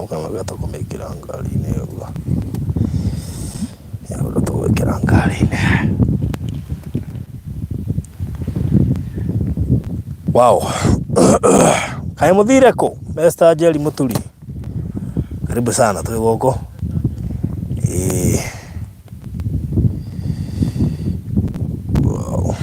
Tũkamenya tũkũmĩkĩra ngari-inĩ ũguo. Ũndũ tũgwĩkĩra ngari-inĩ. Wow. Kaĩ mũthire kũ? Mr. Jerry Mũturi. Karibu sana twĩ gũkũ. Ĩĩ. Wow.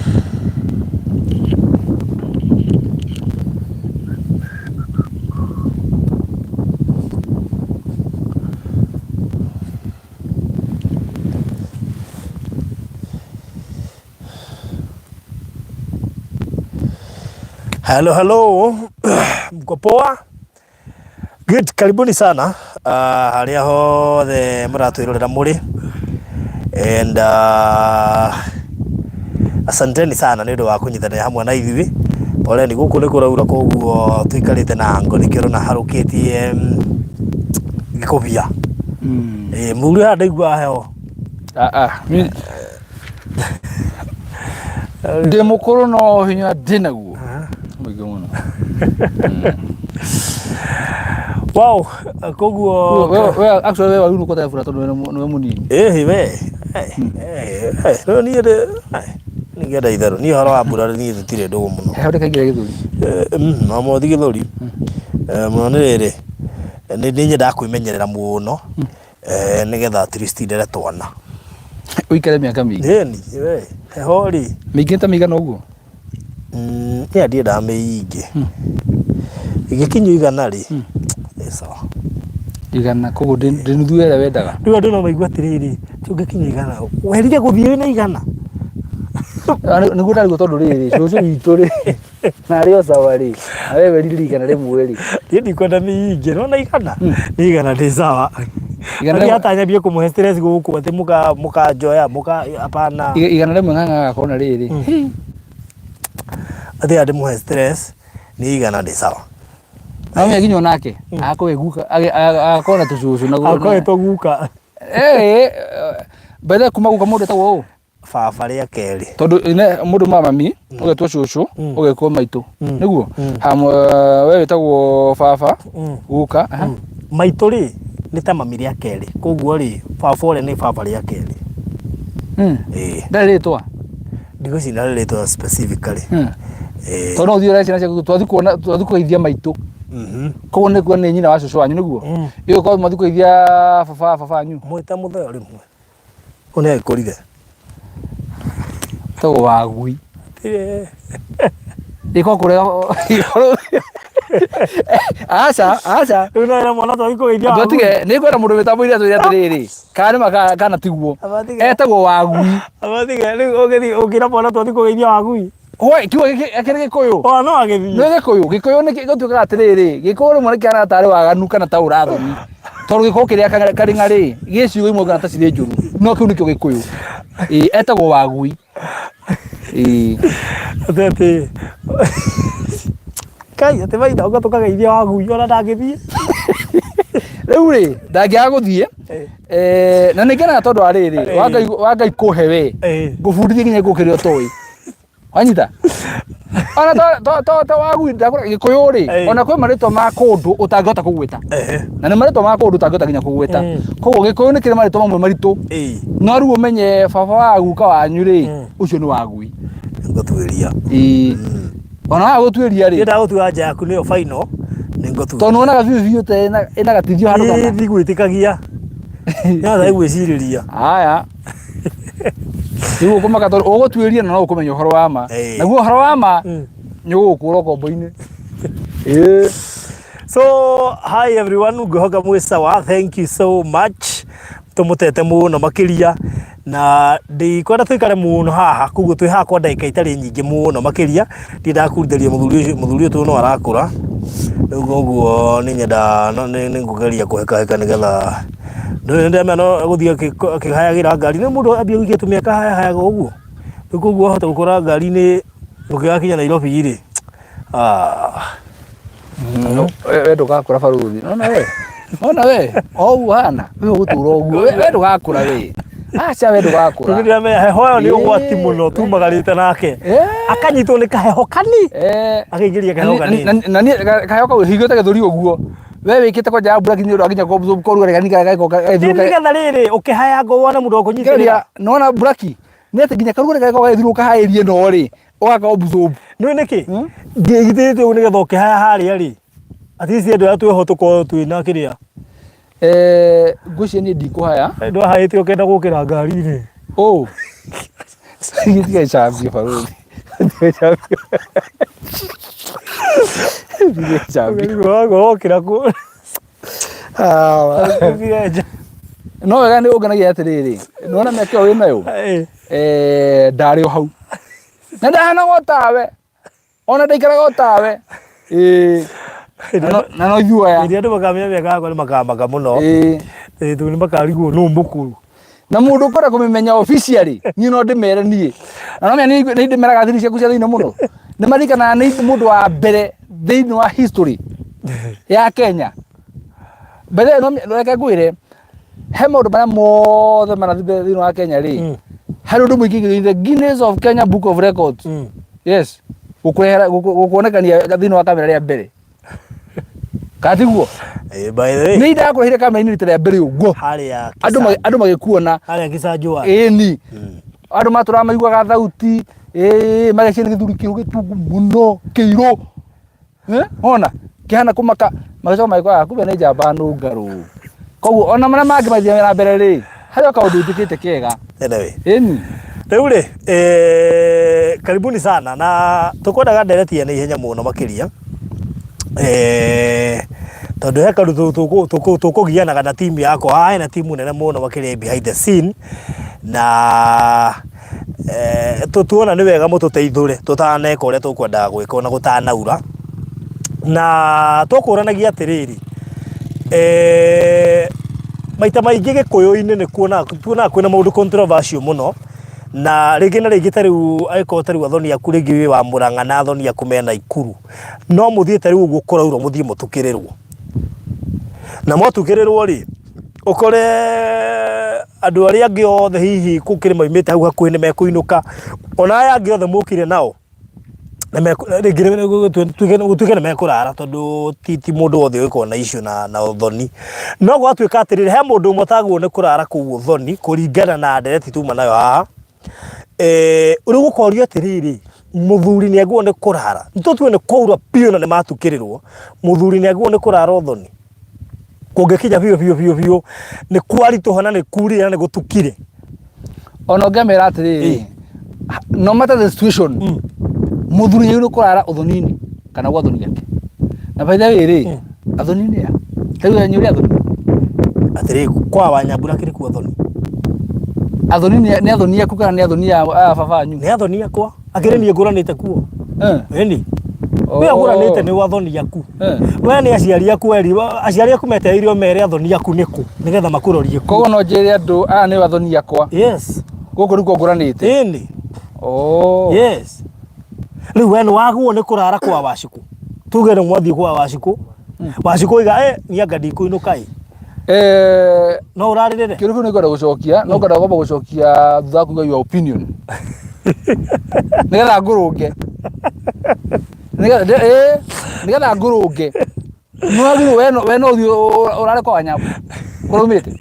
Hello, hello. Mko poa? Good, karibuni sana harĩa hothe mũratwĩrorera mũrĩ and asanteni sana nĩ ũndũ wa kũnyitanĩra hamwe na ithuĩ. Poleni gũkũ nĩ kũraura koguo tũikarĩte na ngo nĩkĩo ũrona harũkĩtie gĩkũbia. Ĩĩ mũrũ haha ndaiguaga heho. Ah, ah, mi- ndĩ mũkũrũ no hinya ndĩ naguo mũingĩ mũno. Wow, koguo We- actually we wagĩrĩirwo kũtaya bura tondũ nĩwe mũnini. Ĩhĩ we. Rĩu niĩ ndĩ ningĩenda itherũ niĩ ũhoro wa mbura niĩ tũtirĩ ndũgũ mũno. Heho ndĩkaingĩre gĩthũri. No mũno ti gĩthũri. Mũno nĩ rĩrĩ, nĩ nyendaga kwĩmenyerera mũno nĩgetha at least ndere twana. Ũikare mĩaka mĩingĩ. Ĩni we, heho rĩ. Mĩingĩ ta mĩigana ũguo? Niĩ ndiendaga mĩingĩ. Ĩgĩkinya igana rĩ, ĩ sawa. Igana, koguo ndĩ nuthu ya ĩrĩa wendaga. Rĩu andũ no maigue atĩrĩrĩ, tũngĩkinya igana, werire gũthiĩ wĩna igana? Nĩguo ndarigwo tondũ rĩrĩ, cũcũ witũ rĩ, na arĩ o sawa rĩ, na we werire 100 rĩ. Niĩ ndikwenda mĩingĩ, nĩwona igana? Nĩ igana ndĩ sawa. Igana Niĩ rĩmwe- hata nyambie kũmũhe stress gũkũ atĩ mũkanjoya, mũka, hapana. 100 ng'ang'a agakorwo na rĩrĩ. Atĩ ndĩmũhe stress, nĩ igana ndĩ sawa. Na ũmenye nginya onake, agakorwo e guka, agakorwo na tũcũcũ na Akoretwo guka. Eh, by the way, kuma guka mũndũ etagwo ũũ? Baba rĩa kerĩ. Tondũ ine mũndũ ma mami ũgetwo cũcũ ũgetwo maitũ nĩguo hamwe we wĩtagwo baba guka aha. Maitũ rĩ nĩ ta mami rĩa kerĩ, koguo rĩ baba ũrĩa nĩ baba rĩa kerĩ. Ĩĩ. Ndarĩ rĩtwa. Ndigwĩciria ndarĩ rĩtwa specifically. Ĩĩ. Tondũ no ũthiĩ ũrore ciana ciaku twathiĩ kuona twathiĩ kũgeithia maitũ. Koguo nĩ kuo nĩ nyina wa cũcũ wanyu nĩguo. Ĩyo korwo mwathiĩ kũgeithia baba wa baba wanyu. Mwĩta mũtheo rĩmwe. Ũyũ nĩ agĩkũrire. Tagwo wagui. Ĩko kũrĩa aca aca. Rĩu no ĩra mwana twathiĩ kũgeithia wagui. Twatige nĩ kwenda mũndũ mĩtambo-inĩ atwĩre atĩrĩrĩ kana nĩ ma kana tiguo. Etagwo wagui. Abatige rĩu ũngĩthiĩ ũngĩra mwana twathiĩ kũgeithia wagui. Hoi, kiugo gĩkĩ akĩrĩ gĩkũyũ. O no agĩthiĩ. Nĩ gĩkũyũ, gĩkũyũ nĩ gĩtuĩkaga atĩrĩrĩ, gĩkũyũ rĩmwe nĩ kĩhanaga tarĩ waganu kana ta ũrathoni. Tondũ gĩkũyũ kĩrĩa karĩng'a rĩ, gĩ ciugo imwe kana ta cirĩ njũru. No kĩu nĩkĩo gĩkũyũ. Ĩĩ, etagwo wagui. Ĩĩ. Atĩ atĩ Kai atĩ maitha ũka tũkageithia wagui ona ndangĩthiĩ. Rĩu rĩ, ndangĩaga gũthiĩ. Eh, na nĩ ngenaga tondũ wa rĩrĩ, wa Ngai kũhe we, ngũbundithie nginya gĩkũyũ kĩrĩa ũtoĩ. Wanyita? Ona to to to to wagui ndakũra gĩkũyũ rĩ, ona kwĩ marĩtwa ma kũndũ ũtangĩhota kũgwĩta. Na nĩ marĩtwa ma kũndũ ũtangĩhota nginya kũgwĩta. Koguo gĩkũyũ nĩ kĩrĩ marĩtwa mamwe maritũ. No rĩu ũmenye baba wa guka wanyu rĩ, ũcio nĩ wagui. Ngũtuĩria. Ĩĩ. Ona waga gũtuĩria rĩ. Niĩ ndagũtua anja yaku nĩyo final, nĩ ngũtuĩria. Tondũ nĩwonaga biũ biũ ta ĩna gatithio handũ kana. Ĩĩ ndigwĩtĩkagia. Nĩatha gwĩcirĩria. Haya. Rĩu ũkũmaka tondũ ũgũtuĩria na no ũkũmenya ũhoro wa ma. Naguo ũhoro wa ma nĩ ũgũgũkũra ũkombo-inĩ. Ĩĩ. So, hi everyone, ngwĩhoka mwĩ sawa. Thank you so much. Tũmũtete mũno makĩria na ndikwenda tũikare mũno haha, koguo twĩ haha kwa ndagĩka itarĩ nyingĩ mũno makĩria. Ndiendaga kũrutĩria mũthuri ũcio, mũthuri ũyũ tondũ no arakũra. Rĩu koguo nĩ nyenda nĩ ngũgeria kũhĩkahĩka nĩgetha nĩ ndĩramenya no egũthiĩ akĩhayagĩra ngari. Nĩ mũndũ ambia gũikia tũmĩaka ahayahayaga ũguo. Rĩu koguo wahota gũkora ngari-inĩ ũgĩgakinya Nairobi rĩ, ah. We ndũgakũra barũthi. Nona we. Nona we. O ũguo ũhana. We ũgũtũra ũguo. We ndũgakũra we. Aca we ndũgakũra. Rĩu nĩndĩramenya heho ĩyo nĩ ũgwati mũno tumagarĩte nake. Akanyitwo nĩ kaheho kani. Akaingĩria kaheho kanini. Na niĩ kaheho kau hingĩte gĩthũri ũguo. We We wĩkĩte kwanja ya mbura nginya ũrĩa nginya korugarĩ kanini karĩa gagĩkorwo gagĩthiũrũrũka. Nĩgetha rĩrĩ ũkĩhaya ngo wone mũndũ wa kũnyitĩrĩra. Thikĩrĩria, nĩwona mburaki nĩ atĩ nginya karugarĩ karĩa gakoragwo gagĩthiũrũrũka harĩa ĩno rĩ ũgaka observe. Nĩũĩ nĩkĩ? Ngĩgitĩrĩte ũguo nĩgetha ũkĩhaya harĩa rĩ at least andũ arĩa twĩho tũkorwo twĩna kĩrĩa. Eh, ngwĩciria niĩ ndikũhaya. Ndwahayĩte ũkenda gũkĩra ngari-inĩ. Ũ. Tiga icambio barũthi. Tiga icambio. Tiga icambio. Wokĩra kũ. No wega nĩ ũngenagia atĩrĩrĩ, nĩwona mĩaka ĩyo wĩnayo? Eh, ndarĩ o hau. Na ndahanaga o tawe. Ona ndaikaraga o tawe. Ĩĩ. Na no ithuĩ aya. Hĩndĩ andũ makamenya mĩaka yakwa nĩ makamaka mũno. Ĩĩ. Ĩĩ tondũ nĩ makarigwo nũ mũkũrũ. Na mũndũ ũkwenda kũmĩmenya officially, niĩ no ndĩmere niĩ. Na no menya nĩ ndĩmeraga thiri ciaku cia thĩinĩ mũno. Nĩ maririkanaga nĩ mũndũ wa mbere thĩinĩ wa history ya Kenya. Mbere no reke ngwĩre, he maũndũ marĩa mothe marathiĩ mbere thĩinĩ wa Kenya rĩ, harĩ ũndũ mũingĩ in the Guinness of Kenya Book of Records. Yes. Gũkũrehera gũkuonekania thĩinĩ wa kamera rĩa mbere. Kana tiguo? Eh, by the way, Nĩ ndakũrehire kamera-inĩ rita rĩa mbere ũguo. harĩa Andũ andũ magĩkuona. harĩa Kisanjũa. Ĩni. Andũ matũraga maiguaga thauti, ĩĩ mageciria nĩ gĩthuri kĩrũ gĩtungu mũno, kĩirũ. Eh, Ona kĩhana kũmaka magĩcoka magĩkoraga kumbe nĩ njamba nũngarũ. Koguo ona marĩa mangĩ mathiaga na mbere rĩ, harĩ o kaũndũ njĩkĩte kega. Anyway. Ĩni. Rĩu rĩ, karibuni sana na tũkwendaga ndereti ya naihenya mũno makĩria tondũ he kaũndũ tũkũgianaga na timu yakwa haha hena timu nene mũno makĩria behind the scene na tuona nĩ wega mũtũteithũre tũtaneka ũrĩa tũkwendaga gwĩka ona gũtanaura na tũkũranagia atĩrĩrĩ maita maingĩ gĩkũyũ-inĩ nĩ kuonaga tuonaga kwĩna maũndũ controversial mũno na rĩngĩ na rĩngĩ ta rĩu angĩkorwo ta rĩu athoni aku rĩngĩ wĩ wa Mũrang'a na athoni aku me Naikuru no mũthiĩ ta rĩu ũguo kũraura mũthiĩ mũtukĩrĩrwo na mwatukĩrĩrwo rĩ ũkore andũ arĩa angĩ othe hihi gũkĩrĩ maumĩte hau hakuhĩ nĩ mekũinũka ona aya angĩ othe mũkire nao rĩngĩ gũtuĩke nĩ mekũrara tondũ ti mũndũ wothe ũgĩkorwo na issue na ũthoni. No gwatuĩka atĩrĩrĩ, he mũndũ ũmwe ũtagĩrĩirwo nĩ kũrara kũu ũthoni kũringana na ndereti tuma nayo haha, rĩu ũkorio atĩrĩrĩ, mũthuri nĩ agĩrĩirwo nĩ kũrara, nĩ tũtue nĩ kwaura biũ na nĩ matukĩrĩrwo, mũthuri nĩ agĩrĩirwo nĩ kũrara ũthoni? Kũngĩkinya biũ biũ biũ biũ nĩ kwaritũha na nĩ kurire na nĩ gũtukire. Ona ũngĩmera atĩrĩrĩ, no matter the situation, mũthuri nĩ agĩrĩirwo kũrara ũthoni-inĩ kana gwa athoni ake. Na by the way rĩ, athoni nĩ a? Rĩu nĩ ũrĩ athoni? Atĩrĩrĩ, kwa Wanyambura kĩrĩ kuo athoni. Athoni nĩ athoni aku kana nĩ athoni a baba wanyu? Nĩ athoni akwa. Akĩrĩ niĩ ngũranĩte kuo. Ĩni. We agũranĩte nĩ athoni aku. We nĩ aciari aku eri, aciari aku metereire ũmere athoni aku nĩ kũ nĩgetha makũrorie kuo. Koguo no njĩre andũ aya nĩo athoni akwa. Yes. Gũkũ nĩkuo ngũranĩte. Ĩni. Oh. Yes. Rĩu we nĩ wagwo nĩ kũrara kwa Wacikũ. Tuge nĩ mwathiĩ kwa Wacikũ. Wacikũ oiga eh niĩ anga ndikũinũka ĩ. Eh, No ũrarĩrĩre? kĩũria kĩu nĩ ngwenda gũcokia, no ngwenda kwamba gũcokia thutha wa kũigua your opinion. Nĩgetha ngũrũnge. Nĩgetha eh, nĩgetha ngũrũnge. Nĩ wagĩrĩirwo we no we no ũthiĩ ũrare kwa Wanyambu. Kũrĩa umĩte.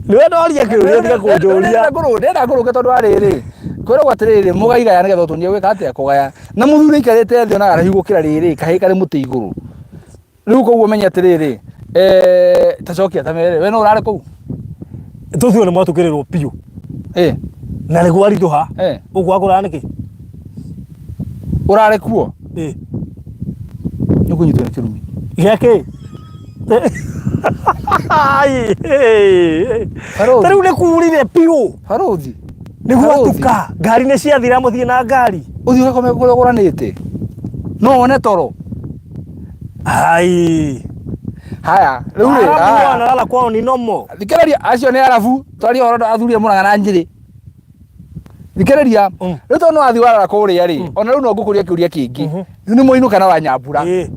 Nĩwe ndoria kĩũria tiga kũnjũria. Ndĩrenda ngũrũnge tondũ wa rĩrĩ kwĩragwo atĩrĩrĩ mũgaigaya nĩgetha ũtuonie gwĩka atĩa kũgaya na mũthuri aikarĩte thĩ ona araihu gũkĩra rĩrĩ kahĩĩ karĩ mũtĩ igũrũ rĩu koguo menye atĩrĩrĩ eh, ta cokia ta mere we no ũrare kũu Tũtue nĩ mwatukĩrĩrwo biũ. Eh, Na nĩ kwaritũha. Eh. Ũkwaga kũrara nĩkĩ? Ũrare kuo? Ĩ. Nĩ ũkũnyitwo nĩ kĩrumi. Gĩa kĩ? Barũthi. Ta rĩu nĩ kurire biũ. Barũthi. Nĩ gwatuka. Ngari nĩ ciathira mũthiĩ na ngari. Ũthiĩ ũgakome kũrĩa ũgũranĩte. No wone toro. Ai. Haya, rĩu rĩ, Arabu haya. wanalala kwao ni nomo. Thikĩrĩria acio nĩ Arabu, twarie ũhoro athuri a Mũrang'a na Njĩrĩ. Thikĩrĩria, rĩu tondũ nĩ wathiĩ warara kũrĩa rĩ, ona rĩu no ngũkũria kĩũria kĩngĩ. Rĩu nĩ mũinũka na Wanyambura. Ĩĩ.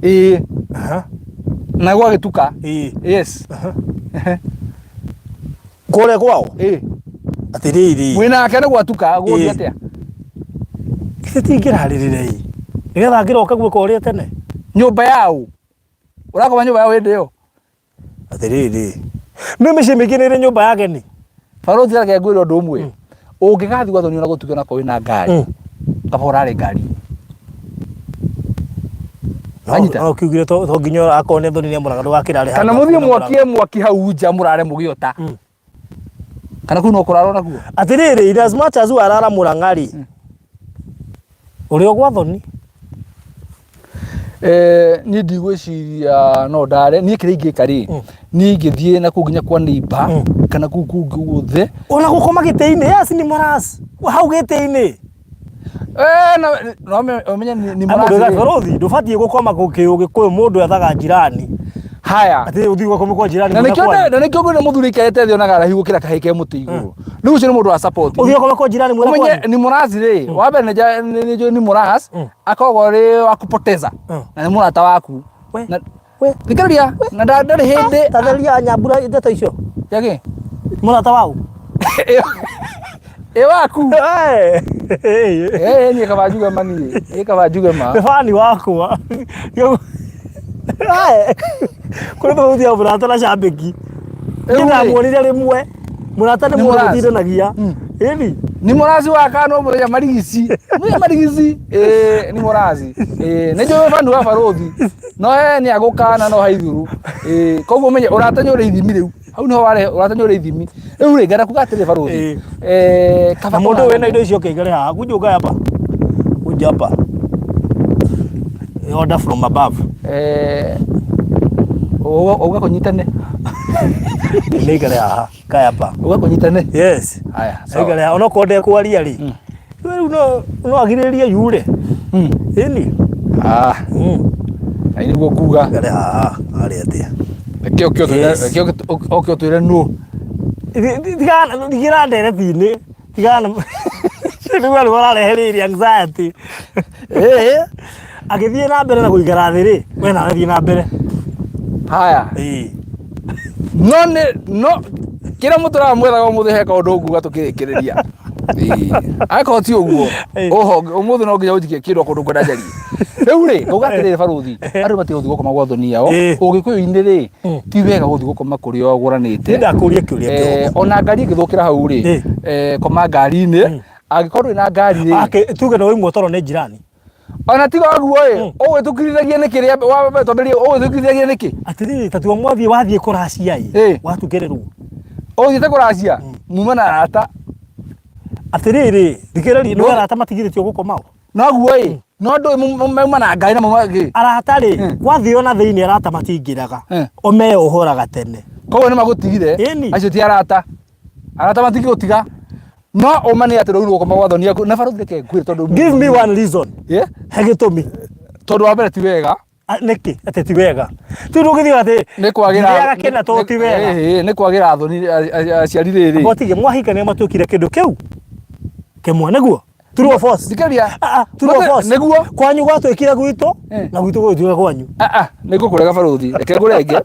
Ĩĩ. Aha. Na gwagĩtuka. Ĩĩ. Yes. Kũrĩa kwao? Ĩĩ. Atĩrĩrĩ. Mwĩ nake nĩ gwatuka, gũgũthiĩ Ĩĩ. atĩa? Githĩ ti ngĩrarĩrĩre ĩ? Nĩgetha ngĩroka gwĩka ũrĩa tene. Nyũmba yaũ? Ũrakoma nyũmba yao hĩndĩ ĩyo? Atĩrĩrĩ, nĩ mĩciĩ mĩingĩ nĩ ĩrĩ nyũmba ya ageni. Barũthi reke ngwĩre ũndũ ũmwe. Ũngĩgathiĩ gwa thoni ona gũtuĩke ona korwo wĩna ngari. Kaba ũrare ngari. Wanyita? No kiugire to to nginya akorwo nĩ thoni nĩ amũraga ndũgakĩrare Kana handũ mũthiĩ hakuhĩ na mwakie mwaki hau nja mũrare mũgĩota. Kana kũu no kũrarwo nakuo? Atĩrĩrĩ, in as much as warara Mũrang'a rĩ, ũrĩ o gwa thoni. Eh, niĩ ndigwĩciria no ndare niĩ kĩrĩa ingĩka rĩ niĩ ingĩthiĩ na kũu nginya kwa neighbor kana kũu kũngĩ guothe Ona gũkoma gĩtĩ-inĩ, yes ni moras. Hau gĩtĩ-inĩ. Eh, na- no ũmenye ni Mũndũ moras rĩ. bũrũthi ndũbatiĩ gũkoma gĩkũyũ mũndũ ethaga njirani. Haya. Atĩ ũthiĩ ũgakome kwa jirani Na mwena nĩkĩo kwanyu. na nĩkĩo ngwĩra mũthuri aikarĩte thĩ onaga araihu gũkĩra kahĩĩ ke mũtĩ igũrũ. Rĩu ũcio nĩ mũndũ wa support. Ũthiĩ ũgakome kwa jirani mwena Ũmenye kwanyu. ni mũrazi rĩ, wa mbere nĩ njũĩ ni mũrazi, akoragwo arĩ wa kupoteza na nĩ mũrata waku. We, Na we. thikĩrĩria, na ndarĩ hĩndĩ Tatheria nyambura ndeto icio. Yagĩ? Mũrata wau. Ĩ waku. Eh. Eh, niĩ kaba njuge ma niĩ. Niĩ kaba njuge ma. Nĩ bani wakwa. Kũrĩ tofauti ya mũrata na cambĩki. Rĩu rĩ. Ndĩramuonire rĩmwe. Mũrata nĩ Nĩ mũndũ mũraci. ũtindanagia. Ĩni. Ni mũraci wa kano mũthenya marigici. Mũthenya marigici. Ĩĩ ni mũraci. Ĩĩ nĩ njũĩ bani wa barũthi. No he nĩ agũkana no haithuru. Ĩĩ koguo ũmenye ũrata nĩ ũrĩ ithimi rĩu. Hau niho warehe ũrata nĩ ũrĩ ithimi. Rĩu rĩ ngenda kuga atĩrĩ barũthi. Ĩĩ. Eh, kaba Na mũndũ wĩna indo icio kĩigare haha. Kuja ukae hapa. Kuja hapa. Order from above. Eh, uga kũnyitane. Nĩ ikare haha. Kae hapa. Uga kũnyitane. Yes. Haya, sawa. Aikare haha. Onokorwo ndekwaria rĩ. Rĩu no no agirĩrĩrie yure. Ĩni. Ah, na nĩguo kuga. Ikare haha. Arĩ atĩa. Reke ũke ũtwĩre, Yes. reke ũke ũtwĩre nũ. Tigana tigĩra ndereti-inĩ. Tigana. Rĩu arĩ ũrarehereire anxiety. Ĩĩ. Agĩthiĩ na mbere na gũikara thĩ rĩ, we nawe thiĩ na mbere. Haya. Ĩĩ. No nĩ no kĩrĩa mũtũraga mwethaga ũmũthĩ he kaũndũ nguga tũkĩrĩkĩrĩria. Ĩĩ. Angĩkorwo ti ũguo, Ĩĩ. ũhonge ũmũthĩ no nginya ũnjikie kĩndũ okorwo ndũkwenda njarie. Rĩu rĩ, ngauga atĩrĩrĩ barũthi, andũ matiĩ gũthiĩ gũkoma gwa thoni yao. Ĩĩ. Ũgĩkũyũ-inĩ rĩ, ti wega gũthiĩ gũkoma kũrĩa ũgũranĩte. Nĩ ndakũria kĩũria Eh, kĩhũthũ. ona ngari ĩngĩthũkĩra hau rĩ, Ĩĩ. eh, koma ngari-inĩ, angĩkorwo ndũrĩ na ngari rĩ, Ake tuge no imwe toro nĩ jirani. ona tiga ũguo ĩ, ũgwĩtũkirithagia nĩkĩ rĩa wa twambĩrĩrie ũgwĩtũkirithagia nĩkĩ? Atĩrĩrĩ ta tua mwathiĩ wathiĩ kũracia ĩ, Ĩĩ. watukĩrĩrwo. Ũthiĩte kũracia, muma na arata. Atĩrĩrĩ, thikĩrĩria nĩ arata matigithĩtio gũkoma o. Noguo ĩ, no ndũĩ mauma na ngari na mauma kĩ. Arata rĩ, gwathiĩ ona thĩinĩ arata matingĩraga. O meyohoraga tene. Koguo nĩ magũtigire, Ĩni. acio ti arata. Arata matingĩgũtiga. No ũma nĩ atĩ rĩu gũkoma gwa thoni aku na barũthi reke ngwĩre tondũ Give me one reason. Yeah? He gĩtũmi. Tondũ wa mbere ti wega. Nĩkĩ atĩ ti wega? Ti ndũgĩthiĩ atĩ Nĩ kwagĩra ndĩaga kĩna tondũ ti wega. Ĩĩ, nĩ kwagĩra thoni aciari rĩrĩ. Gotige mwahikania matuĩkire kĩndũ kĩu kĩmwe nĩguo. True or false? Thikĩrĩria. Ah, ah, true or Mate- false? Nĩguo. Kwanyu gwatuĩkire gwitũ Eh. na gwitũ gũgĩtuĩka kwanyu. Ah, ah, nĩ ngũkũrega barũthi reke ngũrenge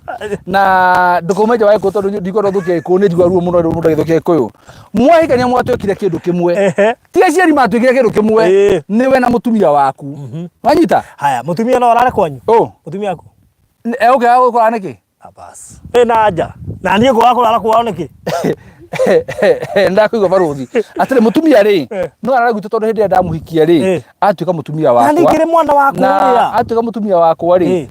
na ndũkaume nja wa gĩkũyũ tondũ ndikwenda ũthũkie gĩkũyũ nĩ njigua ruo mũno rĩrĩa mũndũ agĩthũkia gĩkũyũ mwahikania mwatuĩkire kĩndũ kĩmwe Ehe. ti aciari matuĩkire kĩndũ kĩmwe Ĩĩ. nĩwe na mũtumia waku wanyita Haya, mũtumia no arare kwanyu? ũ Mũtumia waku? egũkĩaga gũkũra nĩkĩ Abas. Ĩ na nja. Na niĩ ngwaga kũrara kwao nĩkĩ? Ndakũigua barũthi atĩrĩ mũtumia rĩ Eh. no arare gwitũ tondũ hĩndĩ ĩrĩa ndamuhikia rĩ Eh. atuĩka mũtumia Na wakwa ningĩ mwana waku na ũrĩa. atuĩka mũtumia wakwa rĩ Eh.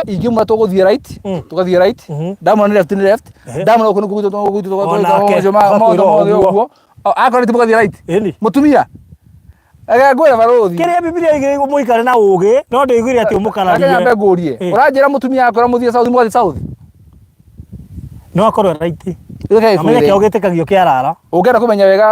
ingĩmwĩra tũgũthiĩ right tũgathiĩ right ndamwĩra nĩ left nĩ left ndamwĩra gũkũ nĩ gwitũ gwitũ Onake, macio agakwĩra o mothe ũguo. ũguo akorwo nĩ mũgathiĩ right Ĩni. mũtumia Reke ngwĩre barũthi Kĩrĩa Bibilia ĩgĩrĩirwo mũikare na ũũgĩ, no ndĩiguire atĩ Reke nyambe ũmũkararie. ngũrie Eh. ũranjĩra mũtumia akwĩra mũthiĩ south mũgathiĩ south No akorwo right. Reke Amenye ngwĩre. kĩo gĩtĩkagio kĩarara. Ũngĩenda kũmenya wega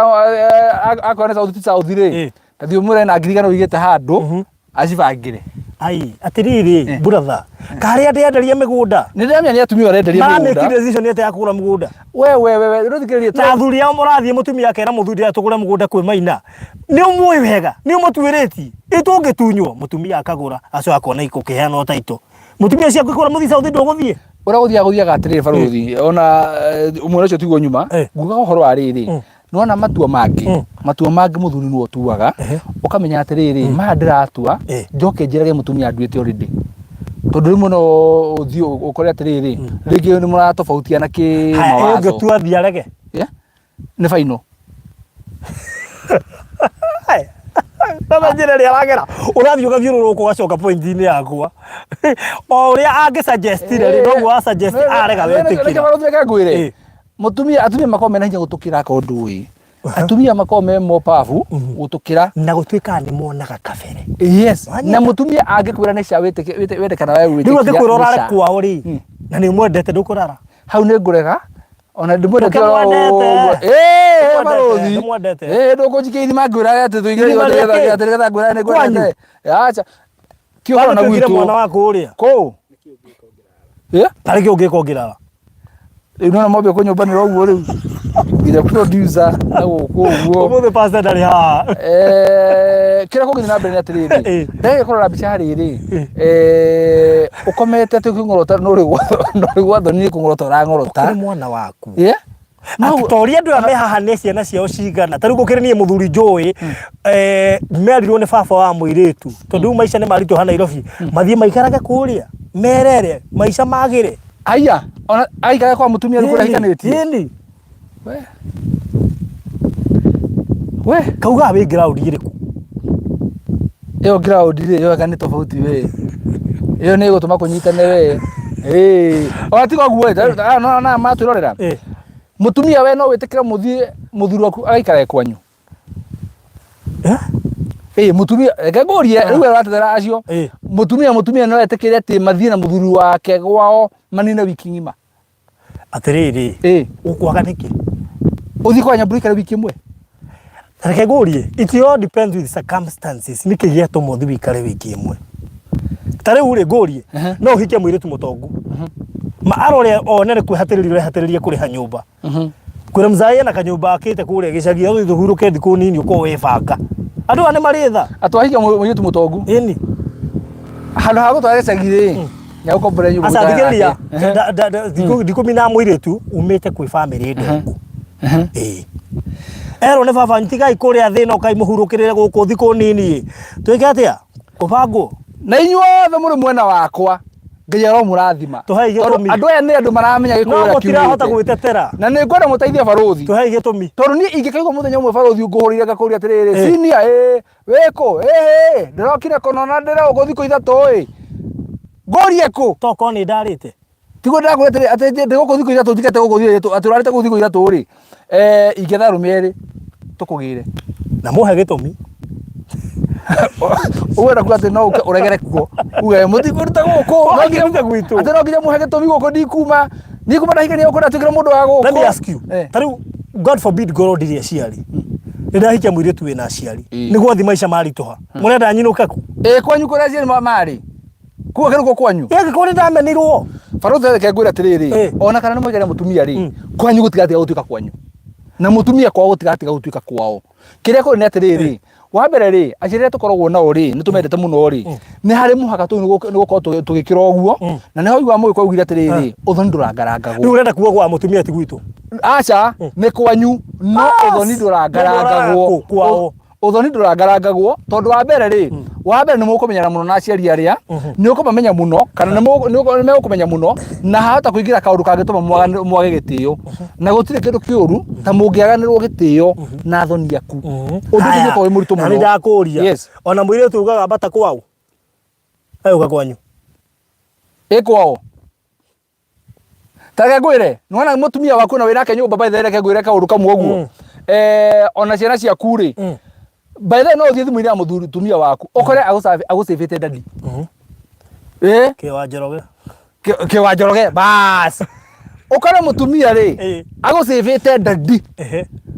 akorwo nĩ south ti south rĩ Eh. ta thiĩ ũmwĩre na ngiri igana ũigĩte handũ acibangĩre. Ai, atĩrĩrĩ, brother, karĩa ndĩenderia mĩgũnda. Nĩ ndĩramenya nĩ atumia ũrenderia Maramĩkire mĩgũnda. decision atĩa ya kũgũra mũgũnda? We we we we ndũthikĩrĩrie Na athuri ao mũrathiĩ mũtumia akera mũthuri atũgũre mũgũnda kwĩ Maina. Nĩ ũmũĩ wega, nĩ ũmũtuĩrĩtie. Ĩ tũngĩtunywo, mũtumia akagũra, acoka akona ikũkĩheanwo taito. Mũtumia ũcio angĩkwĩra mũthiĩ South ndũgũthiĩ? Ũrĩa gũthiaga gũthiaga atĩrĩrĩ barũthi, ona mwena ũcio tiguo nyuma, ngugaga ũhoro wa rĩrĩ, nĩwona matua mangĩ, matua mangĩ mũthuri nĩwe ũtuaga, ũkamenya atĩrĩrĩ, maya ndĩratua, njoke njĩrage mũtumia nduĩte already. Tondũ rĩmwe no ũthiĩ ũkore atĩrĩrĩ, rĩngĩ nĩ mũratofautiana kĩ Haya, ĩ mawazo. ũngĩtua thiĩ arege. Yeah? Nĩ baino. Sasa njĩra ĩrĩa aragera ũrathiĩ ũgathiũrũrũka ũgacoka point-inĩ yakwa o ũrĩa angĩ suggestire rĩ noguo wa suggest arega Reke wetĩkĩra. barũthi reke ngwĩre. Ĩ. Mũtumia atumia makoragwo mena hinya gũtũkĩra akorwo ndũĩ. Atumia makoragwo me more powerful gũtũkĩra. Na gũtuĩkaga nĩ monaga kabere. Yes. Wanyita. Na mũtumia angĩkwĩra nĩ ca wendekana we Rĩu wĩtĩkia. angĩkwĩra nĩ ũrare ca. kwao rĩ na nĩ ũmwendete ndũkũrara. Hau nĩ ngũrega. Ona ndimwendete Ndũkĩmwendete. ũguo. Ĩĩ Ndũmwendete, barũthi. ndũmwendete. Ĩĩ ndũkũnjikia ithima ngwĩra atĩ tũigĩre Irima rĩa kĩ? atĩ nĩgetha ngwĩra nĩ Kwanyu? ngwendete. Acha. Ti ũhoro na Twĩkire gwitũ. mwana wa kũrĩa. Kũ? Ĩ? Tarĩ kĩ ũngĩka ũngĩrara? Rĩu nona mwambia kũnyũmbanĩra ũguo rĩu. Nginya producer na gũkũ ũguo. Ũmũthĩ pastor ndarĩ haha. Eh, kĩrĩa kũngĩthiĩ na mbere nĩ atĩrĩrĩ Ĩ. ndagĩka kũrora mbica rĩrĩ eh, ũkomete atĩ ũkĩng'orota norĩ gwa thoni nĩ kũng'orota ũrang'orota Kũrĩ mwana waku. Yeah? No, Atĩ ta ũrĩa andũ aya me haha nĩ ciana ciao cigana ta rĩu gũkĩrĩ niĩ mũthuri njũĩ eh, merirwo nĩ baba wa mũirĩtu tondũ rĩu maica nĩ maritũha Nairobi mathiĩ maikarage kũrĩa merere maica magĩre. Aya, ona aikare kwa mũtumia rĩu kũrĩa ahikanĩtie. Ĩni. We. We, Kauga wĩ ground ĩrĩkũ? ĩyo ground rĩ, ĩyo anga nĩ tofauti we. Ĩyo nĩ ĩgũtũma kũnyitane we. Ĩĩ. Ona tiga ũguo ĩ, no na matwĩrorera. Eh. Mũtumia we no wĩtĩkĩre mũthiĩ mũthuri waku agaikare kwanyu. Eh? Ĩĩ mũtumia reke ngũrie rĩu we ũratetera acio. Ĩĩ. Mũtumia mũtumia no etĩkĩre atĩ mathiĩ na mũthuri wake gwao manine wiki ng'ima. Atĩrĩrĩ, Ĩĩ. ũkwaga nĩkĩ? Ũthiĩ kwa Nyambura ũikare wiki ĩmwe. Reke ngũrie, it all depends with circumstances. Nĩkĩ gĩatũma ũthiĩ ũikare wiki ĩmwe? Ta rĩu rĩ ngũrie, no ũhikie mũirĩtu mũtongu. Ma arore one nĩ kwĩhatĩrĩria ũrehatĩrĩria kũrĩha nyũmba. Kwĩra mzae ena kanyũmba akĩte kũrĩa gĩcagi, ũthiĩ ũhurũke thikũ nini ũkorwo wĩbanga. Andũ aya nĩ marĩ tha. Atĩ wahikia mũirĩtu mũtongu. Ĩni. Handũ ha gũtwara gĩcagi rĩ, nĩagũkombora nyũmba Aca ũikare thikĩrĩria, nake. Ndikũmina mũirĩtu umĩte kwĩ bamĩrĩ ndongu. Ĩĩ. Erwo nĩ baba tigai kũrĩa thĩna ũkai mũhurũkĩrĩre gũkũ thikũ nini ĩ. Twĩke atĩa? Kũbangwo. Na inyuothe mũrĩ mwena wakwa Ngai aromũrathima. Tũhei Tondũ gĩtũmi. andũ aya nĩ andũ maramenya No gĩkũyũ ũrĩa mũtirahota kiugĩte. gwĩtetera. Na nĩ ngwenda mũteithie barũthi. Tũhei gĩtũmi. Tondũ niĩ ingĩkaigua mũthenya ũmwe barũthi ũngũhũrĩire ngakũria atĩrĩrĩ, Ĩ. senior ĩ wĩkũ? Ĩhĩ ndĩrokire kũno na ndĩrogũ thikũ ithatũ ĩ. Ngũrie kũ? Tokorwo nĩ ndarĩte. Tiguo ndĩrakwĩra atĩrĩ atĩ ndĩ gũkũ thikũ ithatũ njikĩte gũkũ thikũ atĩ ũrarĩte gũkũ thikũ ithatũ rĩ, eh, ingĩetha arũme erĩ tũkũgĩre. Na mũhe gĩtũmi. Ũguo kuga atĩ no ũke ũregere kuo. Uge mũtikũruta gũkũ. No nginya gwitũ. Atĩ no nginya mũhe gĩtũmi gũkũ ndikuma. Ndikuma ndahikania gũkũ ndatuĩkire mũndũ wa gũkũ. Let me ask you. Eh. Ta rĩu God forbid ngorwo ndirĩ aciari. Nĩ ndahikia mũirĩtu wĩna aciari. Ĩ. Nĩguo thi maica maritũha. Mũrenda nyinũke kũ? Ĩ kwanyu kũrĩa aciari marĩ. Kuga kĩrĩ kwanyu. Ĩ angĩkorwo nĩ ndamenirwo. Barũthi reke ngwĩre atĩrĩrĩ, Eh. ona kana nĩ mũigana mũtumia rĩ, kwanyu gũtigatiga gũtuĩka kwanyu. Na mũtumia kwao gũtigatiga gũtuĩka kwao. Kĩrĩa kũrĩ nĩ atĩrĩrĩ, wa mbere rĩ, aciari arĩa tũkoragwo nao rĩ, nĩ tũmendete mũno rĩ, nĩ harĩ mũhaka tũ nĩ gũkorwo tũgĩkĩra ũguo, na nĩho ũiguaga mũgĩkũyũ augire atĩrĩrĩ, ũthoni ndũrangarangagwo. Rĩu ũrenda kuga kwa mũtumia ti gwitũ. Aca, nĩ kwanyu, no ũthoni ndũrangarangagwo. Kũ- kwao. Ũthoni ndũrangarangagwo tondũ wa mbere rĩ, wa mbere nĩ mũkũmenyana mũno na aciari arĩa, nĩ ũkũmamenya mũno kana nĩ megũkũmenya mũno na hahota kũingĩra kaũndũ kangĩtũma mwage gĩtĩo. Na gũtirĩ kĩndũ kĩũru ta mũngĩaganĩrwo gĩtĩo na thoni aku. Ũndũ ũcio nĩ ũkoragwo wĩ mũritũ Na mũno. nĩ ndakũria. Yes. Ona mũirĩtu ugaga ambata kwao. Agũka kwanyu. Ĩ kwao. Ta reke ngwĩre, nĩwona mũtumia waku na wĩ nake nyũmba by the way reke ngwĩre kaũndũ kamwe ũguo. Eh, ona ciana ciaku rĩ, by the way no ũthiĩ thimũ-inĩ ya mũtumia waku ũkore agũcĩvĩte daddy. Ĩ? Kĩ wa Njoroge. Kĩ wa Njoroge, bas. Ũkore mũtumia rĩ, agũcĩvĩte daddy.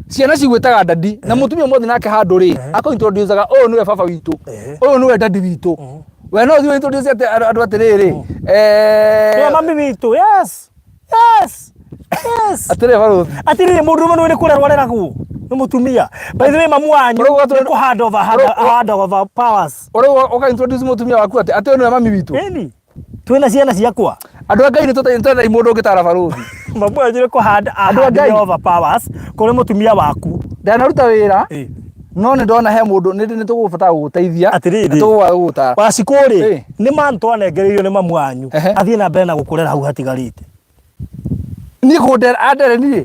Ciana cigwĩtaga daddy na mũtumia ũmwe nake handũ rĩ, akũ introduce-aga ũyũ nĩwe baba witũ, ũyũ nĩwe daddy witũ. We no ũthiĩ introduce atĩ andũ atĩrĩrĩ, Nĩwe mami witũ, yes. Yes. Yes. Atĩrĩrĩ barũthi. Atĩrĩrĩ mũndũ ũmwe nĩ kũrerwo areragwo nĩ mũtumia. By the way mamu wanyu nĩ kũ hand over hand over powers. Ũrauga ũka introduce mũtumia waku atĩ atĩ ũyũ nĩwe mami witũ. Ĩni. Twĩna ciana ciakwa. Andũ a Ngai nĩ tũtendai mũndũ ũngĩtara barũthi. Mamu wanyu nĩ kũ hand Andũ a Ngai. over powers kũrĩ mũtumia waku. Ndanaruta wĩra. No nĩ ndona he mũndũ nĩ tũgũbatara gũgũteithia. Atĩrĩrĩ. Nĩ tũgũbatara gũgũtara. Wacikũ rĩ, Ĩ. nĩ mantũ anengereirio nĩ mamu wanyu Ehe. athiĩ na mbere na gũkũrera hau hatigarĩte. Niĩ kũndera andere niĩ.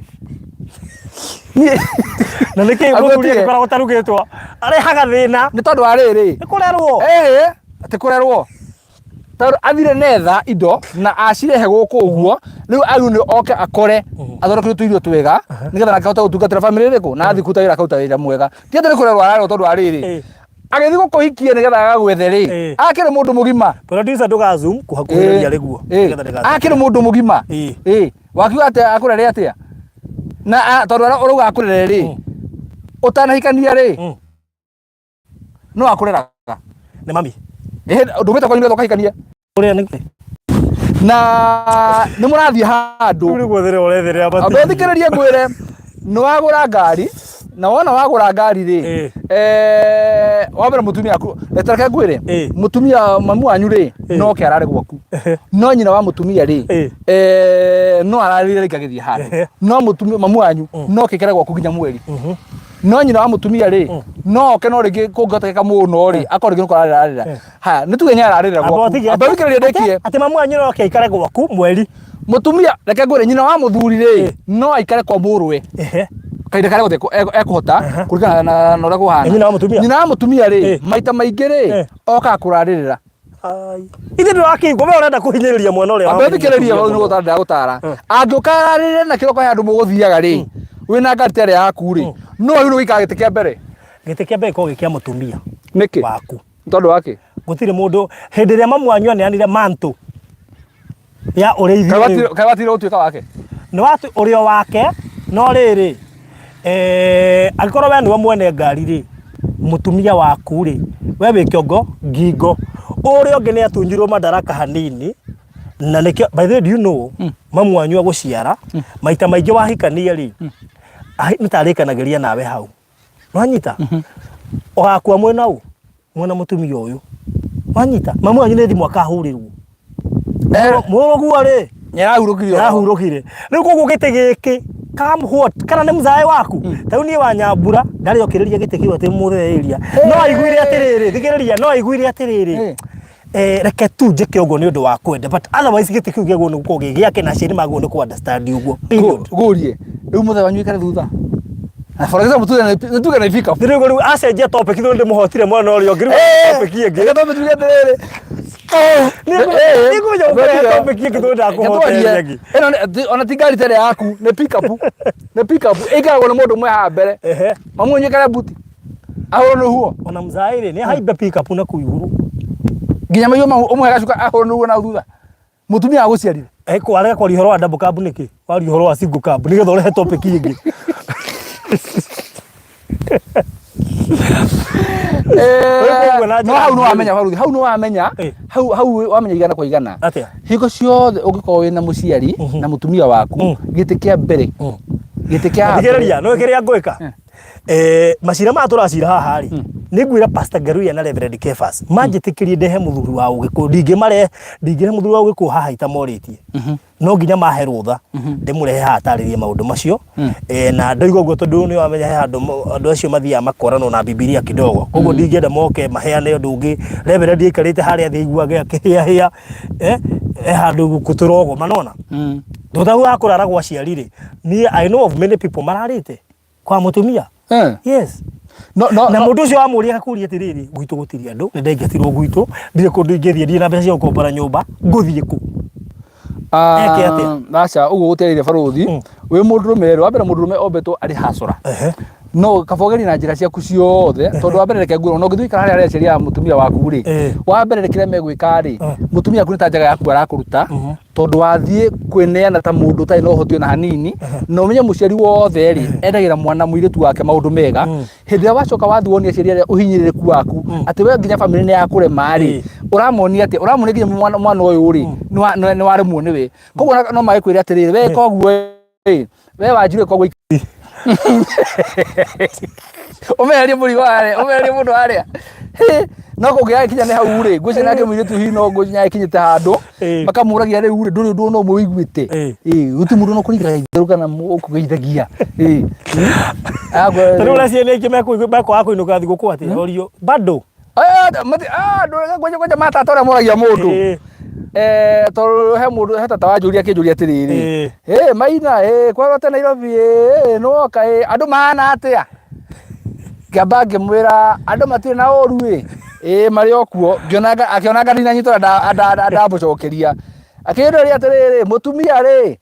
Niĩ Na nĩkĩ Aguo mũthuri tige. agĩkoragwo ũtarugĩtwo arehaga thĩna nĩ tondũ wa rĩrĩ. nĩ kũrerwo. Ĩĩ, atĩ kũrerwo. Tondũ athire netha indo na acirehe gũkũ ũguo, rĩu agĩrĩirwo nĩ oke akore athondekerwo tũirio twega nĩgetha nake ahote gũtungatĩra bamĩrĩ ĩrĩkũ na athiĩ kũruta wĩra akaruta wĩra mwega. Ti atĩ nĩ kũrerwo ararerwo tondũ wa rĩrĩ, Ĩ. agĩthiĩ gũkũhikia nĩgetha agagwethe rĩ, Ĩ. akĩrĩ mũndũ mũgima. Producer ndũga zoom kũhakuhĩrĩria rĩguo. Ĩ. Nĩgetha ndĩga- Akĩrĩ mũndũ mũgima. Ĩ. Ĩ. Wakiuga atĩ akũrere atĩa? Na tondũ ũrauga akũrere rĩ, ũtanahikania rĩ, no akũreraga. Nĩ mami. Ndũmĩte kwanyu nĩgetha ũkahikanie. Ũrĩa nĩ Na nĩ mũrathiĩ handũ. Rĩu nĩguo thĩrĩa ũretherera Ambe ũthikĩrĩrie ngwĩre, nĩ wagũra ngari, na wona wagũra ngari rĩ, Ĩ. wa mbere mũtumia aku, reke ngwĩre, Ĩ. mũtumia mamu wanyu rĩ, Ĩ. no oke arare gwaku. No nyina wa mũtumia rĩ, Ĩ. no ararĩre rĩngĩ agĩthiĩ handũ. Ehe. No mũtumia mamu wanyu no oke aikare gwaku nginya mweri. No nyina wa mũtumia rĩ, no oke no rĩngĩ kũngĩhotekeka mũno rĩ, akorwo rĩngĩ nĩ kũrarĩra ararĩra. Haya, nĩ tuge nĩ ararĩrĩra Amba gwaku. ũtige Amba ũthikĩrĩrie ndĩkie. Atĩ mamu wanyu no oke aikare gwaku mweri. Mũtumia, reke ngwĩre, nyina wa mũthuri rĩ, no aikare kwa mũrũwe Ehe. kahinda karĩa gothe ekũhota kũringana na ũrĩa kũhana. Nyina wa mũtumia? Nyina wa mũtumia rĩ, maita maingĩ rĩ, okaga kũrarĩrĩra. Ai. Ithe ndũrakĩigua we ũrenda kũhinyĩrĩria mwana ũrĩa Amba wa ũthikĩrĩrie hau nĩguo ndĩragũtara. Angĩũka ararĩrĩre na kĩroko he handũ mũgũthiaga rĩ, wĩna ngari ta ĩrĩa yaku rĩ, no wagĩrĩirwo gũikara gĩtĩ kĩa mbere. Gĩtĩ kĩa mbere gĩkoragwo gĩ kĩa mũtumia Nĩkĩ? waku. Nĩ tondũ wa kĩ? Gũtirĩ mũndũ hĩndĩ ĩrĩa mamu wanyu aneanire mantũ ya ũrĩithi Kaĩ rĩ, watigire gũtuĩka wake? nĩ watu ũrĩo wake no rĩrĩ angĩkorwo we nĩwe mwene ngari rĩ mũtumia waku rĩ we wĩ kĩongo ngingo ũrĩa ũngĩ nĩ atunyirwo madaraka hanini na nĩkĩo by the way do you know mamu wanyu agũciara maita maingĩ wahikania rĩ nĩ ta arĩkanagĩria nawe hau wanyita ũgakua mwena ũ mwena mũtumia ũyũ wanyita mamu wanyu nĩ thimũ akahũrĩrwo mũrũguo rĩ Nĩarahurũkire oro. arahurũkire rĩu koguo gĩtĩ gĩkĩ come what kana nĩ mũzae waku ta rĩu niĩ wa nyambura ndarĩ okĩrĩria gĩtĩ kĩu atĩ mũtheĩria no aiguire atĩrĩrĩ thikĩrĩria no aiguire atĩrĩrĩ reke tu njĩke ũguo nĩ ũndũ wa kwenda but otherwise gĩtĩ kĩu gĩagĩrĩirwo nĩ gũkorwo gĩ gĩake na aciari magĩrĩirwo nĩ kũ understand ũguo period. Ngũrie rĩu mũthee wanyu aikare thutha. Na for example tuge nĩ tuge nĩ pick up. Rĩu rĩu acenjia topic rĩu ndĩmũhotire mwena ũrĩa ũngĩ rĩu topic ĩngĩ. Reke topic tuge atĩrĩrĩ. Nĩngũmenya gũkũrehe topic ĩngĩ tondũ ndakũhotera ĩngĩ. Ĩno ona ti ngari ta ĩrĩa yaku nĩ pick up. Nĩ pick up ĩikaragwo nĩ mũndũ ũmwe haha mbere. Ehe. Mamu wanyu aikare buti. Ahũrwo nĩ huo. Ona mzaĩ rĩ nĩ ahaimbe pick up na kũu igũrũ. Nginya maiyũ mau ũmũhe gacuka ahũrwo nĩ ruo na thutha. Mũtumia agũciarire. Warega kwaria ũhoro wa double cab nĩkĩ? Waria ũhoro wa single cab nĩgetha ũrehe topic ĩngĩ. Ũguo na No njĩra hau nĩ njũru. wamenya baruthi hau nĩ wamenya hau hau wamenya igana kwa igana. Atĩa? Hingo ciothe ũngĩkorwo wĩna mũciari na mũtumia waku gĩtĩ kĩa mbere gĩtĩ kĩa mbere Thikĩrĩria, nĩ kĩrĩa ngwĩka. Macira maya tũracira haha rĩ nĩ ngwĩra Pastor Ngaruiya na Reverend Kefas manjĩtĩkĩrie ndehe mũthuri wa ũgĩkũyũ ndingĩmarehe ndingĩrehe mũthuri wa ũgĩkũyũ haha itamorĩtie no nginya mahe rũtha ndĩmũrehe haha atarĩrie maũndũ macio na ndoiga ũguo tondũ nĩ wamenya he handũ andũ acio mathiaga makoranwo na Bibilia kidogo koguo ndingĩenda moke maheane ũndũ ũngĩ Reverend aikarĩte harĩa thĩ aiguage akĩhĩahĩa he handũ gũtũrogoma nona thutha wa kũrara gwa aciari rĩ niĩ I know of many people mararĩte kwa mutumia yes No, no, na no. mundu ucio wamuria akakuria atiriri gwitũ gũtirĩ andũ nĩ ndaingatirwo gwitũ ndirĩ kũndũ ingĩthiĩ ndirĩ na mbeca cia gũkombora nyũmba ngũthiĩ kũ Eke atĩa? Aca ũguo gũtiarĩire barũthi wĩ mũndũrũme rĩ wa mbere mũndũrũme ombĩtwo arĩ hacũra no kaba ũgerie na njĩra ciaku ciothe tondũ wa mbere reke ngwĩre ona ũngĩthiĩ gũikara harĩa harĩa aciari a mũtumia waku rĩ wa mbere kĩrĩa megwĩka rĩ mũtumia waku nĩ ta njaga yaku arakũruta tondũ wathiĩ kwĩneana ta mũndũ ũtarĩ na ũhoti ona hanini na ũmenye mũciari wothe rĩ endagĩra mwana mũirĩtu wake maũndũ mega hĩndĩ ĩrĩa wacoka wathiĩ wonia aciari arĩa ũhinyĩrĩrĩku waku atĩ we nginya bamĩrĩ nĩ yakũrema rĩ ũramonia atĩ ũramonia nginya mwana mwana ũyũ rĩ nĩ waremwo nĩwe koguo no magĩkwĩre atĩrĩrĩ we ĩka ũguo ĩ we wanjirũ ĩka ũguo. Ũmeherie mũrigo harĩa, ũmeherie mũndũ harĩa. Hĩ, no kũngĩgagĩkinya nĩ hau rĩ, ngwĩciria nake mũirĩtu hihi no ngwĩciria nĩagĩkinyĩte handũ, makamũragia rĩu rĩ, ndũrĩ ũndũ ona ũmwe ũiguĩte. Ĩ, gũtirĩ mũndũ ona ũkũringaga itherũ kana ũkũgeithagia. Ĩ. Ta rĩu ũreciria nĩ aingĩ mekwaga kũinũka thigũkũ atĩ orio bado. Ngwĩciria kwanja matata ũrĩa moragia mũndũ. Tondũ he mũndũ he tata wanjũria akĩnjũria atĩrĩrĩ, ĩ Maina ĩ kwerwo Nairobi ĩ nĩwoka ĩ andũ mahana atĩa? Ngĩamba ngĩmwĩra andũ matirĩ na ũru ĩ, ĩ marĩ o kuo. Ngĩona akĩona anga ndinanyita ũrĩa ndamũcokeria. Akĩnjũria atĩrĩrĩ, mũtumia rĩ,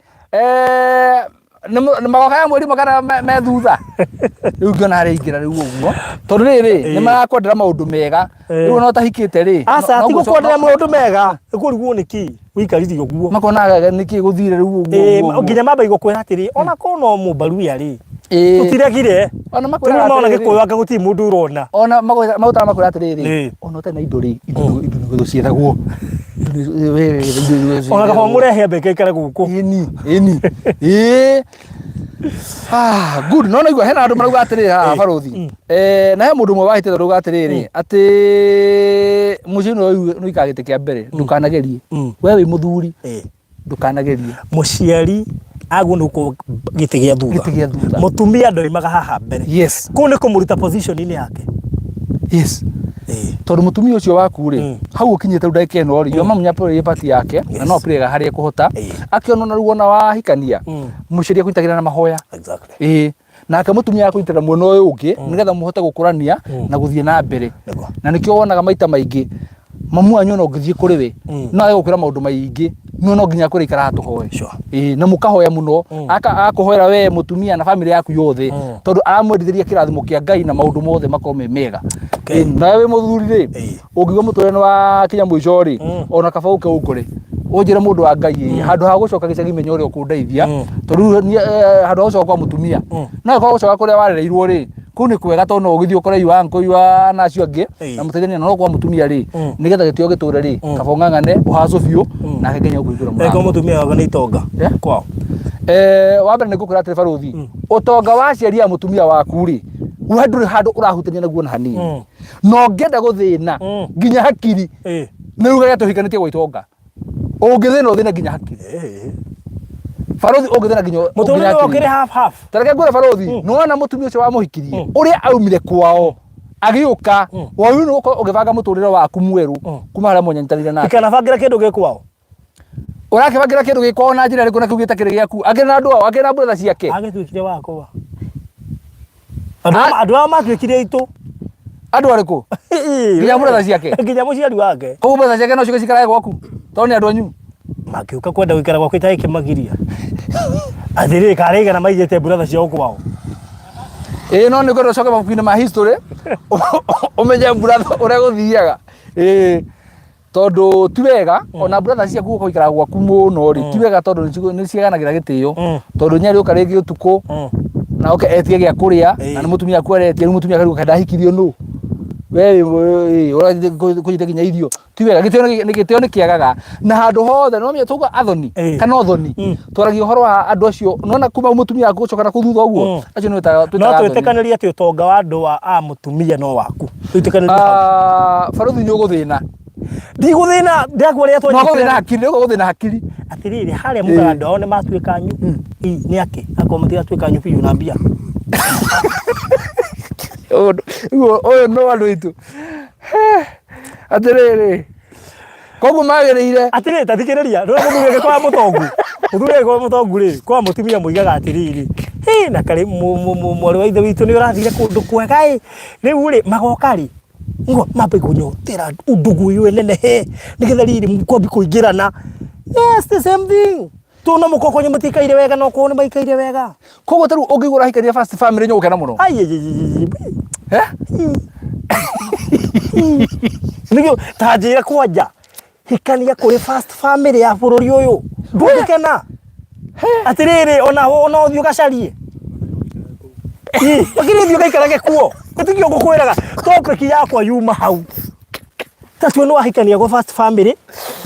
magoka ya mweri kana me thutha. Rĩu ngĩona harĩa ingĩra rĩu ũguo. Tondũ rĩrĩ, nĩ marakwendera maũndũ mega. Rĩu ona ũtahikĩte rĩ. Aca, ti gũkwendera maũndũ mega. Ũkũrigwo nĩ kĩ? Wĩikarire ũguo. Makonaga nĩkĩ gũthire rĩu ũguo. Nginya mamba igũkwĩra atĩrĩ, ona korwo no mũmbaruya rĩ, tũtiregire. Ona makwĩraga atĩrĩrĩ. Ona Gĩkũyũ anga gũtirĩ mũndũ ũrona. Ona magũtara makwĩra atĩrĩrĩ, ona ũtarĩ na indo rĩ, indo nĩ ciethagwo. Ona kaba mũrehe ambe ĩkaikare gũkũ. Ĩni, ĩni. Ĩĩ. Ah, good. No naigua hena andũ marauga atĩrĩrĩ haha barothi. Eh, na he mũndũ ũmwe wahĩtĩte ũrauga atĩrĩrĩ atĩ mũciĩ nĩ ũikara gĩtĩ kĩa mbere ndũkanagerie. We wĩ mũthuri ndũkanagerie. Mũciari agwo nĩ gũkorwo gĩtĩ gĩa thutha. Gĩtĩ gĩa thutha. Mũtumia ndoimaga haha mbere. Yes. Kũu nĩ kũmũruta position-inĩ yake. Yes. Tondũ mũtumia ũcio waku rĩ, hau ũkinyĩte rĩu ndagĩka ĩno rĩ, yo mamu nĩ part yake na no play harĩa ekũhota. Akĩona ona rĩu ona wahikania, mũciari akũnyitagĩrĩra na mahoya. Exactly. Ĩĩ. Nake mũtumia akũnyitĩrĩra mwena ũyũ ũngĩ nĩgetha mũhote gũkũrania na gũthiĩ na mbere. Na nĩkĩo wonaga maita maingĩ mamu wanyu ona ũngĩthiĩ kũrĩ we no age gũkwĩra maũndũ maingĩ no no nginya akwĩre ikara haha tũhoe. Ĩĩ, na mũkahoya mũno akakũhoera we mũtumia na bamĩrĩ yaku yothe tondũ aramwendithĩria kĩrathimo kĩa Ngai na maũndũ mothe makorwo me mega. Ĩĩ, nawe wĩ mũthuri rĩ, ũngĩigua mũtũrĩre nĩ wakinya mũico rĩ, ona kaba ũke ũngore ũnjĩre mũndũ wa Ngai ĩ, handũ ha gũcoka gĩcagi menya ũrĩa ũkũndeithia tondũ rĩu niĩ, handũ ha gũcoka kwa mũtumia no angĩkorwo gũcoka kũrĩa warereirwo rĩ, kũu nĩ kwega tondũ no ũgĩthiĩ ũkore your uncle your na acio angĩ na mũteithanie no kwa mũtumia rĩ, nĩgetha gĩtĩo gĩtũre rĩ, kaba ũng'ang'ane ũhacũ biũ nake Ngai nĩegũkũhingũra Angĩkorwo mũrango. mũtumia wakwa nĩ itonga kwao. Wa mbere nĩ ngũkwĩra atĩrĩ barũthi, ũtonga wa aciari a mũtumia waku rĩ, we ndũrĩ handũ ũrahutania naguo ona hanini. Na ũngĩenda gũthĩna nginya hakiri, nĩ ugage atĩ ũhikanĩtie gwa itonga. Ũngĩthĩna ũthĩne nginya hakiri. Barũthi ũngĩthĩna nginya Mũtũrĩre ũkĩrĩ half half. Ta reke ngwĩre barũthi, nĩ wona mũtumia ũcio wamũhikirie, ũrĩa aumire kwao agĩũka, wagĩrĩirwo nĩ gũkorwo ũgĩbanga mũtũrĩre waku mwerũ kuma harĩa mwanyitanĩire nake. Ndikanabangĩra kĩndũ gĩ kwao. Ũrakĩbangĩra kĩndũ gĩ kwao na njĩra ĩrĩkũ na kĩu gĩtakĩrĩ gĩaku? Akĩrĩ na andũ ao, akĩrĩ na brother ciake. Agĩtuĩkire wakwa. Andũ aya matuĩkire aitũ. Andũ arĩkũ? Nginya brother ciake? Nginya mũciari wake. Koguo brother ciake no ciũke ciikarage gwaku? Tondũ nĩ andũ anyu? Mangĩũka kwenda gũikara gwakwa itarĩ kĩmagiria. Atĩrĩrĩ, karĩ aigana maigĩte brother ciao kwao? Ĩĩ no nĩ ngwenda ũcoke mabuku-inĩ ma history ũmenye brother ũrĩa gũthiaga. Ĩĩ. Tondũ ti wega ona brother ciaku gũka gũikara gwaku mũno rĩ, ti wega tondũ nĩ ciaganagĩra gĩtĩo. Tondũ nĩ arĩũka rĩngĩ ũtukũ na oke etie gĩa kũrĩa na nĩ mũtumia waku aretia, rĩu mũtumia akarigwo kaĩ ndahikirio nũ? We ũrathiĩ kũnyita nginya irio. Ti wega, gĩtĩo nĩ kĩagaga. Na handũ hothe, nĩ wamenya twauga athoni kana ũthoni, twaragia ũhoro wa andũ acio, nĩ wona kuma mũtumia waku gũcoka na kũu thutha ũguo, acio nĩo twĩtaga No athoni. twĩtĩkanĩrie atĩ ũtonga wa andũ a mũtumia no waku. Twĩtĩkanĩrie hau. Ah, barũthi nĩ ũgũthĩna. Ndigũthĩna, ndĩrakuoria No ũgũthĩna hakiri, nĩ ũgũthĩna hakiri. Atĩrĩrĩ, harĩa mugaga andũ ao nĩ matuĩka anyu, ĩ, nĩ akĩ? Akorwo matigatuĩka anyu biũ na mbia. Ũyũ no andũ aitũ. Atĩrĩrĩ, koguo magĩrĩire. Atĩrĩrĩ, ta thikĩrĩria, ndũĩ mũthuri angĩkorwo mũtongu, mũthuri angĩkorwo mũtongu rĩ, kwa mũtumia moigaga atĩrĩrĩ, hĩ, na karĩ mwarĩ wa ithe witũ nĩ ũrathire kũndũ kwega ĩ, rĩu rĩ, magoka rĩ, ngo mambe kũnyotera ndũgũ ĩyo ĩnenehe, nĩgetha rĩrĩ kwambi kũingĩrana. Yes, the same thing. Tondũ no mũkorwo kwanyu mũtikaire wega no kwao nĩ maikaire wega. Koguo ta rĩu ũngĩigua ũrahikania first family nĩ ũgũkena mũno. Ai, ai, ai, ai, ai. Eh? Nĩkĩo ta njĩra kwanja hikania kũrĩ first family ya bũrũri ũyũ ndũngĩkena atĩrĩrĩ ona ona ũthiĩ ũgacarie. Ĩ, makĩria ũthiĩ ũgaikarage kuo gũtikĩo ngũkwĩraga topic yakwa yuma hau. Ta tuone wahikania gwa first family.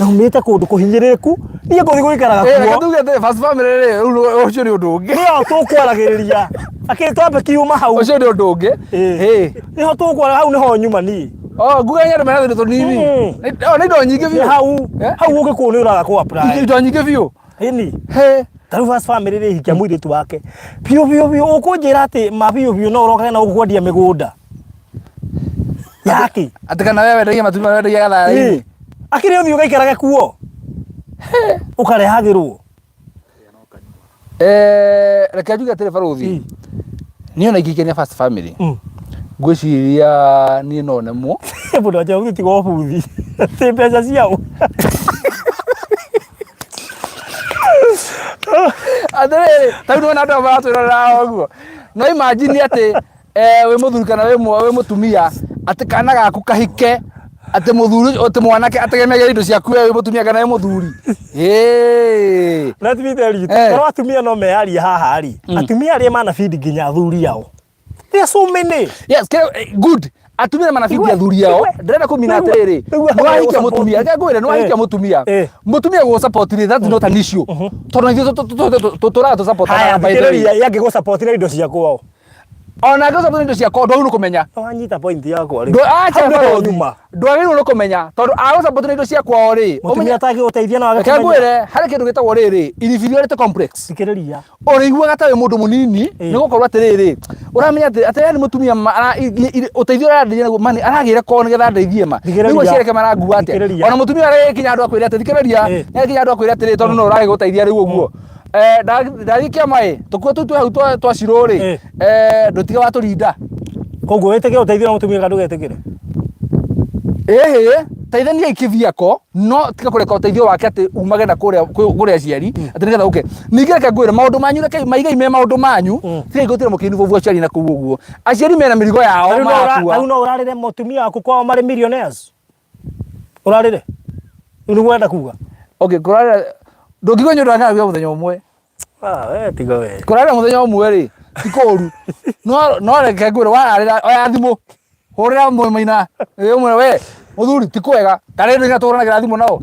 Na umĩte kũndũ kũhinyĩrĩrĩku niĩ ngũthiĩ gũikaraga Eh, reke kuo. tuge atĩrĩ first family rĩ rĩu ũcio nĩ ũndũ ũngĩ. Nĩho tũkwaragĩrĩria. Akĩrĩ twambe kiuma hau. Ũcio nĩ ũndũ ũngĩ. Ĩĩ. Ĩĩ. Nĩho tũkwara hau nĩho nyuma niĩ. Oh, nguga nyandũ mena tũindo tũnini. Oh, nĩ indo nyingĩ Nĩ biũ. hau Eh? hau ũngĩkũũ nĩ ũraga kũ apply. Indo nyingĩ biũ. Ĩni. He. Ta rĩu first family rĩ hikia mũirĩtu wake. Biũ biũ biũ ũkũnjĩra atĩ ma biũ biũ no ũrokage na gũkũ kwendia mĩgũnda. Yaki. Atĩ kana wewe wendagia matumbĩ marĩa wendagia gatharĩ-inĩ. Ĩĩ. Akĩrĩ ũthiĩ ũgaikarage kuo. Ũkarehagĩrwo. Eh, reke njuge atĩrĩ barũthi. Niĩ ona ingĩkenia first family. Ngwĩciria niĩ no nemwo. Mũndũ wa Njaruthi tiga ũbuthi. Ti mbeca ciao. Atĩrĩrĩ, ta rĩu nĩwona andũ aya maratwĩrorera ũguo. No imagine atĩ eh, wĩ mũthuri kana wĩ wĩ mũtumia atĩ kana gaku kahike atĩ mũthuri atĩ mwanake ategemeage indo ciaku we wĩ mũtumia kana wĩ mũthuri. Ĩĩ. Let me tell you, Eh. korwo atumia no meyarie haha rĩ, atumia arĩa manabindi nginya athuri ao. There are so many. Yes, good. Atumia manabindi Igwe, athuri ao. igwe. Ndĩrenda kũmina Igwe, atĩrĩrĩ. igwe, Nĩwahikia gũsupport. mũtumia. Reke ngwĩre nĩwahikia Eh. mũtumia. Eh. Mũtumia gũ support rĩ, that's not an issue. Tondũ ithuĩ tũtũraga tũ support Haya, by the way. thikĩrĩria, yangĩ support na indo cia kwao. Ona angĩ support na indo cia kwao ndwagĩrĩirwo nĩ kũmenya. Wanyita point yakwa rĩ. Acha Hau nĩho barũthi. nyuma. Ndwagĩrĩirwo nĩ kũmenya tondũ agũ support na indo cia kwao rĩ. Mũtumia atangĩgũteithia no age Reke kũmenya. ngwĩre harĩ kĩndũ gĩtagwo rĩrĩ inferiority complex. Thikĩrĩria. Ũrĩiguaga ta wĩ mũndũ mũnini Ĩĩ. nĩ gũkorwo atĩrĩrĩ ũramenya atĩ atĩ yani mũtumia ũteithio ũrĩa arandeithia naguo mani aragĩra kwao nĩgetha andeithie ma Thikĩrĩria. rĩu aciareke marangua atĩa Thikĩrĩria. ona mũtumia aragĩkinya handũ akwĩre atĩ thikĩrĩria Ĩĩ. nĩakinya handũ akwĩre atĩrĩ tondũ no ũragĩgũteithia rĩu ũguo Eh, ndathiĩ kĩama ĩ tũkuo tũu twĩ hau twa cirũ rĩ Ĩĩ. eh, ndũtige watũrinda. Koguo wĩtĩkĩre ũteithio na mũtumia kana ndũgetĩkĩre? Ĩhĩ, teithaniai kĩbiako no tiga kũreka ũteithio wake atĩ umage na kũrĩa kũrĩ aciari atĩ nĩgetha ũke. Ningĩ reke ngwĩre maũndũ manyu reke maigai me maũndũ manyu tigai gũtira mũkĩinvolve aciari na kũu ũguo. Aciari mena mĩrigo yao Ta rĩu no ũra- marakua. ta rĩu no ũrarĩre mũtumia waku kwao marĩ millionaires? Ũrarĩre? Rĩu nĩguo ũrenda kuga? Okay, kũrarĩra ndũngĩigua nĩ ũndũ wa ng'aragu ya mũthenya ũmwe. Ah, we tiga we. Kũrarĩra mũthenya ũmwe rĩ ti kũru. No no reke ngwĩre wararĩra oya thimũ hũrĩra maina ũmwe we mũthuri ti kwega kana rĩu tũhũranagĩra thimũ nao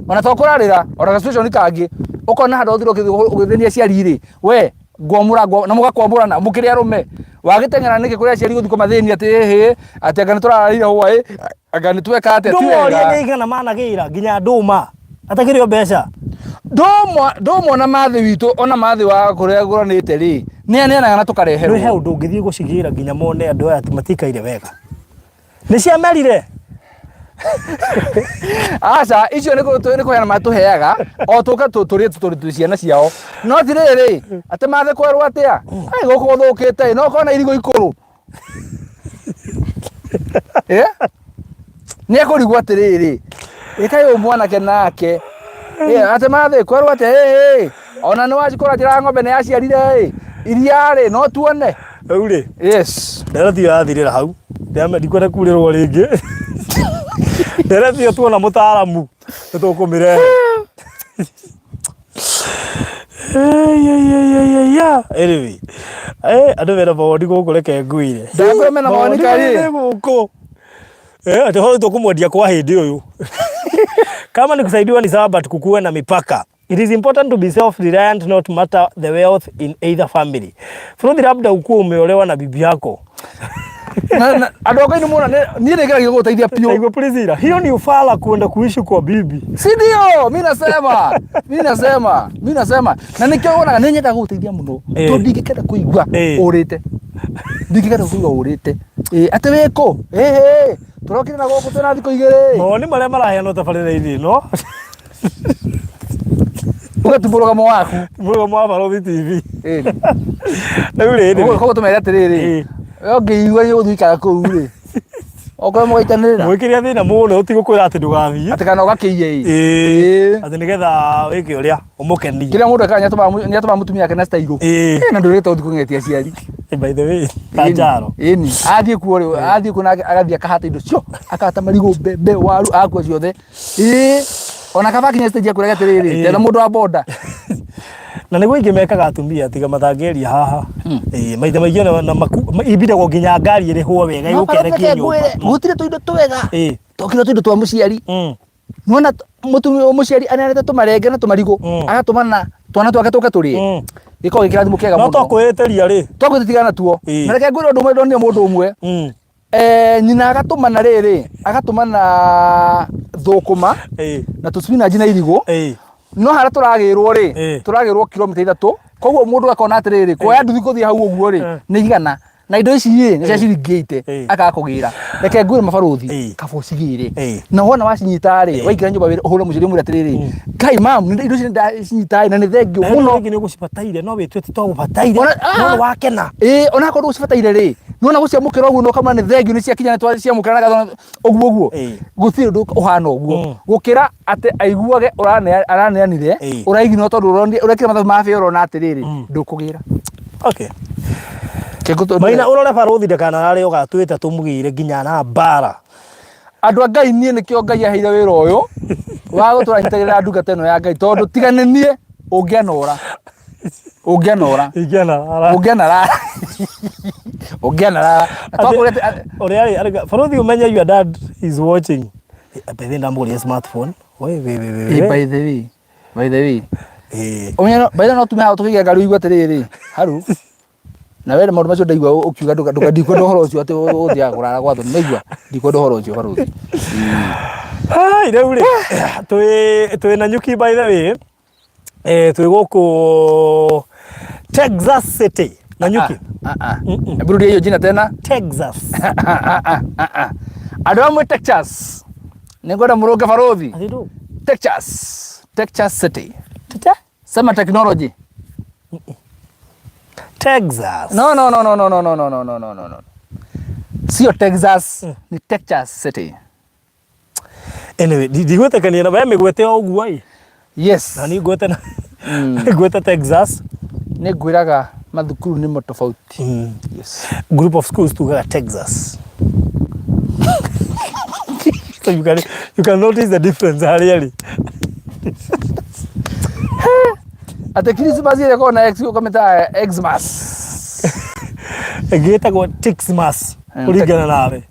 ona to kũrarĩra ona ga situation kangĩ ũkona handũ ũthire ũgĩthĩnia aciari rĩ we ngwamũra na mũgakwamũrana mũkĩrĩ arũme wagĩteng'era nĩkĩ kũrĩ aciari gũthiĩ kũmathĩnia atĩ ĩhĩ atĩ anga nĩtũrararire hwaĩ anga nĩtweka atĩa ti Ndũmorie wega nĩ igana managĩra nginya ndũma atakĩrĩ o mbeca. Ndũma ona mathĩ witũ ona mathĩ wa kũrĩa ngũranĩte rĩ nĩ aneanaga na Nĩ he tũkareherwo ũndũ ũngĩthiĩ gũcigĩra nginya mone andũ aya atĩ matikaire wega. Nĩ ciamerire. Aca icio nĩ kũheana matũheaga o tũka tũrĩ tũrĩ twĩ ciana ciao no ti rĩrĩ atĩ mathe kwerwo atĩa ai gũkũ gũthũkĩte no ũkona irigũ ikũrũ Eh? Nĩ ekũrigwo atĩrĩrĩ ĩkaĩ ũyũ mwanake nake Eh, atĩ mathe kwerwo atĩa ĩ ona nĩ wacikũra njĩra ng'ombe nĩ yaciarire ĩ iria rĩ no tuone Rĩu rĩ yes ndereti ĩyo yathirĩra hau ndĩramenya ndikwenda kurĩrwo rĩngĩ ndereti ĩyo tuona mũtaaramu nĩ tũkũmĩrehe anyway andũ mena mawoni gũkũ reke ngwĩre Ndakwĩra mena mawoni karĩ. mena gũkũ atĩ hau tũkũmwendia kwa hĩndĩ ũyũ kama ni kusaidiwa ni sawa but kukuwe na mipaka It is important to be self-reliant not matter the wealth in either family. Frodhi, labda ukuwa umeolewa na bibi yako. Andũ a Ngai nĩ muona niĩ nĩ ngeragia gũgũteithia biũ. Taigua Priscilla, hiyo ni ufala kuenda kuishi kwa bibi. Si ndio? Mimi nasema, mimi nasema, mimi nasema. Na nĩkĩo wonaga nĩ nyendaga gũgũteithia mũno. Eh. Tondũ ndingĩkenda kũigua Eh. ũrĩte. Ndingĩkenda kũigua ũrĩte. Eh, atĩ wĩkũ? Eh, eh, tũrokire na gũkũ twĩna thikũ igĩrĩ. Mawoni marĩa maraheanwo tabarĩra-inĩ ĩno Uga tu mũrũgamo waku. Mũrũgamo wa Barũthi TV. Ĩni. Rĩu rĩrĩ. Koguo tũmere atĩrĩrĩ. Ĩĩ. We ũngĩigua nĩ ũgũthiĩ gũikara kũu rĩ. Okorwo mũgaitanĩrĩra. Mwĩkĩre thĩna mũno ũtigũkwĩra atĩ ndũgathiĩ. Atĩ kana ũgakĩiye ĩ. Ĩĩ. Atĩ nĩgetha wĩke ũrĩa ũmũkenie. Kĩrĩa mũndũ ekaga nĩatũmaga mũtumia ake na style. Ĩĩ. Na ndũrĩte ũthiĩ kũng'etia aciari. By the way, ta njaro. Ĩni. Athiĩ kuo rĩ, athiĩ kuo na agathiĩ akahata indo cio. Akahata marigũ, mbembe, waru, agakua ciothe. Ĩĩ. Ona kaba akinya stage ya kwĩraga atĩrĩrĩ, Ĩĩ. ndena mũndũ wa boda. Na nĩguo ingĩ mekaga atumia tiga matangĩeria haha. Ĩĩ, maita maingĩ ona na ibindagwo nginya ngari ĩrĩhwo wega No ĩgũkerekia reke nyũmba. ngwĩre, gũtirĩ tũindo twega. Ĩĩ. Tokire tũindo twa mũciari. Nĩwona mũtumia mũciari aneanĩte tũmarenge na tũmarigũ agatũmana twana twake tũke tũrĩe. Gĩkoragwo gĩ kĩrathimo kĩega No mũno. twakwĩĩtĩria rĩ. Twakwĩtigana natuo. Na reke ngwĩre ũndũ ũmwe ndonire mũndũ ũmwe. Nyina agatũmana rĩrĩ, agatũmana thũkũma na tũ spinach na irigũ. No harĩa tũragĩrwo rĩ, tũragĩrwo kilomita 3. Koguo mũndũ akona atĩrĩrĩ, kuoya nduthi gũthiĩ hau ũguo rĩ, nĩ igana. Na indo ici rĩ, nĩ cia ciringi 80 akaga kũgĩra. Reke ngwĩre mabarũthi, kaba ũcigĩre. Na wona wacinyita rĩ, waingĩra nyũmba wĩre ũhũre mũciari ũmwĩre atĩrĩrĩ, Ngai mamu, indo ici nĩ ndacinyita rĩ, na nĩ thengiũ Na mũno. rĩngĩ nĩ ũgũcibataire no wĩtue ti twagũbataire no nĩ wakena. Ĩĩ ona akorwo ndũgũcibataire rĩ, nĩwona gũciamũkĩra ũguo na ũkamenya nĩ thengiũ nĩ ciakinya nĩ twaciamũkĩra na ngatho ũguo ũguo. Gũtirĩ ũndũ ũhana ũguo. Gũkĩra atĩ aiguage araneanire, ũraiginwo tondũ ũrekĩra mathabu ma bĩa ũrona atĩrĩrĩ, ndũkũgĩra. Okay. Maina ũrore barũthi ndakanarare ũgatwĩta tũmũgĩre nginya na mbara. Andũ a Ngai niĩ nĩkĩo Ngai aheire wĩra ũyũ wa gũtũra nyitagĩrĩra ndungata ĩno ya Ngai tondũ tiga nĩ niĩ ũngĩanora ũngĩanora Ingĩanarara. Ũngĩanarara ũngĩanarara Na twakwĩra atĩ- Ũrĩa rĩ, arauga, barũthi ũmenye your dad is watching. Bethe ndamũgũrĩire smartphone. We we we we. Eh, we. by the way by the way Eh. ũmenye by the way no tume haha tũkĩgĩa ngari ũigue atĩrĩrĩ haru na we maũndũ macio ndaigua ũkiuga ndũka ndũka ndikwenda ũhoro ũcio atĩ ũthiaga kũrara gwa thoni naigua ndikwenda ũhoro ũcio barũthi. Ai, rĩu rĩ, twĩ na nyuki by the way. Eh, twĩ gũkũ Texas City na nyuki. Ah, ah. Hebu rudia hiyo jina tena. Texas. Ah, ah, ah, ah. Andũ amwe Texas. Nĩngwenda mũrũnge barũthi. Atĩ ndũ? Texas. Texas City. Tete? Sema technology. Texas. No, no, no, no, no, no, no, no, no, no, no, no, no. Sio Texas, ni Texas City. Anyway, ndigwĩtĩkania na we mĩgwete o ũguo ĩ. Yes. Na niĩ ngwete na ngwete Texas. Nĩ ngwĩraga mathukuru nĩmo tofauti. Yes. Group of schools tugaga Texas. So you can notice the difference harĩa rĩ. Atĩ Christmas ĩrĩa ĩkoragwo na X ũkamĩtaga Xmas. Ĩngĩ ĩtagwo Tixmas kũringana nawe.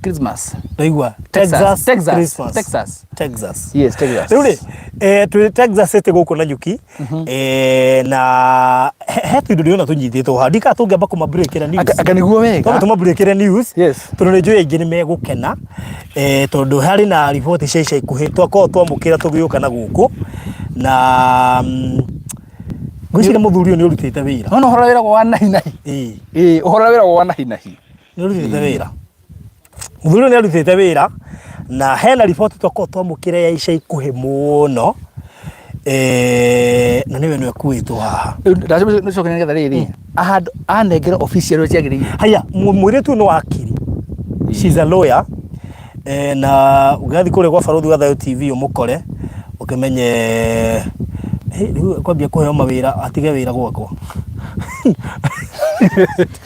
Christmas. Ndaigua Texas, Texas, Texas, Christmas. Texas. Texas. Yes, Texas. Rĩu rĩ, twĩ Texas City gũkũ Nanyuki, na he tũindo ndĩrona tũnyitĩtwo haha ndikaga tũngĩamba kũmabreakĩra news. Anga nĩguo wega. Twamba tũmabreakĩre news. Yes. Tondũ nĩ njũĩ aingĩ nĩ megũkena, tondũ harĩ na riboti cia ica ikuhĩ twakorwo twamũkĩra tũgĩũka na gũkũ na ngwĩciria mũthuri ũyũ nĩ ũrutĩte wĩra. Nona ũhoro wĩragwo wa nahi nahi. Ĩĩ. Ĩĩ, ũhoro wĩragwo wa nahi nahi. Nĩ ũrutĩte wĩra. Mũthuri ũyũ nĩ arutĩte wĩra na hena riboti twakorwo twamũkĩra ya ica ikuhĩ mũno, na nĩwe nĩwe ĩkuĩtwo haha. Ndacoka nĩgetha rĩrĩ handũ anengere official ũrĩa ciagĩrĩire. Haya, mũirĩtu ũyũ nĩ wakiri. She's a lawyer. Na ũngĩgathiĩ kũrĩa gwa Barũthi wa Thayũ TV ũmũkore ũkĩmenye rĩu kwambia kũheo mawĩra atige wĩra gwakwa.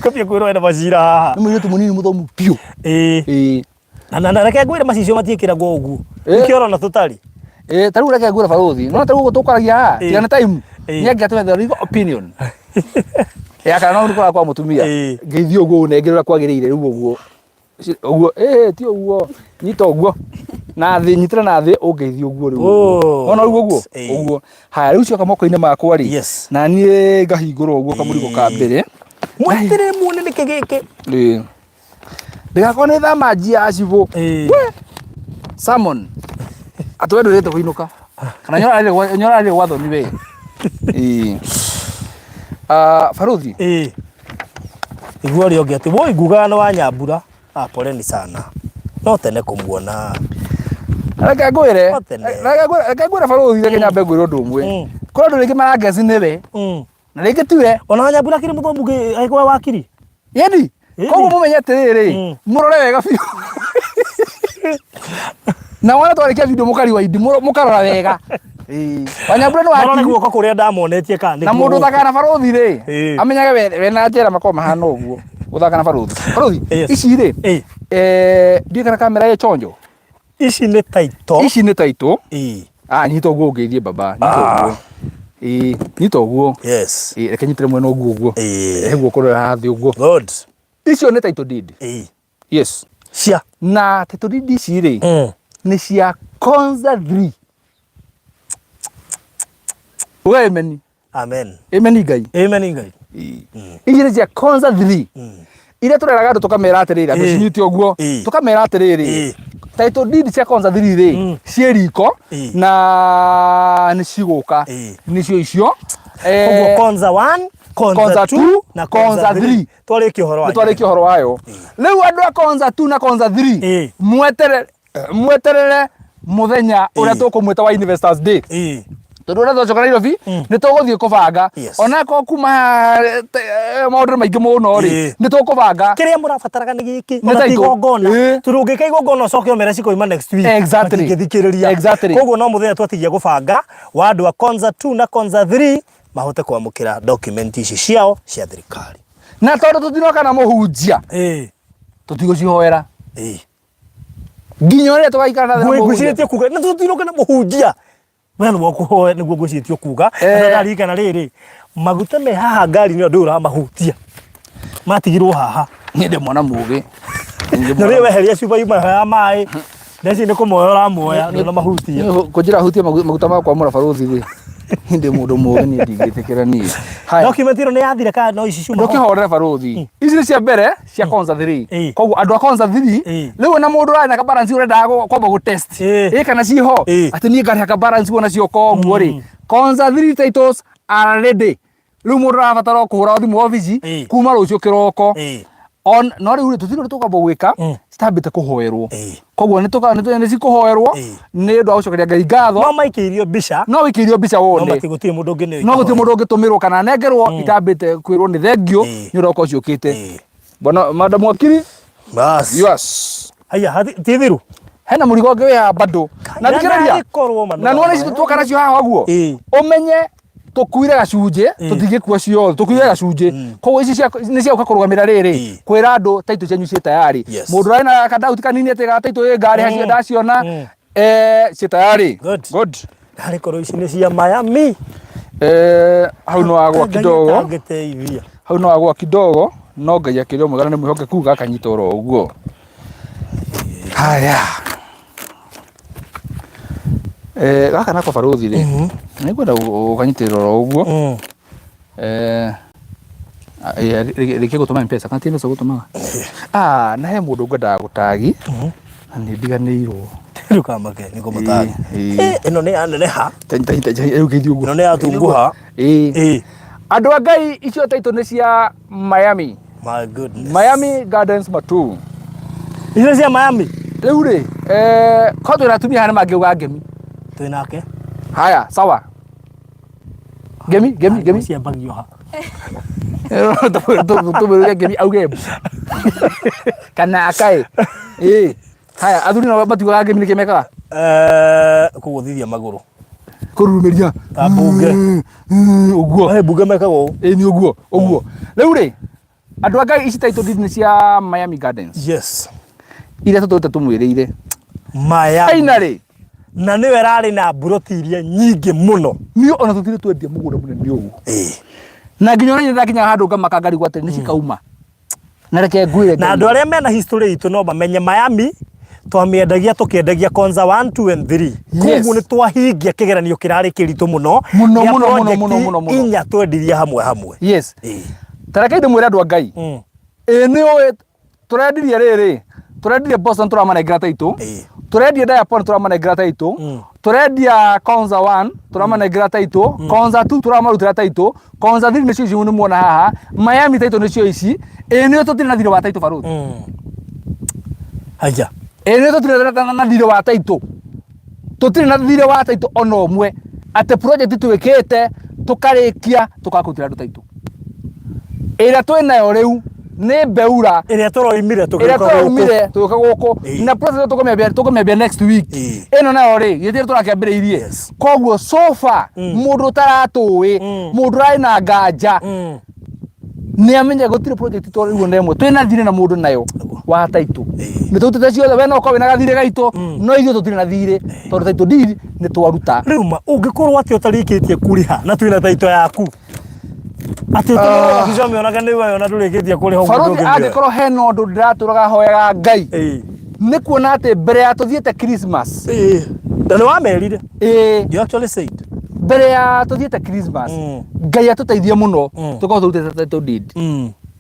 Kwambia kwĩrwo ena macira haha. Nĩ mũirĩtu mũnini mũthomu biũ. Ĩĩ. Ĩĩ. Na reke ngwĩre macicio matiĩkĩragwo ũguo. Nĩkĩo ũrona tũtarĩ. Ĩĩ, ta rĩu reke ngwĩre barũthi. No ta rĩu ũguo tũkwaragia haha, tiga nĩ time. Ĩĩ. Nĩ angĩatũhe legal opinion. Ya kana no nĩ kwa mũtumia. Ĩĩ. Ngeithio ũguo ũnengere ũrĩa kwagĩrĩire rĩu ũguo. Ũguo, ĩĩ ti ũguo. Nyita ũguo. Na thĩ, nyitĩra na thĩ ũngeithie ũguo rĩu. Oh. Wona rĩu ũguo? Ĩĩ. Ũguo. Haya rĩu cioka moko-inĩ makwa rĩ. Yes. Na niĩ ngahingũra ũguo kamũrigo ka mbere. Mwĩtĩrĩre muone nĩkĩ gĩkĩ. Ĩĩ. Ndĩgakorwo nĩ thama njia ya cibũ. Ĩĩ. We! Salmon. Atĩ we ndũrĩte kũinũka. Kana nyorarĩre gwa thoni we. Ĩĩ. Ah, barũthi. Ĩĩ. Igua ũrĩa ũngĩ atĩ woi ngugaga nĩ wa Nyambura. Ah, poleni sana. No tene kũmuona. Reke ngwĩre. No tene. Reke ngwĩre barũthi, reke nyambe ngwĩre ũndũ ũmwe. Kũrĩ andũ rĩngĩ marangeci nĩwe. Na rĩngĩ tiwe. Ona Nyambura akĩrĩ mũthomu agĩkorwo wakiri. Yeni. Ĩni. Koguo mũmenye atĩrĩrĩ, mũrore wega biũ. Na wona twarĩkia video mũkariwaindi mũkarora wega. Ĩĩ. Wanyambura nĩ Marore wakiri. guoko kũrĩa ndamonetie kana Na nĩkuo mũndũ gũkũ. ũthakaga na barũthi rĩ, Ĩĩ. amenyage we na njera makoragwo mahana ũguo. Gũthaka na barũthi. Barũthi, Yes. ici rĩ, Ĩĩ. ndiũĩ kana kamera ĩ chonjo. Ici nĩ title. Ici nĩ title. Ĩĩ. Ah, nyita ũguo ũngĩthiĩ baba. Nyita ũguo. Ĩĩ, nyita ũguo. Yes. Ĩĩ, reke nyitĩre mwena ũguo ũguo. Ĩĩ. He guoko rũrĩa haha thĩ ũguo. Good. Icio nĩ title deed. Ĩĩ. Yes. Cia. Na title deed ici rĩ, nĩ cia Konza 3 uga amen. Amen. Amen Ngai. Amen Ngai. Ici nĩ cia Konza 3 iria tũreraga andũ tũkamera atĩrĩrĩ, andũ cinyite ũguo, tũkamera atĩrĩrĩ, title deed cia Konza 3 rĩ, ciĩ riko na nĩ cigũka. Nĩcio icio. Koguo Konza 1, Konza Konza 2 2 na Konza Konza 3. 3. Twarĩkia ũhoro wa Nĩtwarĩkia ũhoro wayo. Rĩu andũ a Konza 2 na Konza 3, mweterere, mweterere mũthenya ũrĩa tũkũmwĩta wa Investors Day, tondũ ũrĩa twacoka Nairobi nĩ tũgũthiĩ kũbanga. Onakorwo kuma maũndũ nĩ maingĩ mũno rĩ, nĩ tũkũbanga. Kĩrĩa mũrabataraga nĩ gĩkĩ, Nĩ ona ti title. igongona, tondũ ũngĩka igongona ũcoke ũmere cikoima next week, matingĩthikĩrĩria. Koguo no mũthenya twatigia gũbanga wa andũ a Konza 2 na Konza 3 mahote kwamũkĩra document ici ciao cia thirikari. Na tondũ tũtinoka na mũhunjia, tũtigũcihoera nginya ũrĩa tũgaikara na thĩ na mũhunjia. Ngwĩcirĩtie kuga na tũtinoka na mũhunjia, we nĩwe ũkũhoya nĩguo ngwĩcirĩtie kuga. Na ndarikana rĩrĩ, maguta me haha ngari-inĩ ĩyo ndũĩ ũramahutia, matigirwo haha. Niĩ ndĩ mwana mũgĩ. Na rĩu weheria cuba yuma ya maĩ, ndeci nĩ kũmoya ũramoya, ndũnamahutia. Kũnjĩra hutie maguta ma kwamũra barũthi rĩ, niĩ ndĩ mũndũ mũgĩ, niĩ ndingĩtĩkĩra niĩ. Haya. Document ĩno nĩ yathira kana no ici ciuma ho? Ndũkĩhorere barũthi, ici nĩ cia mbere cia Konza 3. Koguo andũ a Konza 3, rĩu ona mũndũ ũrarĩ na kabalance ũrendaga kwamba gũ test ĩ kana ciho, atĩ niĩ ngarĩha kabalance wona cioka ũguo rĩ, Konza 3 titles are ready. Rĩu mũndũ arabatara o kũhũra thimũ obici kuma rũciũ kĩroko. On no rĩu rĩ, tũtirĩ ũndũ tũkwamba gwĩka citambĩte kũhoerwo. Koguo nĩ cikũhoerwo nĩ ũndũ wa gũcokeria Ngai ngatho. No maikĩirio mbica. No wĩikĩirio mbica no wone. Gũtirĩ mũndũ ũngĩ nĩ No gũtirĩ mũndũ ũngĩtũmĩrwo kana anengerwo itambĩte kwĩrwo nĩ thengio nĩ ũndũ wa gũkorwo ciũkĩte. Bwana Madam Wakiri. Bas. Yes. Haya, ti thiru. Hena mũrigo ũngĩ wĩ haha bado na thikĩrĩria. Korwo manũ. Na nĩwona ici tuoka nacio haha ũguo, ũmenye tũkuire gacunjĩ, tũtingĩkua ciothe, tũkuire gacunjĩ. Koguo ici nĩ cia gũka kũrũgamĩra rĩrĩ, kwĩra andũ title cianyu ciĩ tayari. Mũndũ ũrarĩ na kadauti kanini atĩ ga title ĩ ngarĩha cio ndaciona, ciĩ tayari. Good. Good. Harĩ korwo ici nĩ cia Miami. Hau no wagwa Ngai kidogo. atangĩteithia. Hau no wagwa kidogo, no Ngai akĩrĩ o mwega na nĩ mwĩhokeku, gakanyita oro ũguo. Haya. Gaka nako barũthi rĩ, nĩ ngwenda ũkanyitĩrĩra oro ũguo. Rĩkia gũtũma Mpesa, kana ti Mpesa ũgũtũmaga? Ah, na he mũndũ ngwendaga gũtagi na nĩ ndiganĩirwo. Ndũkamake nĩ kũmũtagi. Ĩno nĩ yaneneha. Rĩu kĩthiĩ ũguo. Ĩno nĩ yatunguha. Andũ a Ngai, icio taitũ nĩ cia Miami. My goodness. Miami Gardens Matu. Icio cia Miami. Rĩu rĩ, ko twĩna atumia haha nĩ mangĩuga ngemi. Twĩ nake. Haya, sawa. Ngemi, ngemi, ngemi. Ciambagio ha. Tũmwĩre ngemi auge mbu. Kana akae. Haya, athuri nao matiugaga ngemi, nĩkĩ mekaga? Kũgũthithia magũrũ. Kũrurumĩria. Ta mbunge. Ũguo. Mbunge mekaga ũũ. Ĩĩ nĩ ũguo, ũguo. Rĩu rĩ, andũ a Ngai, ici title deed nĩ cia Miami Gardens. Iria tũtũrĩte tũmwĩrĩire. Miami. Finally. Na nĩyo ĩrarĩ na mburoti iria nyingĩ mũno. Niĩ ona tũtirĩ twendia mũgũnda mũnene ũguo. Na nginya ona ndakinya handũ ngamaka ngarigwo atĩ nĩ cikauma. Na reke ngwĩre Na andũ arĩa mena history itũ no mamenye Miami twamĩendagia tũkĩendagia Konza 1, 2 and 3. Koguo nĩ twahingia kĩgeranio kĩrarĩ kĩritũ mũno. Mũno, Gĩa mũno, mũno, project mũno, mũno, mũno. inya twendirie hamwe hamwe. Ta reke ndĩmwĩre andũ a Ngai. Ĩĩ nĩ ũĩ tũrendirie rĩrĩ, tũrendirie Boston tũramanengera title. Tũrendia Diapon tũramanengera title. Tũrendia Konza 1 tũramanengera title. Konza 2 tũramarutĩra title. Konza 3 nĩcio ici nĩ muona haha. Miami title nĩcio ici. Ĩĩ nĩ tũtirĩ na thirĩ wa title barũthi. Haya. Ĩĩ nĩ tũtirĩ na thirĩ wa title. Tũtirĩ na thirĩ wa title ona ũmwe. Atĩ project twĩkĩte tũkarĩkia tũkakũrutĩra andũ title. Ĩrĩa twĩnayo rĩu nĩ Beura. Ĩrĩa tũroimire ĩrĩa tũgĩũka gũkũ. Tũraumire tũgĩũka gũkũ. Na process ĩyo tũkũmĩambia next week. Ĩno nayo rĩ, gĩtirĩ tũrakĩambĩrĩirie. Koguo so far mũndũ ũtaratũĩ, mũndũ ũrarĩ na nganja, nĩ amenye gũtirĩ project twarĩirwo na ĩmwe twĩna thirĩ na mũndũ nayo wa title. Nĩ tũrutĩte ciothe, we no ũkorwo wĩna gathirĩ gaitũ, no ithuĩ tũtirĩ na thirĩ tondũ title deed nĩ twaruta. Rĩu ma ũngĩkorwo atĩ ũtarĩkĩtie kũrĩha na twĩna title yaku, atĩ ũtũmĩrwo mĩonaga nĩ wewe ona ndũrĩkĩtie kũrĩha ũguo Barũthi, ndũngĩmĩoya. Angĩkorwo hena ũndũ ndĩratũraga hoyaga Ngai, nĩ kuona atĩ mbere ya tũthiĩte Christmas, Na nĩ wamerire. Ĩĩ. You actually said. Mbere ya tũthiĩte Christmas, Ngai atũteithie mũno, tũkorwo tũrutĩte title deed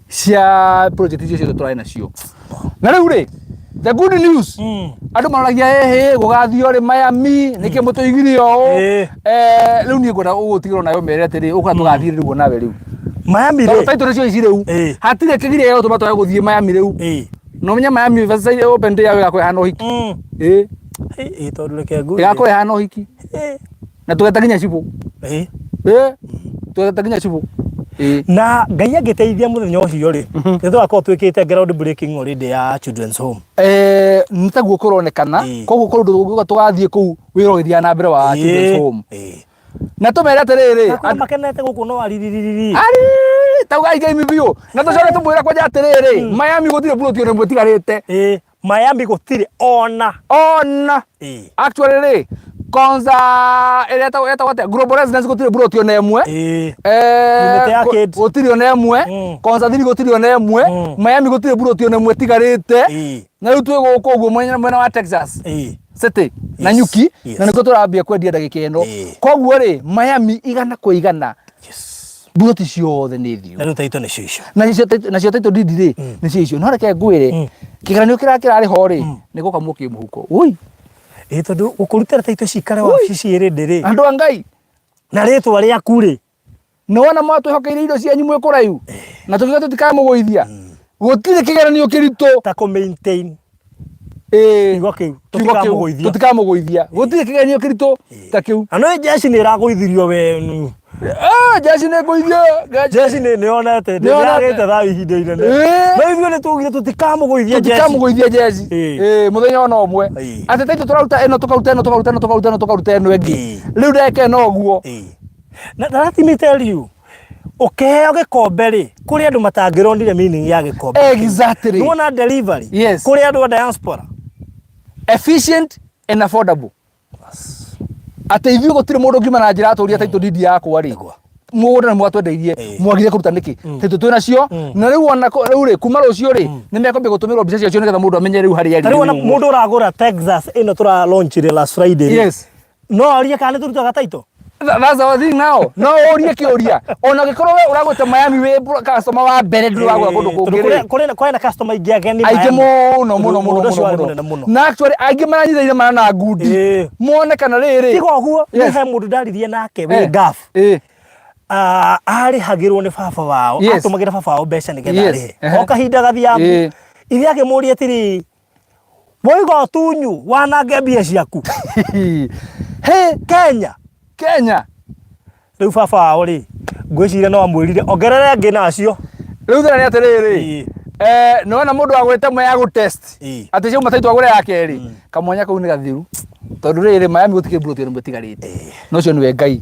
cia project icio ciothe tũrarĩ nacio. Na rĩu rĩ, the good news, andũ maroragia ĩhĩ gũgathiĩ rĩ Miami, nĩkĩ mũtũigire ũũ? Rĩu niĩ ngwenda ũgũtigĩrwo nayo mere atĩrĩ, ũka tũgathiĩ rĩu nawe rĩu. Miami Tondũ rĩ. title nĩcio ici rĩu. Hatirĩ kĩgiria gĩa gũtũma twage gũthiĩ Miami rĩu. Na ũmenye Miami University Open Day yao ĩgakorwo ĩhana ũhiki. Ĩĩ. Ĩĩ, tondũ reke ngwĩre. Ĩgakorwo ĩhana ũhiki. Na tũgeta nginya cibũ. Ĩĩ. Tũgeta nginya cibũ. Ĩĩ. Na Ngai angĩteithia mũthenya ũcio rĩ, nĩ tũgakorwo twĩkĩte ground breaking already ya Children's Home. Nĩ taguo kũronekana. Koguo kũrĩ ũndũ ũngĩuga tũgathiĩ kũu wĩra ũgĩthiaga na mbere wa Children's Home. Na tũmere atĩrĩrĩ, Akũrũ makenete gũkũ no ariririri. Ari, taugai game biũ. Na tũcoke tũmwĩre kwanja atĩrĩrĩ, Miami gũtirĩ plot ona ĩmwe ĩtigarĩte. Miami gũtirĩ ona. Ona. Actually rĩ, Konza ĩrĩa ĩtagwo atĩa? Global Residence gũtirĩ plot ona ĩmwe. Unit ya kids. Gũtirĩ ona ĩmwe. Konza 3 gũtirĩ ona ĩmwe. Miami gũtirĩ plot ona ĩmwe ĩtigarĩte. Na rĩu twĩ gũkũ ũguo mwena wa Texas City na Nyuki, na nĩkuo tũrambia kwendia ndagĩka ĩno. Koguo rĩ, Miami 100%. Mburoti ciothe nĩ thiũ. Na rĩu taito nĩcio icio. Nacio title deed rĩ, nĩcio icio. No reke ngwĩre, kĩgeranio kĩrĩa kĩrarĩ ho rĩ, nĩ gũkamwo kĩ mũhuko. Ui. Ĩĩ, tondũ gũkũrutĩra taito cikare wabici ĩrĩ ndĩ rĩ. Andũ a Ngai. Na rĩtwa rĩaku rĩ. Nĩ wona mwatwĩhokeire indo cianyu mwĩ kũraihu, na tũkiuga tũtikamũgũithia. Gũtirĩ kĩgeranio kĩritũ. Ta kũ maintain. Kiugo kĩu, Kiugo kĩu, tũtikamũgũithia. Tũtikamũgũithia. Gũtirĩ kĩgeranio kĩritũ ta kĩu. Na no jeshi nĩ ĩragũithirio we. Jeshi nĩ ngũithio. Jeshi nĩ yonete, nĩ yagĩte thayũ ihinda inene. No ithuĩ nĩ twaugire tũtikamũgũithia jeshi. Tũtikamũgũithia jeshi. Mũthenya ona ũmwe. Atĩ taitũ tũraruta ĩno, tũkaruta ĩno, tũkaruta ĩno, tũkaruta ĩno, tũkaruta ĩno ĩngĩ. Rĩu ndagĩka ĩno ũguo. Na let me tell you, ũkĩheo gĩkombe rĩ, kũrĩ andũ matangĩronire meaning ya gĩkombe. Exactly. Nĩwona delivery? Yes. Kũrĩ andũ a diaspora. Efficient and affordable. Atĩ ithuĩ gũtirĩ mũndũ ũngiuma na njĩra atũria title deed yakwa rĩ. Mũgũnda nĩ mwatwendeirie, mwagire kũruta nĩkĩ? Title twĩ nacio, na rĩu ona rĩu rĩ, kuma rũciũ rĩ, nĩ mekwambia gũtũmĩrwo mbica ciacio nĩgetha mũndũ amenye rĩu harĩa arĩ. Rĩu ona mũndũ ũragũra Texas ĩno tũra launch last Friday rĩ. Yes. No orie kana nĩ tũrutaga title? That's our thing now. No ũrie kĩũria. Ona ũngĩkorwo we ũragũte Miami wĩ customer wa mbere ndũrĩ wagũra kũndũ kũngĩ rĩ. Kũrĩ na customer aingĩ ageni Aingĩ Miami. mũno mũno mũno Mũndũ ũcio mũno warĩ mũno. mũnene mũno. Na actually aingĩ maranyitĩrĩire mana na ngundi. Mone kana rĩrĩ. Tiga ũguo, niĩ he mũndũ ndaririe nake wĩ Gulf. Arĩhagĩrwo nĩ baba wao, atũmagĩra baba wao mbeca nĩgetha arĩhe. O kahinda gathiaga. Ithe akĩmũria atĩrĩ, Woiga ũtunyu wanange mbia ciaku. He Kenya. Kenya. Rĩu baba wao rĩ, ngwĩciria no amwĩrire ongerere angĩ nacio. Rĩu thĩna nĩ atĩrĩrĩ, nĩ wona mũndũ agũrĩte ĩmwe ya gũtest atĩ ciauma taitũ agũre ya kerĩ, kamwanya kau nĩ gathiru tondũ rĩrĩ Miami gũtikĩrĩ mburoti ĩmwe ĩtigarĩte. Na ũcio nĩwe Ngai.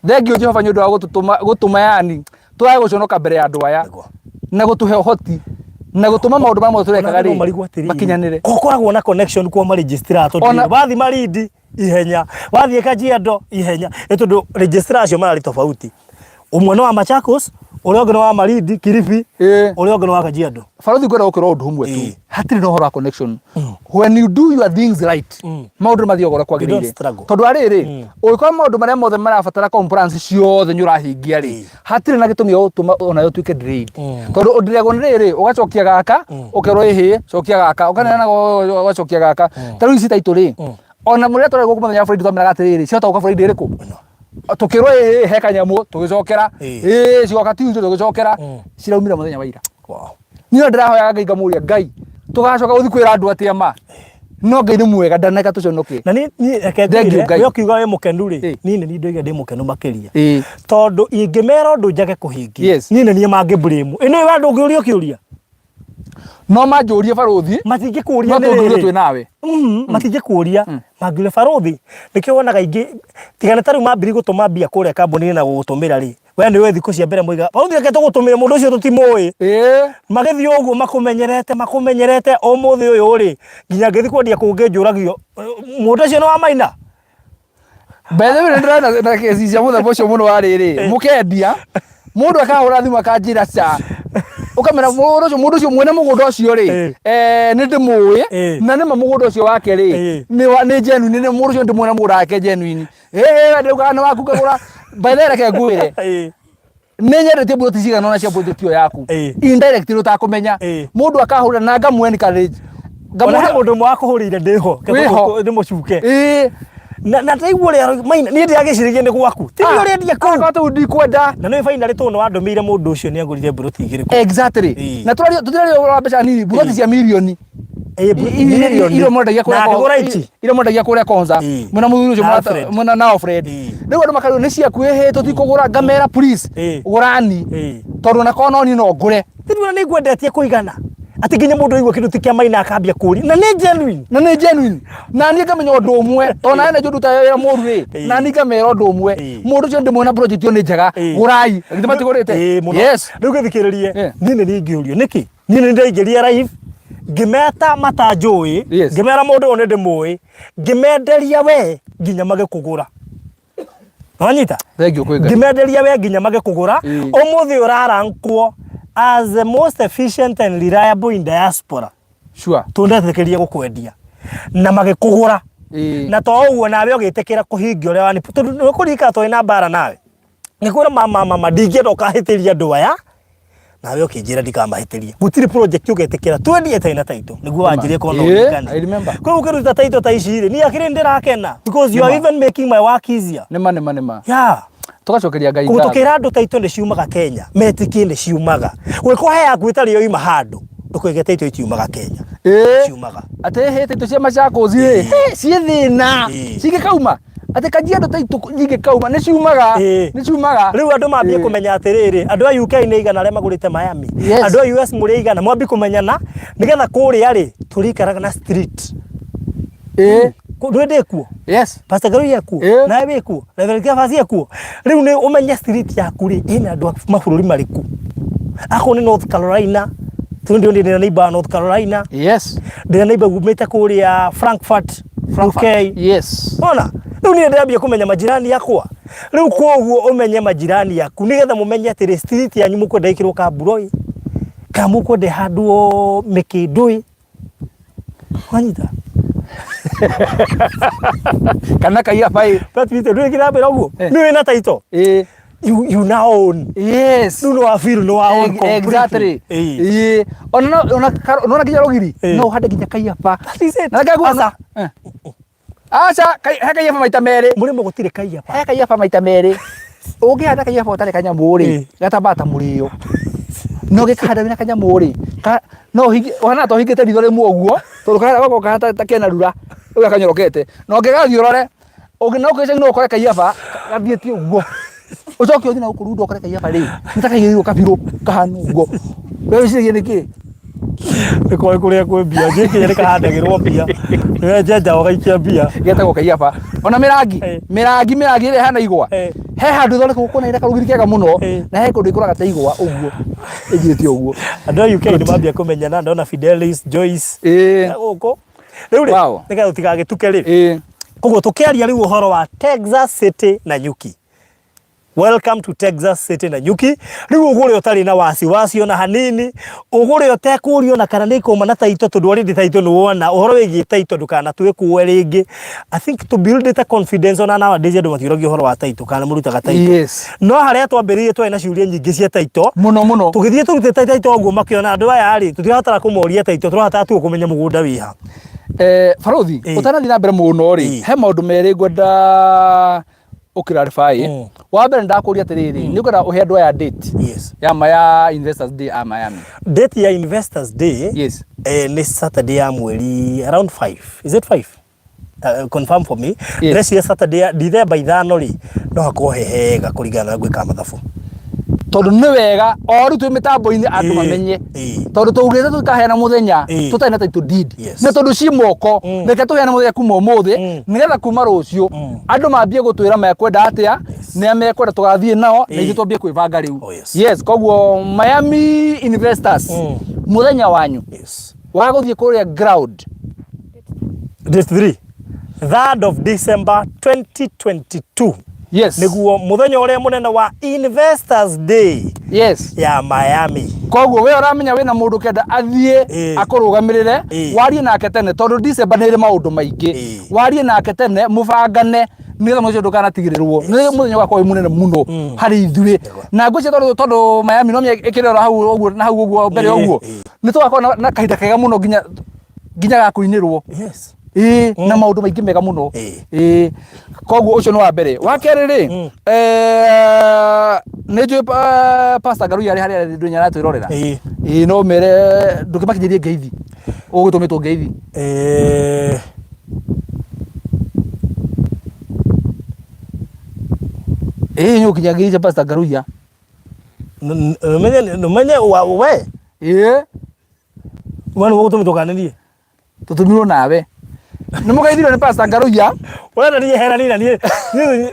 Thengiũ Jehova nĩ ũndũ wa gũtũtũma gũtũma yani twage gũconoka mbere ya andũ aya na gũtũhe ũhoti na gũtũma maũndũ marĩa mothe tũrekaga rĩ makinyanĩre. Gũkoragwo na connection kwa maregistrar tondũ wathiĩ Malindi ihenya, wathiĩ Kajiado ihenya, nĩ tondũ registrar acio mararĩ tofauti. Ũmwe nĩ wa Machakos, ũrĩa ũngĩ nĩ wa Malindi, Kilifi, ũrĩa ũngĩ nĩ wa Kajiado. Barothi ngwenda gũkwĩra ũndũ ũmwe tu, hatirĩ na ũhoro wa connection. When you do your things right, maũndũ nĩ mathiaga ũrĩa kwagĩrĩire. Tondũ wa rĩrĩ, ũngĩkorwo maũndũ marĩa mothe marabatara compliance ciothe nĩ ũrahingia rĩ, hatirĩ na gĩtũmi gĩa gũtũma onawe ũtuĩke delayed. Tondũ ũndiragwo nĩ rĩrĩ, ũgacokia gaka, ũkerwo ĩhĩ, cokia gaka, ũkaneana ũgacokia gaka. Ta rĩu ici taitũ rĩ, ona mũrĩa tũrarĩ gũkũ mũthenya wa Friday twameraga atĩrĩrĩ, ciahota gũka Friday ĩrĩkũ? Tũkĩrwo ĩhĩ, he kanyamũ, tũgĩcokera, ĩĩ, cigoka Tuesday, tũgĩcokera, ciraumire mũthenya wa ira. Niĩ ndĩrahoyaga Ngai ngamũria Ngai, tũgacoka gũthiĩ kwĩra andũ atĩa ma? No Ngai nĩ mwega ndaneka tũconoke. Na niĩ reke Thank you, ngwĩre, Ngai. we ũkiuga wĩ mũkenu rĩ, niĩ nĩ niĩ ndoiga ndĩ mũkenu makĩria. Tondũ ingĩmera ũndũ njage kũhingia, niĩ nĩ niĩ mangĩ blame. Ĩ nĩ we ndũngĩũrio kĩũria? No manjũrie barũthi. Matingĩkũria No nĩ tũngĩũrio rĩrĩ. twĩ nawe. Matingĩkũria. Mangĩũria barũthi, nĩkĩo wonaga aingĩ, tiga nĩ ta rĩu mambirie gũtũma mbia kũrĩa kambuni-inĩ na gũgũtũmĩra rĩ, we nĩ ũĩ thikũ cia mbere moigaga barũthi reke tũgũtũmĩre mũndũ ũcio tũtimũĩ. Magĩthiĩ ũguo makũmenyerete makũmenyerete ũmũthĩ ũyũ rĩ, nginya ngĩthiĩ kwendia kũngĩ njũragio mũndũ ũcio nĩ wa Maina? By the way, nĩ ndĩrona na kesi cia mũthemba ũcio mũno wa rĩrĩ, mũkendia, mũndũ akahũra thimũ akanjĩra ca, Ũkamera mũndũ ũcio, mũndũ ũcio mwene mũgũnda ũcio rĩ, nĩ ndĩmũĩ, na nĩma mũgũnda ũcio wake rĩ, nĩ genuine, nĩ mũndũ ũcio ndĩmũĩ na mũgũnda wake genuine. Ĩĩ, ndaugaga nĩ waku ngagũra. By the way, reke ngwĩre, nĩ nyendetie mburoti cigana ũna cia project ĩyo yaku indirectly ũtakũmenya. Mũndũ akahũra na ngamũ encourage. Ona he mũndũ ũmwe wakũhũrĩire ndĩho. Wĩho. Ndĩ mũcuke. Na ndaigua ũrĩa maina niĩ ndĩragĩciragia nĩ gwaku. Ti Ah, ũrendia kũu. Akorwo tũu ndikwenda. Na nĩ finally tondũ nĩ wandũmĩire mũndũ ũcio nĩ agũrire mburoti igĩrĩ kũu. Exactly. Na tũraria, tũtiraria ũhoro wa mbeca nini, mburoti cia mirioni. Mirioni. Iria mwendagia kũrĩa Na akĩgũra ici. Iria mwendagia kũrĩa Konza. Mwĩna mũthuri ũcio Na Alfred. mwĩna na Alfred. Rĩu andũ makarĩo nĩ ciaku, ĩhĩ tũtikũgũra, ngamera please gũrani, tondũ ona korwo no niĩ no ngũre. Rĩu ona nĩ ngwendetie kũigana atĩ nginya mũndũ aigua kĩndũ ti kĩa maina akambia kũũria na nĩ genuine. Na nĩ genuine, na niĩ ngamenya ũndũ ũmwe, tondũ nawe nĩ njũndutaga wĩra mũru rĩ, na niĩ ngamera ũndũ ũmwe, mũndũ ũcio ndĩmwona project ĩyo nĩ njega, gũrai. Githĩ matigũrĩte? Ĩĩ, mũno. Yes. Rĩu gĩthikĩrĩrie, niĩ nĩ niĩ ingĩũrio nĩkĩ niĩ nĩ ndaingĩria live ngĩmeta matanjũĩ, ngĩmera mũndũ ũyũ nĩ ndĩmũĩ, ngĩmenderia we nginya magĩkũgũra. Wanyita? Thank you kwĩ Ngai. Ngĩmenderia we nginya magĩkũgũra. Ũmũthĩ ũrarankwo as the most efficient and reliable in diaspora. Tũndetĩkĩria gũkwendia na magĩkũgũra. Na to ũguo, nawe ũgĩtĩkĩra kũhingia ũrĩa wani, tondũ nĩ ũkũririkana twarĩ na mbara nawe, ngĩkwĩra mama mama ndingĩenda ũkahĩtĩria andũ aya, nawe ũkĩnjĩra ndikamahĩtĩrie, gũtirĩ project ũgetĩkĩra twendie ĩtarĩ na title, nĩguo wanjĩrie korwo no ũririkane. I remember. Koguo ũkĩruta title ta ici rĩ, niĩ akĩrĩ ndĩrakena because you are Nĩma. even making my work easier. Nĩma, nĩma, nĩma. Yeah. Tũgacokeria Ngai Koguo ngatho. tũkĩra andũ title nĩ ciumaga Kenya, metĩkie nĩ ciumaga. Gwĩkwo he yaku ĩtarĩ yoima handũ, ndũkoige title itiumaga Kenya. Ciumaga. Atĩ hĩ title cia Machakos rĩ, hĩ, ciĩ thĩna. Cingĩkauma atĩ Kajiado title nyingĩkauma, nĩ ciumaga. Nĩ ciumaga. Rĩu andũ mambie kũmenya atĩrĩrĩ, andũ a UK nĩ igana arĩa magũrĩte Miami, andũ a US mũrĩ igana, mwambie kũmenyana nĩgetha kũrĩa rĩ tũrĩikaraga na street. Ndũĩ ndĩ kuo? Yes. Pastor Garui ekuo? Nawe wĩ kuo? Reverend Kefas ekuo? Rĩu nĩ ũmenye street yaku rĩ ĩna andũ a mabũrũri marĩkũ. Akorwo nĩ North Carolina, tondũ ndĩ ndĩna neighbor wa North Carolina. Ndĩna neighbor umĩte kũrĩa Frankfurt, Frankfurt. UK. Ona rĩu niĩ ndĩrambia kũmenya majirani akwa. Rĩu koguo ũmenye majirani aku nĩgetha mũmenye atĩrĩ street yanyu mũkwenda ĩkĩrwo kamburo ĩ, kana mũkwenda ĩhandwo mĩkĩndũ ĩ. Wanyita? Kana kaiaba ĩ. But witũ ndũĩ kĩrambĩra ũguo? Nĩ wĩna title? You now own. Rĩu nĩ wa feel nĩ wa own completely. Exactly. Ĩĩ. Ona no ona nona nginya rũgiri no ũhande nginya kaiaba. That is it. Na reke nguo- Aca. Aca, he kaiaba maita merĩ. Mũrĩmo gũtirĩ kaiaba. He kaiaba maita merĩ. Ũngĩhanda kaiaba ũtarĩ kanyamũ rĩ, gatambaga ta mũrĩo. No ũngĩkahanda wĩna kanyamũ rĩ, no ũhinge, ũhana ta ũhingĩte ritho rĩmwe ũguo, tondũ karĩa gakoragwo kahana ta kena rura, ũrĩa kanyorokete. Na ũngĩgathiĩ ũrore, no gĩcagi no ũkore kaiaba gathiĩte ũguo. Ũcoke ũthiĩ na gũkũ runda ũkore kaiaba rĩ, nĩ ta kaigĩrĩirwo kabirũ kahana ũguo. We wĩciragia nĩkĩ? Nĩ koĩ kũrĩa kwĩ mbia, njĩkĩre nĩ kahandagĩrwo mbia. Nĩwe njenja ũgaikia mbia. Getagwo kaiaba. Ona mĩrangi, mĩrangi, mĩrangi ĩrĩa ĩhana igwa. He handũ ĩthondekagwo kũna ĩna karũgiri kega mũno, na he kũndũ ĩkũraga ta igwa ũguo. Ĩthiĩte ũguo. Andũ a UK nĩ mambia kũmenyana, ndona Fidelis, Joyce. Gũkũ. Rĩu rĩ, nĩgetha tũtigagĩtuke rĩ. Koguo tũkĩaria rĩu ũhoro wa Texas City na Nyuki. Welcome to Texas City na Nyuki. Rĩu ũgũre ũtarĩ na wasiwasi ona hanini, ũgũre ũtekũrio na kana nĩ ĩkũma na title, tondũ already title nĩ wona ũhoro wĩgiĩ title ndũkanatue kũe rĩngĩ. I think to build it a confidence ona nowadays andũ matiũragia ũhoro wa title kana mũrutaga title. No harĩa twambĩrĩirie twarĩ na ciũria nyingĩ cia title. Mũno mũno. Tũgĩthiĩ tũrutĩte title ũguo makĩona andũ aya rĩ, tũtirabatara kũmoria title, tũrabatara tu kũmenya mũgũnda wĩha. Barothi, ũtanathiĩ na mbere mũno rĩ, he maũndũ merĩ ngwenda ũ clarify. Wa mbere ndakũria atĩrĩrĩ, nĩ ũkwenda ũhe andũ aya date ya ma ya Investors Day a Miami. Date ya Investors Day nĩ Saturday ya mweri around 5. Is it 5? Confirm for me. Ndĩreciria Saturday ya December 5 rĩ, no hakorwo he hega kũringana na gwĩka mathabu. Tondũ nĩ wega o rĩu twĩ mĩtambo-inĩ andũ mamenye. Tondũ tũugĩte tũkaheana mũthenya tũtarĩ na title deed. Na tondũ ciĩ moko, reke tũheane mũthenya kuma ũmũthĩ, nĩgetha kuma rũciũ andũ mambie gũtwĩra mekwenda atĩa, nĩa mekwenda tũgathiĩ nao, na ithuĩ twambie kwĩbanga rĩu. Oh, yes. Yes, koguo Miami Investors, mũthenya wanyu wa gũthiĩ kũrĩa ground. Date 3, 3rd of December 2022. Yes. Nĩguo mũthenya ũrĩa mũnene wa Investors Day Yes. ya Miami. Koguo we ũramenya wĩna mũndũ kenda athiĩ akũrũgamĩrĩre, warie nake tene tondũ December nĩ ĩrĩ maũndũ maingĩ. Warie nake tene mũbangane nĩgetha mũthenya ũcio ndũkanatigĩrĩrwo. Nĩ mũthenya ũgakorwo wĩ mũnene mũno harĩ ithuĩ. Na ngwĩciria tondũ tondũ Miami no ĩkĩrĩ oro hau ũguo na hau ũguo mbere ũguo. Nĩ tũgakorwo na kahinda kega mũno nginya nginya ga kũinĩrwo. Yes. Ĩĩ na maũndũ maingĩ mega mũno. Ĩĩ. Koguo ũcio nĩ wa mbere. Wa kerĩ rĩ, nĩ njũĩ Pastor Ngaruiya arĩ harĩa arĩ ndũnyũ aratwĩrorera. Ĩĩ no mere ndũkĩmakinyĩrie ngeithi. Ũgũtũmĩtwo ngeithi. Ĩĩ nĩ ũkinya ngeithi cia Pastor Ngaruiya. Ũmenye we. Ĩĩ. We nĩ ũgũtũmĩtwo kana nĩ niĩ? Tũtũmirwo nawe. Nĩ mũgeithirio nĩ Pastor Ngaruiya. Ũrenda niĩ herani na niĩ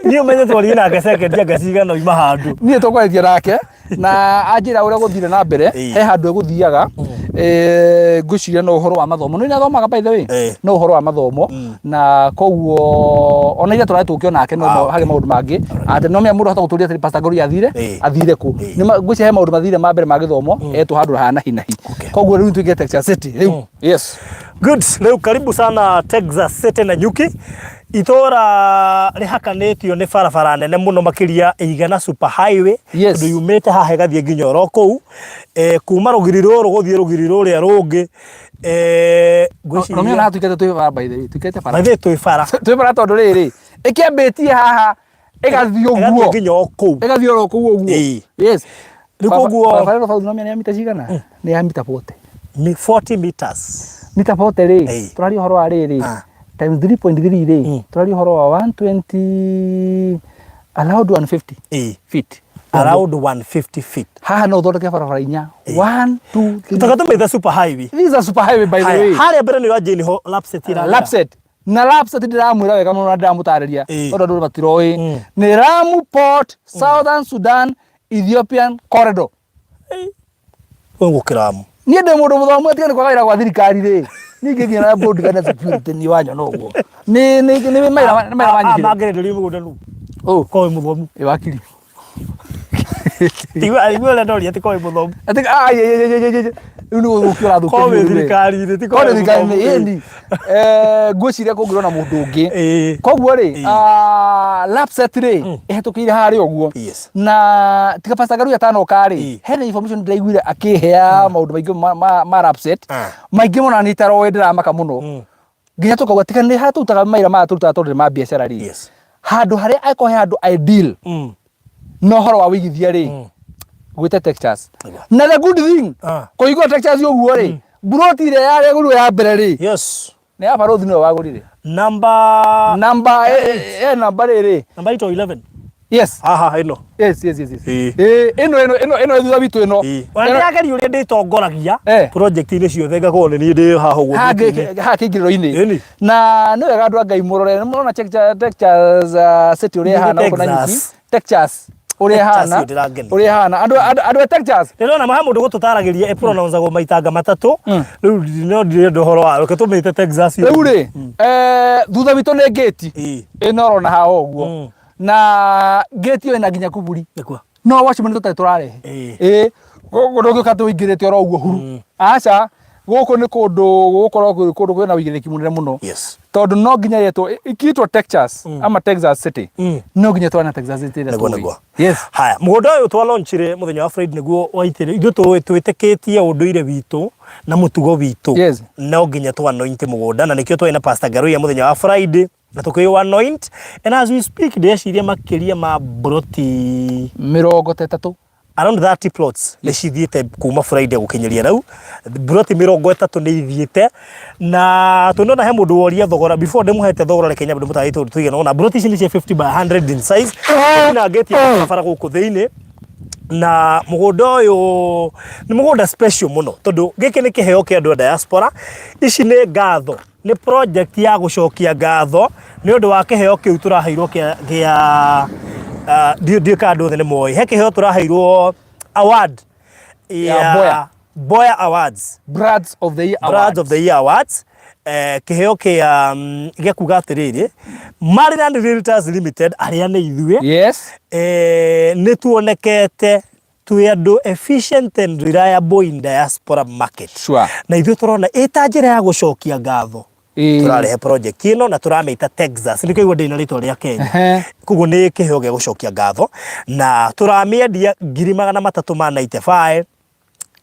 niĩ ũmenye twarie nake second anga cigana oima handũ. Niĩ tũkwarĩtie nake na anjĩra ũrĩa gũthire na mbere he handũ egũthiaga ngwĩciria no ũhoro wa mathomo nĩ athomaga by the way no ũhoro wa mathomo na koguo ona ira tũrarĩ tũkĩona nake no harĩ maũndũ mangĩ atĩ no menya mũndũ ahota gũtũria atĩrĩ Pastor Ngaruiya athire athire kũ ngwĩciria he maũndũ mathire ma mbere ma gĩthomo etwo handũ ha nahi nahi koguo rĩu tũingĩre Texas City rĩu. Yes. Good. Rĩu karibu sana Texas City na Nyuki. Itũra rĩhakanĩtio nĩ barabara nene mũno makĩria ĩigana super highway. Yes. Tondũ yumĩte haha ĩgathiĩ nginya oro kũu. Eh, kuma rũgiri rũrũ gũthiĩ rũgiri rũrĩa rũngĩ. Eh, ngwĩciria. Romeo na tuikete twĩ bara by the way. Tuikete bara. By the way twĩ bara. Twĩ bara tondũ rĩrĩ ĩkĩambĩtie haha ĩgathiĩ ũguo. Ĩgathiĩ nginya o kũu. Ĩgathiĩ oro kũu ũguo. Yes. Rĩu koguo barabara ĩno bau nĩ ya mita cigana? Nĩ ya mita 40. 40 meters. Mita 40 rĩ, tũraria ũhoro wa rĩrĩ times 3.3 rĩ, tũraria ũhoro wa 120 around 150 feet. Around 150 feet. Haha no ũthondeke barabara inya. 1 2 3. Tũgatũmĩte super highway. This is a super highway by the way. Harĩa mbere nĩ ũranjia nĩho Lapsset ĩragera. Lapsset. Na Lapsset ndĩramwĩra wega mũno na ndĩramũtarĩria tondũ andũ matiroĩ. Nĩ Lamu Port, Southern Sudan, Ethiopian Corridor. Ũgũkĩramu. Niĩ ndĩ mũndũ mũthomu atiga nĩ kwaga wĩra gwa thirikari rĩ. Niĩ ngĩgĩa na bodyguard na security niĩ wanyona ũguo. Nĩ nĩ nĩ maira nĩ maira wanyitire. Mangĩrenderio mũgũnda nũ? Ũ. Ko wĩ mũthomu. Ĩ wakiri. Tigua igua ũrĩa ndoria ti ko wĩ mũthomu. Ati ah ye ye ye ye ye. Rĩu nĩ gũthũkia ũrathũkia. Ko wĩ thirikari-inĩ ti ko wĩ thirikari-inĩ ĩni. Eh ngwĩciria kũngĩrwo na mũndũ ũngĩ. Koguo rĩ ah Lapsset rĩ ĩhetũkĩire harĩa ũguo. Yes. Na tiga Pastor Ngaruiya atanoka rĩ hena information ndĩraiguire akĩhe maũndũ maingĩ ma Lapsset. Maingĩ mũno na nĩ itaroĩ ndĩramaka mũno. Nginya tũkauga tiga nĩ harĩa tũrutaga maira maya tũrutaga tondũ nĩ ma biacara rĩ. Handũ harĩa angĩkorwo he handũ ideal na ũhoro wa wĩigithia rĩ gwĩte Texas. Na the good thing kũhingũra Texas ũguo rĩ mburoti ĩrĩa yarĩgũrirwo ya mbere rĩ Yes. nĩ ya barũthi nĩwe wagũrire. Number Number eh namba rĩrĩ. Number 8 or 11. Yes. Haha ĩno. Yes, yes, yes, yes. Ĩĩ ĩno ĩno ĩno ĩno thutha witũ ĩno. Ona ndĩrageria ũrĩa ndĩtongoragia Eh. project-inĩ ciothe ngakorwo nĩ niĩ ndĩ haha ũguo Haha gĩti-inĩ. haha kĩingĩrĩro-inĩ. Ĩni. Na nĩ wega andũ a Ngai mũrore nĩ mũrona Texas City ũrĩa Nĩ ĩhana gũkũ Nanyuki. Texas. Texas ũrĩa Texas ĩhana ĩyo ndĩrangenia. ũrĩa ĩhana andũ andũ andũ a Texas Ndĩrona ha mũndũ gũtũtaragĩria ĩpronouncagwo maitanga matatũ rĩu no ndirenda ũhoro wayo reke tũmĩte Texas rĩu rĩ eh, thutha witũ nĩ ngĩti Ĩĩ. ĩno ũrona haha ũguo na ngĩti ĩyo ĩna nginya kuburi Nĩkuo. no watchman tũtarĩ tũrarehe Ĩĩ. ĩĩ gũkũ ndũngĩũka atĩ ũingĩrĩte oro ũguo huru aca gũkũ nĩ kũndũ gũgũkorwo kwĩ kũndũ kwĩna ũigĩrĩrĩki mũnene mũno Yes. tondũ no nginya yetwo ĩkĩtwo Texas ama Texas City no nginya twana Texas City ĩrĩa Nĩguo, tũĩ. nĩguo. Yes. Haya, mũgũnda ũyũ twa launchire mũthenya wa Friday nĩguo waitĩrĩ ithuĩ twĩtĩkĩtie ũndũire witũ na mũtugo witũ Yes. no nginya twa anoint mũgũnda na nĩkĩo twarĩ na Pastor Ngaruiya mũthenya wa Friday na tũkĩũa anoint and as we speak ndĩreciria makĩria ma broti 30. Around 30 plots nĩ cithiĩte kuma Friday gũkinyĩria rĩu broti 30 nĩ ithiĩte na tũnona he mũndũ woria thogora before ndĩmũhete thogora reke nyambe ndĩmũtarĩrie tondũ tũigana ũna broti ici nĩ cia 50 by 100 in size na ngĩti ya barabara gũkũ thĩinĩ na mũgũnda ũyũ nĩ mũgũnda special mũno tondũ gĩkĩ nĩ kĩheo kĩa andũ a diaspora ici nĩ ngatho nĩ project ya gũcokia ngatho nĩ ũndũ wa kĩheo kĩu tũraheirwo kĩa kĩa ndiũĩ kana andũ othe nĩ moĩ he kĩheo tũraheirwo award Ya Boya. Boya Awards Brads of the Year Brads of the Year Awards. Kĩheo kĩa gĩa kuga atĩrĩrĩ, Maryland Realtors Limited arĩa nĩ ithuĩ, nĩ tuonekete twĩ andũ efficient and reliable in diaspora market. Na ithuĩ tũrona ĩta njĩra ya gũcokia ngatho. Tũrarehe project ĩno na tũramĩta Texas. Nĩkĩo igua ndĩna rĩtwa rĩa Kenya. Koguo nĩ kĩheo gĩa gũcokia ngatho na tũramĩendia 395,000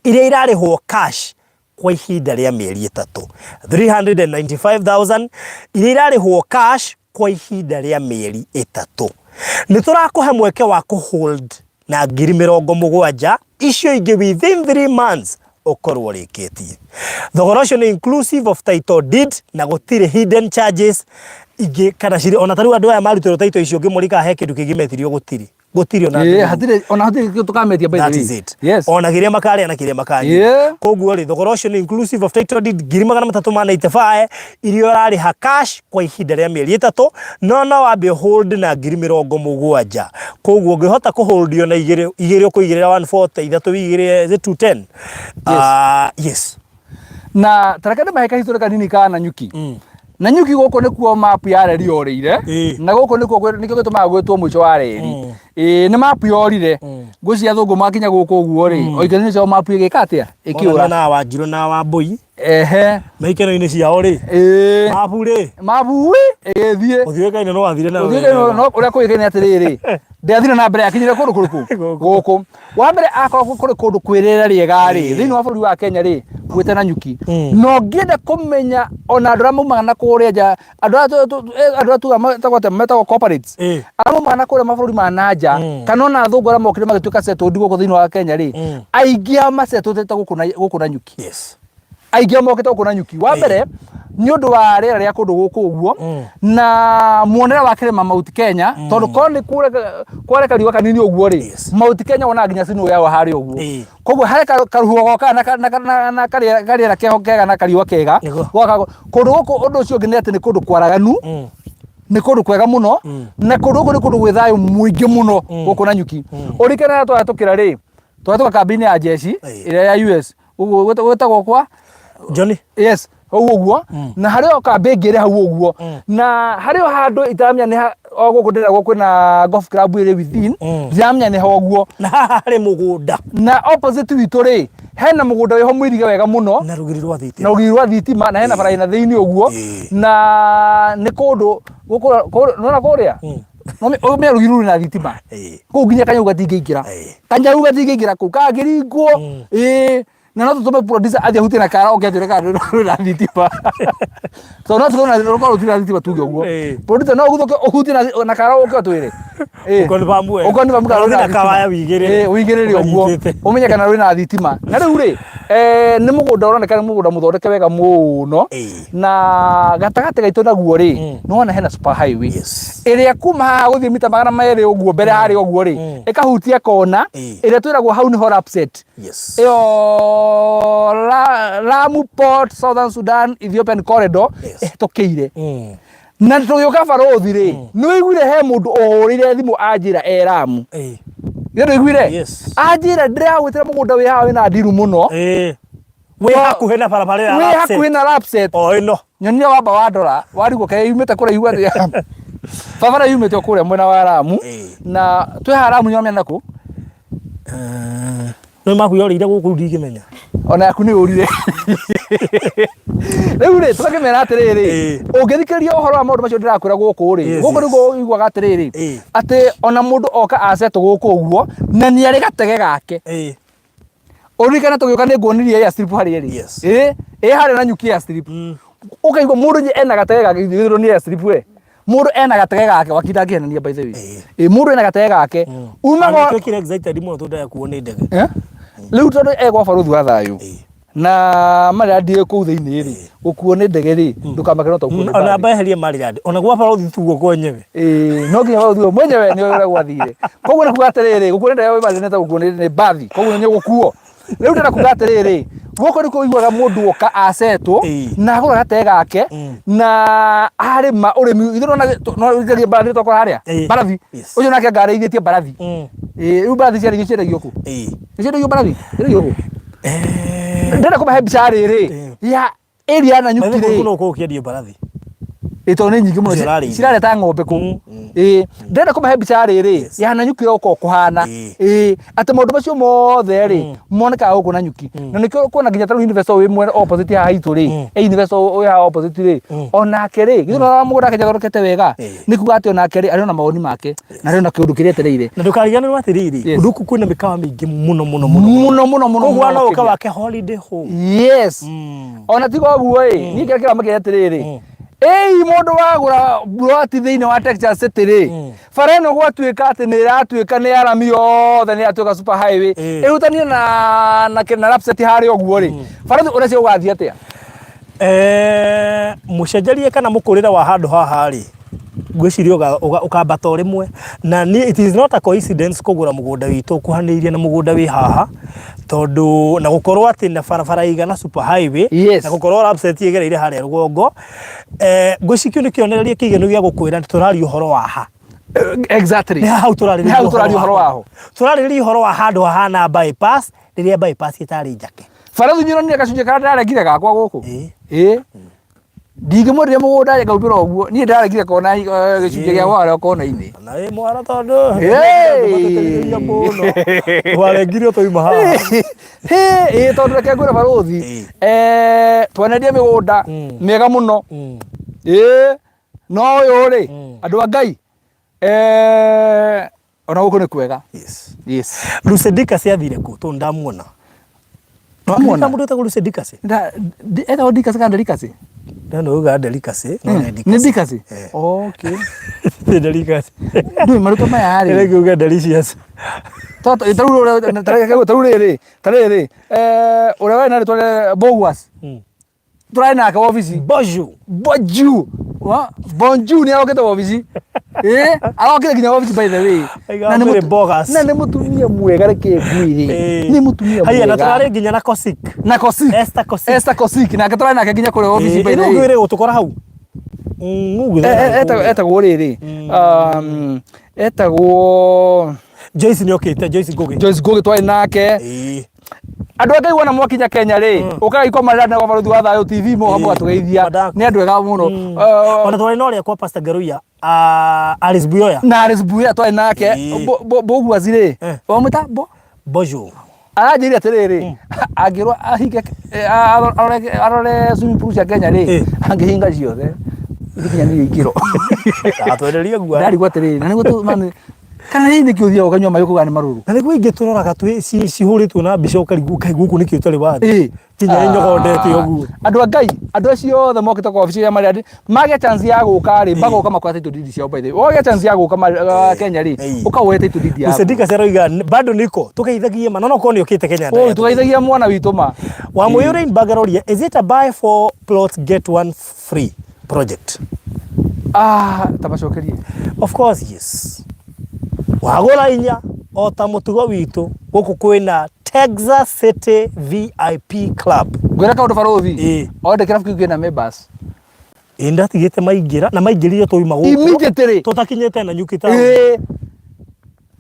iria irarĩhwo cash kwa ihinda rĩa mĩeri 3. 395,000 iria irarĩhwo cash kwa ihinda rĩa mĩeri 3. Nĩ tũrakũhe mweke wa kũ hold na 70,000 icio ingĩ within 3 months ũkorwo ũrĩkĩtie. Thogora ũcio nĩ inclusive of title deed na gũtirĩ hidden charges ingĩ kana cirĩ ona ta rĩu andũ aya marutĩrwo title icio ũngĩmũrika he kĩndũ kĩngĩ metirio gũtirĩ. Gũtirĩ ona ndururu. Hatirĩ ona hatirĩ kĩndũ tũkametia by the That way. is it. Ona kĩrĩa makarĩa na kĩrĩa makanyua. Koguo rĩ, thogora ũcio nĩ inclusive of title deed 395,000 iria ũrarĩha cash kwa ihinda rĩa mĩeri 3, no wambe hold na 70,000. Koguo ũngĩhota kũ hold ona igĩrĩ, igĩrĩ ũkũigĩrĩra 140, ithatũ wĩigĩrĩre, is it 210? Yes. Na tareke ndĩmahe kahistory kanini ka Nanyuki. Nanyuki gũkũ nĩkuo map ya reri yorĩire. Na gũkũ nĩkuo nĩkĩo gĩtũmaga gwĩtwo mũico wa reri. Ĩĩ nĩ map yorire. Ngwĩciria athũngũ makinya gũkũ ũguo rĩ, o ikeno-inĩ ciao map ĩgĩka atĩa? Ĩkĩũra. Na Wanjirũ na Wambũi. Me ikeno-inĩ ciao rĩ. Mabu rĩ. Mabu ĩgĩthiĩ. Ũthiũĩkaine no wathire nayo. Ũthiũĩkaine no ũrĩa kũĩkaine atĩrĩrĩ. Ndĩathire na mbere yakinyire kũndũ kũrĩkũ? Gũkũ. Wa mbere akorwo kũrĩ kũndũ kwĩ rĩera rĩega rĩ, thĩinĩ wa bũrũri wa Kenya rĩ, gwĩte Nanyuki. Na ũngĩenda kũmenya ona andũ arĩa maumaga na kũrĩa nja, andũ arĩa andũ arĩa tugaga metagwo atĩa, metagwo corporates, arĩa maumaga na kũrĩa mabũrũri ma na nja, kana ona athũngũ arĩa mokire magĩtuĩka settled gũkũ thĩinĩ wa Kenya rĩ, aingĩ ao macetũrĩte gũkũ Nanyuki. Aingĩ ao mokĩte gũkũ Nanyuki. Wa mbere nĩ ũndũ wa rĩera rĩa kũndũ gũkũ ũguo na muonere wa kĩrĩma Mount Kenya, tondũ korwo nĩ kwareka riũa kanini ũguo rĩ, Mount Kenya wonaga nginya snow yayo harĩa ũguo. Koguo harĩ karũhuho gokaga na karĩera keho kega na kariũa kega. Goka kũndũ gũkũ. Ũndũ ũcio ũngĩ nĩ atĩ nĩ kũndũ kwaraganu, nĩ kũndũ kwega mũno, na kũndũ gũkũ nĩ kũndũ gwĩ thayũ mũingĩ mũno gũkũ Nanyuki. Ũririkanaga twahĩtũkĩra rĩ, twahĩtũka kambĩ-inĩ ya jeshi ĩrĩa ya US, ũguo gwĩtagwo kwa Johnny. Yes, hau ũguo. Na harĩ o kambĩ ĩngĩ ĩrĩ hau ũguo, na harĩ o handũ itaramenya nĩ o gũkũ ndĩragwo kwĩna golf club ĩrĩ within, ndiramenya nĩ ho ũguo. Na haha harĩ mũgũnda. Na opposite witũ rĩ, hena mũgũnda wĩho mũirige wega mũno na rũgiri rwa thitima. Na rũgiri rwa thitima, na hena bara ĩna thĩinĩ ũguo. Na nĩ kũndũ gũkũ nĩwona kũrĩa ũmenya rũgiri rũrĩ na thitima. Kũu nginya kanyau gatingĩingĩra. Kanyau gatingĩingĩra kũu kangĩringwo. Ĩĩ, na no tũtũme producer athiĩ ahutie na kara oke atwĩre kana rũrĩ na thitima, tondũ no tũrona rũkorwo rũtirĩ na thitima tuge ũguo. Producer, no ũguthũke ũhutie na kara ũke ũtwĩre. Ũkonfirm wega. Ũkonfirm kana rwĩna Na thitima. kawaya wĩigĩrĩre. Ĩĩ, wĩigĩrĩre ũguo. Ũkanyitĩte. Ũmenye kana rwĩna thitima. Na rĩu rĩ, nĩ mũgũnda ũroneka nĩ mũgũnda mũthondeke wega mũno. Na gatagatĩ gaitũ naguo rĩ, nĩ wona hena super highway ĩrĩa kuma haha gũthiĩ mita 200 ũguo mbere harĩa ũguo rĩ, ĩkahutia kona ĩrĩa twĩragwo hau nĩho Lapsset. Ĩyo Lamu Port, Southern Sudan, Ethiopian Corridor ĩhĩtũkĩire. Na tũgĩũka barũthi rĩ, nĩ ũiguire he mũndũ ũhũrĩire thimũ anjĩra e Lamu? Nĩ ndũiguire? Yes. Anjĩra ndĩragwĩtĩra mũgũnda wĩ haha wĩna ndiru mũno. Wĩ hakuhĩ na barabara ya wĩ Lapsset. Hakuhĩ na Lapsset. O ĩno. Nyonire wamba wa ndora warigwo kaĩ yumĩte kũraihu atĩa, barabara yumĩte o kũrĩa mwena wa Lamu. Na twĩ haha Lamu nyomia nakũ. No mabu yorĩire gũkũ ndingĩmenya. Ona yaku nĩ ũrire. Rĩu rĩ, tũgakĩmera atĩrĩrĩ, ũngĩthikĩrĩria ũhoro wa maũndũ macio ndĩrakwĩra gũkũ rĩ, gũkũ nĩguo ũiguaga atĩrĩrĩ, atĩ ona mũndũ oka acetwo gũkũ ũguo na nĩ arĩ gatege gake. Ũririkane tũgĩũka nĩ nguonirie airstrip harĩa ĩrĩ. Ĩ ĩ harĩa Nanyuki airstrip. Ũkaigua mũndũ ena gatege gake, githĩ nĩ airstrip we. Mũndũ ena gatege gake, wakinda ngĩhenania by the way. Ĩ mũndũ ena gatege gake. Umaga Twĩkire excited mũno tondũ ndakuo nĩ ndege. Eh? Rĩu tondũ egwa barũthi wa thayũ na Maryland ĩ kũu thĩinĩ rĩ, gũkuo nĩ ndege rĩ, ndũkamake no ta gũkuo nĩ Ona mbathi. amba eherie Maryland. Ona gwa barũthi tuo kwenyewe. Ĩĩ, no nginya barũthi ũyũ mwenyewe nĩ ũrĩa gwathire. Koguo nĩ kuga atĩrĩrĩ, gũkuo nĩ ndege wĩ Maryland nĩ ta gũkuo nĩ mbathi, koguo nĩ ũgũkuo. Rĩu ndĩrenda kuga atĩrĩrĩ, gũkũ nĩkuo ũiguaga mũndũ oka acetwo na agũra gatege gake na arĩma ũrĩmi. Ithuĩ nĩwona no ũikagie mbarathi twakora harĩa mbarathi. Ũcio nake anga arĩithĩtie mbarathi. Ĩĩ, rĩu mbarathi ciarĩithio ciendagio kũ? Nĩ ciendagio mbarathi? Ciendagio kũ? Ndĩrenda kũmahe mbica rĩrĩ ya Area ya Nanyuki Maithe rĩ, kũu no ũkorwo ũkĩendio mbarathi. Ĩ tondũ nĩ nyingĩ mũno Icio ũrarĩithia. cirareta ng'ombe kũu. Ĩ ndĩrenda kũmahe mbica ya rĩrĩ ya Nanyuki ũrĩa gũkoragwo kũhana. Ĩ atĩ maũndũ macio mothe rĩ monekaga gũkũ Nanyuki. Na nĩkĩo ũkuona nginya ta rĩu investor wĩ mwena opposite haha hitũ rĩ, ĩ investor wĩ haha opposite rĩ, onake rĩ, githĩ ndũrona mũgũnda wake nĩathondekete wega? Nĩ kuga atĩ onake rĩ arĩ ona mawoni make na arĩ ona kĩũndũ kĩrĩa etereire. Na ndũkariganĩrwo atĩrĩrĩ, kũndũ gũkũ kwĩna mĩkawa mĩingĩ mũno mũno mũno. Mũno mũno mũno. Koguo mũno no ũke makĩria. wake holiday home. Yes. Ona tiga ũguo ĩ, niĩ kĩrĩa kĩramakia atĩrĩrĩ, ĩi mũndũ wagũra buroti thĩinĩ wa Texas City rĩ, bara ĩno gwatuĩka atĩ nĩ ĩratuĩka nĩ arami yothe nĩ yatuĩka super highway, ĩhutanie na na na Lapsset harĩa ũguo rĩ, bara ũreciria gũgathiĩ atĩa? Eh, mũcenjerie kana mũkũrĩre wa handũ haha rĩ ngwĩciria ũkambata o rĩmwe na niĩ it is not a coincidence kũgũra mũgũnda witũ ũkuhanĩrĩirie na mũgũnda wĩ haha tondũ na gũkorwo atĩ na barabara igana super highway Yes. na gũkorwo Lapsset ĩgereire harĩa rũgongo eh, ngwĩciria kĩu nĩ kĩonereria kĩiganu gĩa gũkwĩra atĩ tũraria ũhoro wa ha Exactly. nĩ hau tũrarĩrĩria Nĩ hau tũraria ũhoro waho. Tũrarĩrĩria ũhoro wa handũ hahana bypass rĩrĩa bypass ĩtarĩ njake. Barathi nĩ gacunjĩ karĩa ndĩraregire gakwa gũkũ. Ĩĩ. Ĩĩ. Ndingĩmwenderia mũgũnda ngaumĩra ũguo. Niĩ ndĩraregire kona gĩcunjĩ gĩa harĩa kona-inĩ. Na wĩ mwara tondũ Hey! matũteithĩrĩria mũno. Warengire twauma haha. Hĩ, ĩĩ tondũ reke ngwĩre barũthi. Ĩĩ. Eh, twanendia mĩgũnda mĩega mũno. Ĩĩ. No ũyũ rĩ, andũ a Ngai, eh, ona gũkũ nĩ kwega. Yes. Yes. Lucy Dicas athire kũ? Tondũ ndamuona. Wamuona? Mũndũ wĩtagwo Lucy Dicas? Etagwo Dicas kana Delicacy? No no uga Delicacy, no nĩ Dicas. Nĩ Dicas? Eh. Okay. Nĩ Delicacy. Ndũĩ marĩtwa maya rĩ. Rĩngĩ uga Delicious. Tarĩu rĩrĩ, tarĩrĩ, eh, ũrĩa warĩ na rĩtwa rĩa Boguas. Tũrarĩ nake wabici. Bonjour. Bonjour. Wa? Bonjour nĩ arokĩte wabici. Eh, arokire nginya wabici by the way. Aiga Na nĩ mwĩrĩ mũtu- bogus. Na nĩ mũtumia mwega reke ngwĩre. Nĩ mũtumia Haya na mwega. tũrarĩ nginya na Kosik. Na Kosik. Esther Kosik. Esther Kosik nake tũrarĩ nake nginya kũrĩa wabici by the way. Ĩno gũtũkora hau. Etagwo rĩrĩ. Etagwo Joyce nĩ okĩte, Joyce Ngugi. Joyce Ngugi twarĩ nake. Ĩĩ. Andũ a Ngai wona mwakinya Kenya rĩ, ũkagai kwa Marĩra na kwa Barũthi wa Thayũ TV mũgoka mũgatũgeithia. Madako. Nĩ andũ ega mũno. Ona twarĩ na ũrĩa kwa Pastor Ngaruiya, Alice Buyoya. Na Alice Buyoya twarĩ nake. Ĩĩ. Boguazi rĩ, wamwĩta Bo? Bonjour. Aranjĩrire atĩrĩrĩ, angĩrwo ahinge arore swimming pool cia Kenya rĩ, angĩhinga ciothe itikinyanĩirie ikĩro. Atwererie guo. Ndarigwo atĩrĩrĩ, na nĩguo kana hihi nĩkĩ ũthiaga ũkanyua maĩ ũkauga nĩ marũrũ? Na nĩguo ingĩ tũroraga cihũrĩtwo na mbica ũkarigwo kaĩ gũkũ nĩkĩ ũtarĩ wathiĩ. Nginya ĩnyogondete ũguo. Andũ a Ngai, andũ acio othe mokĩte kwa wabici ya Marĩa magĩa chance ya gũka rĩ, magoka makoya title deed ciao by the way. Wagĩa chance ya gũka Kenya rĩ, ũka woe title deed yaku. Mr. Aroiga bado niko tugeithagie ma no no korwo nĩokĩte Kenya. Oi, tugeithagia mwana witũ ma. Wa Mũyũ Rainbag aroria, is it a buy four plots get one free project? Ah, tabacokerie. Of course yes. Wagũra inya o ta mũtugo witũ gũkũ kwĩna Texas City VIP Club. Ngwĩra kaũndũ barũthi. Ĩĩ. Onde kĩrabu kĩu kĩna members. Ĩĩ ndatigĩte maingĩra na maingĩrire twauma gũkũ. Immediately. Tũtakinyĩte Nanyuki town. Ĩĩ.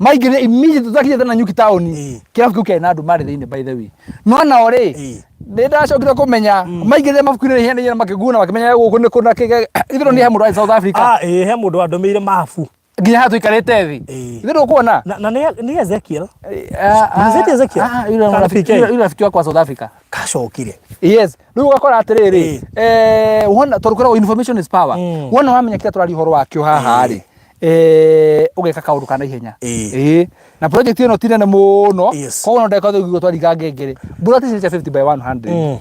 Maingĩrire immediately tũtakinyĩte Nanyuki town. Ĩĩ. Kĩrabu kĩu kĩarĩ na andũ marĩ thĩinĩ by the way. No nao rĩ, Ĩĩ. nĩ ndacokire kũmenya maingĩrire mabuku-inĩ ihenya ihenya makĩguna makĩmenya gũkũ nĩ kũ na kĩ ithuĩ nĩ he mũndũ wa South Africa. Ah, ĩĩ he mũndũ wandũmĩire mabu. Nginya haha tũikarĩte thĩ. Ĩĩ. Ithuĩ ndũkuona? Na nĩ Ezekiel. Is it Ezekiel? Yule Kana rafiki PK? yule rafiki wakwa South Africa. Kacokire. Yes, rĩu ũgakora atĩrĩrĩ, eh, wona tondũ kwĩragwo information is power. Mm. Wona wamenya kĩrĩa tũraria ũhoro wakĩo haha rĩ, eh, ũgeka kaũndũ ka naihenya. Ĩĩ. Ĩĩ. Na project ĩno ti nene mũno, Yes. koguo no ndagĩka tũigua twaringa ngengere. Mburati ici nĩ cia 50 by 100. Mm.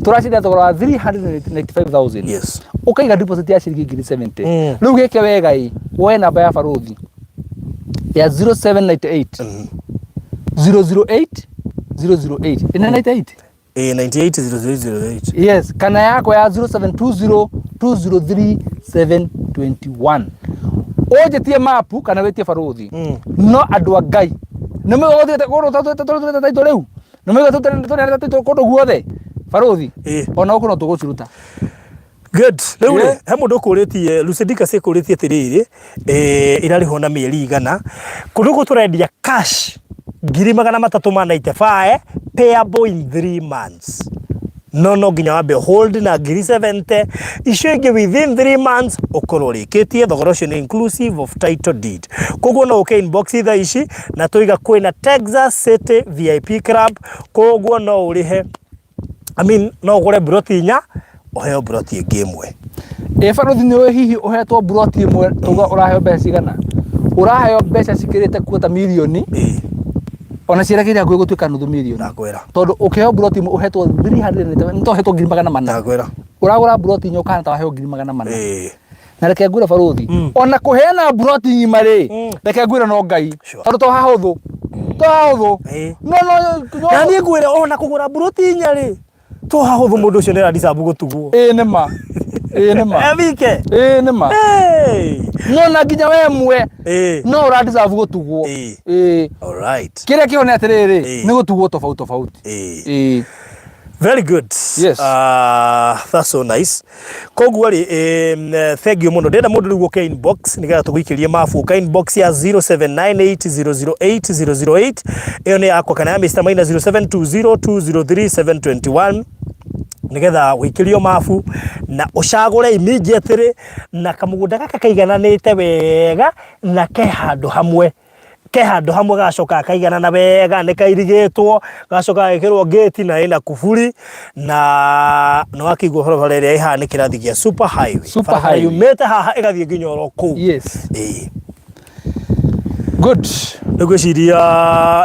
Tũraciendia thogora wa 395,000. Yes. Ũkaiga deposit ya ciringi 70,000. Mm. Rĩu gĩke wega ĩ, woe namba ya barũthi ya 0798 008 008. Ĩna 98? Ĩĩ 98 0008. Yes, kana yakwa ya 0720 203 721. Ũnjĩtie mapu kana wĩtie barũthi. Mm. No andũ a Ngai nĩ mũgũthiĩte kũndũ tũrutĩte taitũ rĩu nĩ mũgũthiĩte tũneanĩte taitũ kũndũ guothe barũthi Ĩĩ. ona gũkũ no tũgũciruta. Good. Rĩu rĩ, Yeah. he mũndũ ũkũrĩtie Lucy Dicas ĩkũrĩtie atĩrĩrĩ, eh, irarĩhwo na mĩeri igana. Kũndũ gũkũ tũrendia cash 395,000 payable in 3 months. No no nginya wambe hold na ngiri 70 icio ingĩ, within 3 months ũkorwo ũrĩkĩtie. Thogora ũcio nĩ inclusive of title deed. Koguo no ũke inbox thaa ici na tũiga kwĩna Texas City VIP Club. Koguo no ũrĩhe, I mean, no ũgũre mburoti inya, ũheo mburoti ĩngĩ ĩmwe. Ĩ barothi, nĩ ũĩ hihi ũhetwo mburoti ĩmwe tuga ũraheo mbeca cigana? Ũraheo mbeca cikĩrĩte kuota mirioni, ona cierekeire hakuhĩ gũtuĩka nuthu mirioni. Ndakwĩra. Tondũ ũkĩheo mburoti ĩmwe ũhetwo 300, nĩ ũhetwo 400,000. Ndakwĩra. Ũragũra mburoti inya, ũkahana ta waheo 400,000. Na reke ngwĩre barothi, ona kũheana mburoti ng'ima rĩ, reke ngwĩre no Ngai. Tondũ to hahũthũ, to hahũthũ. No no no. Na niĩ ngwĩre, ona kũgũra mburoti inya rĩ, to hahũthũ. Mũndũ ũcio nĩ aradeserve gũtugwo. Ĩĩ nĩ ma, ĩĩ nĩ ma. Evike. Ĩĩ nĩ ma. Hey. No na nginya we mwe no ũra deserve gũtugwo. Ĩĩ. All right. Kĩrĩa kĩho nĩ atĩrĩrĩ, nĩ gũtugwo tofauti tofauti. Ĩĩ. Very good. Yes. That's so nice. Koguo rĩ, thank you mũno. Ndĩrenda mũndũ rĩu ũke inbox nĩgetha tũgũikĩrie mabu. Ũka inbox ya 0798008008, ĩyo nĩ yakwa, kana ya Mr. Maina 0720203721, nĩgetha ũikĩrio mabu na ũcagũre immediately na kamũgũnda gaka kaigananĩte wega na ke handũ hamwe, ke handũ hamwe, gagacoka gakaiganana wega, nĩ kairigĩtwo, gagacoka gagekĩrwo gate na ĩna kuburi, na nĩ wakĩigua barabara ĩrĩa ĩhaha nĩ kĩrathi gĩa super highway. Super Barabara highway. yumĩte haha ĩgathiĩ nginya oro kũu. Yes. Good. Nĩ ngwĩciria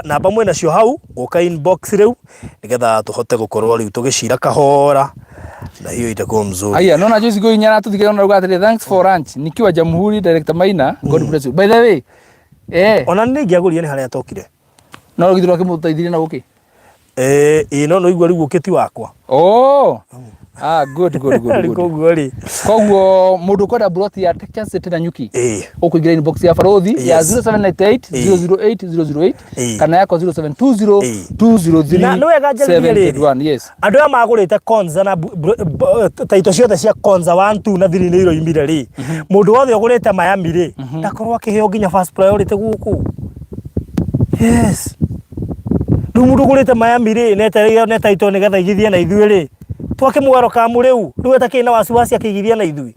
namba mwĩ nacio hau, gũka inbox rĩu nĩgetha tũhote gũkorwo rĩu tũgĩcira kahora na hiyo itakuwa mzuri. Aya, naona Joyce Goinya aratũthikĩrĩria na arauga atĩrĩ, "Thanks for lunch. Nikiwa Jamhuri, Director Maina, God bless you." By the way, Ona nĩ ingĩagũrire nĩ harĩa tokire. No githĩ akĩmũteithirie na gũkĩ? Ĩĩ, no no igua rĩu ũkĩ ti wakwa. Oh. Ah, good, good, good, Rĩu good. koguo rĩ, Koguo mũndũ ũkwenda mburoti ya Texas City na Nyuki, ũkũingĩra inbox ya barothi ya 0798 008 008 kana yakwa 0720 203 Na nĩ wega njarĩrie rĩrĩ. 781. Yes. Andũ aya magũrĩte Konza na taito ciothe cia Konza 1, 2 na 3 nĩ iroimire rĩ, mũndũ wothe ũgũrĩte Miami rĩ, ndakorwo akĩheo nginya first priority gũkũ. Yes, rĩu mũndũ ũgũrĩte Miami rĩ, netereire ne taito nĩgetha igithie na ithuĩ rĩ, twakĩmwerũkamu rĩu rĩu etakĩrĩ na wasiwasi akĩigithia na ithuĩ.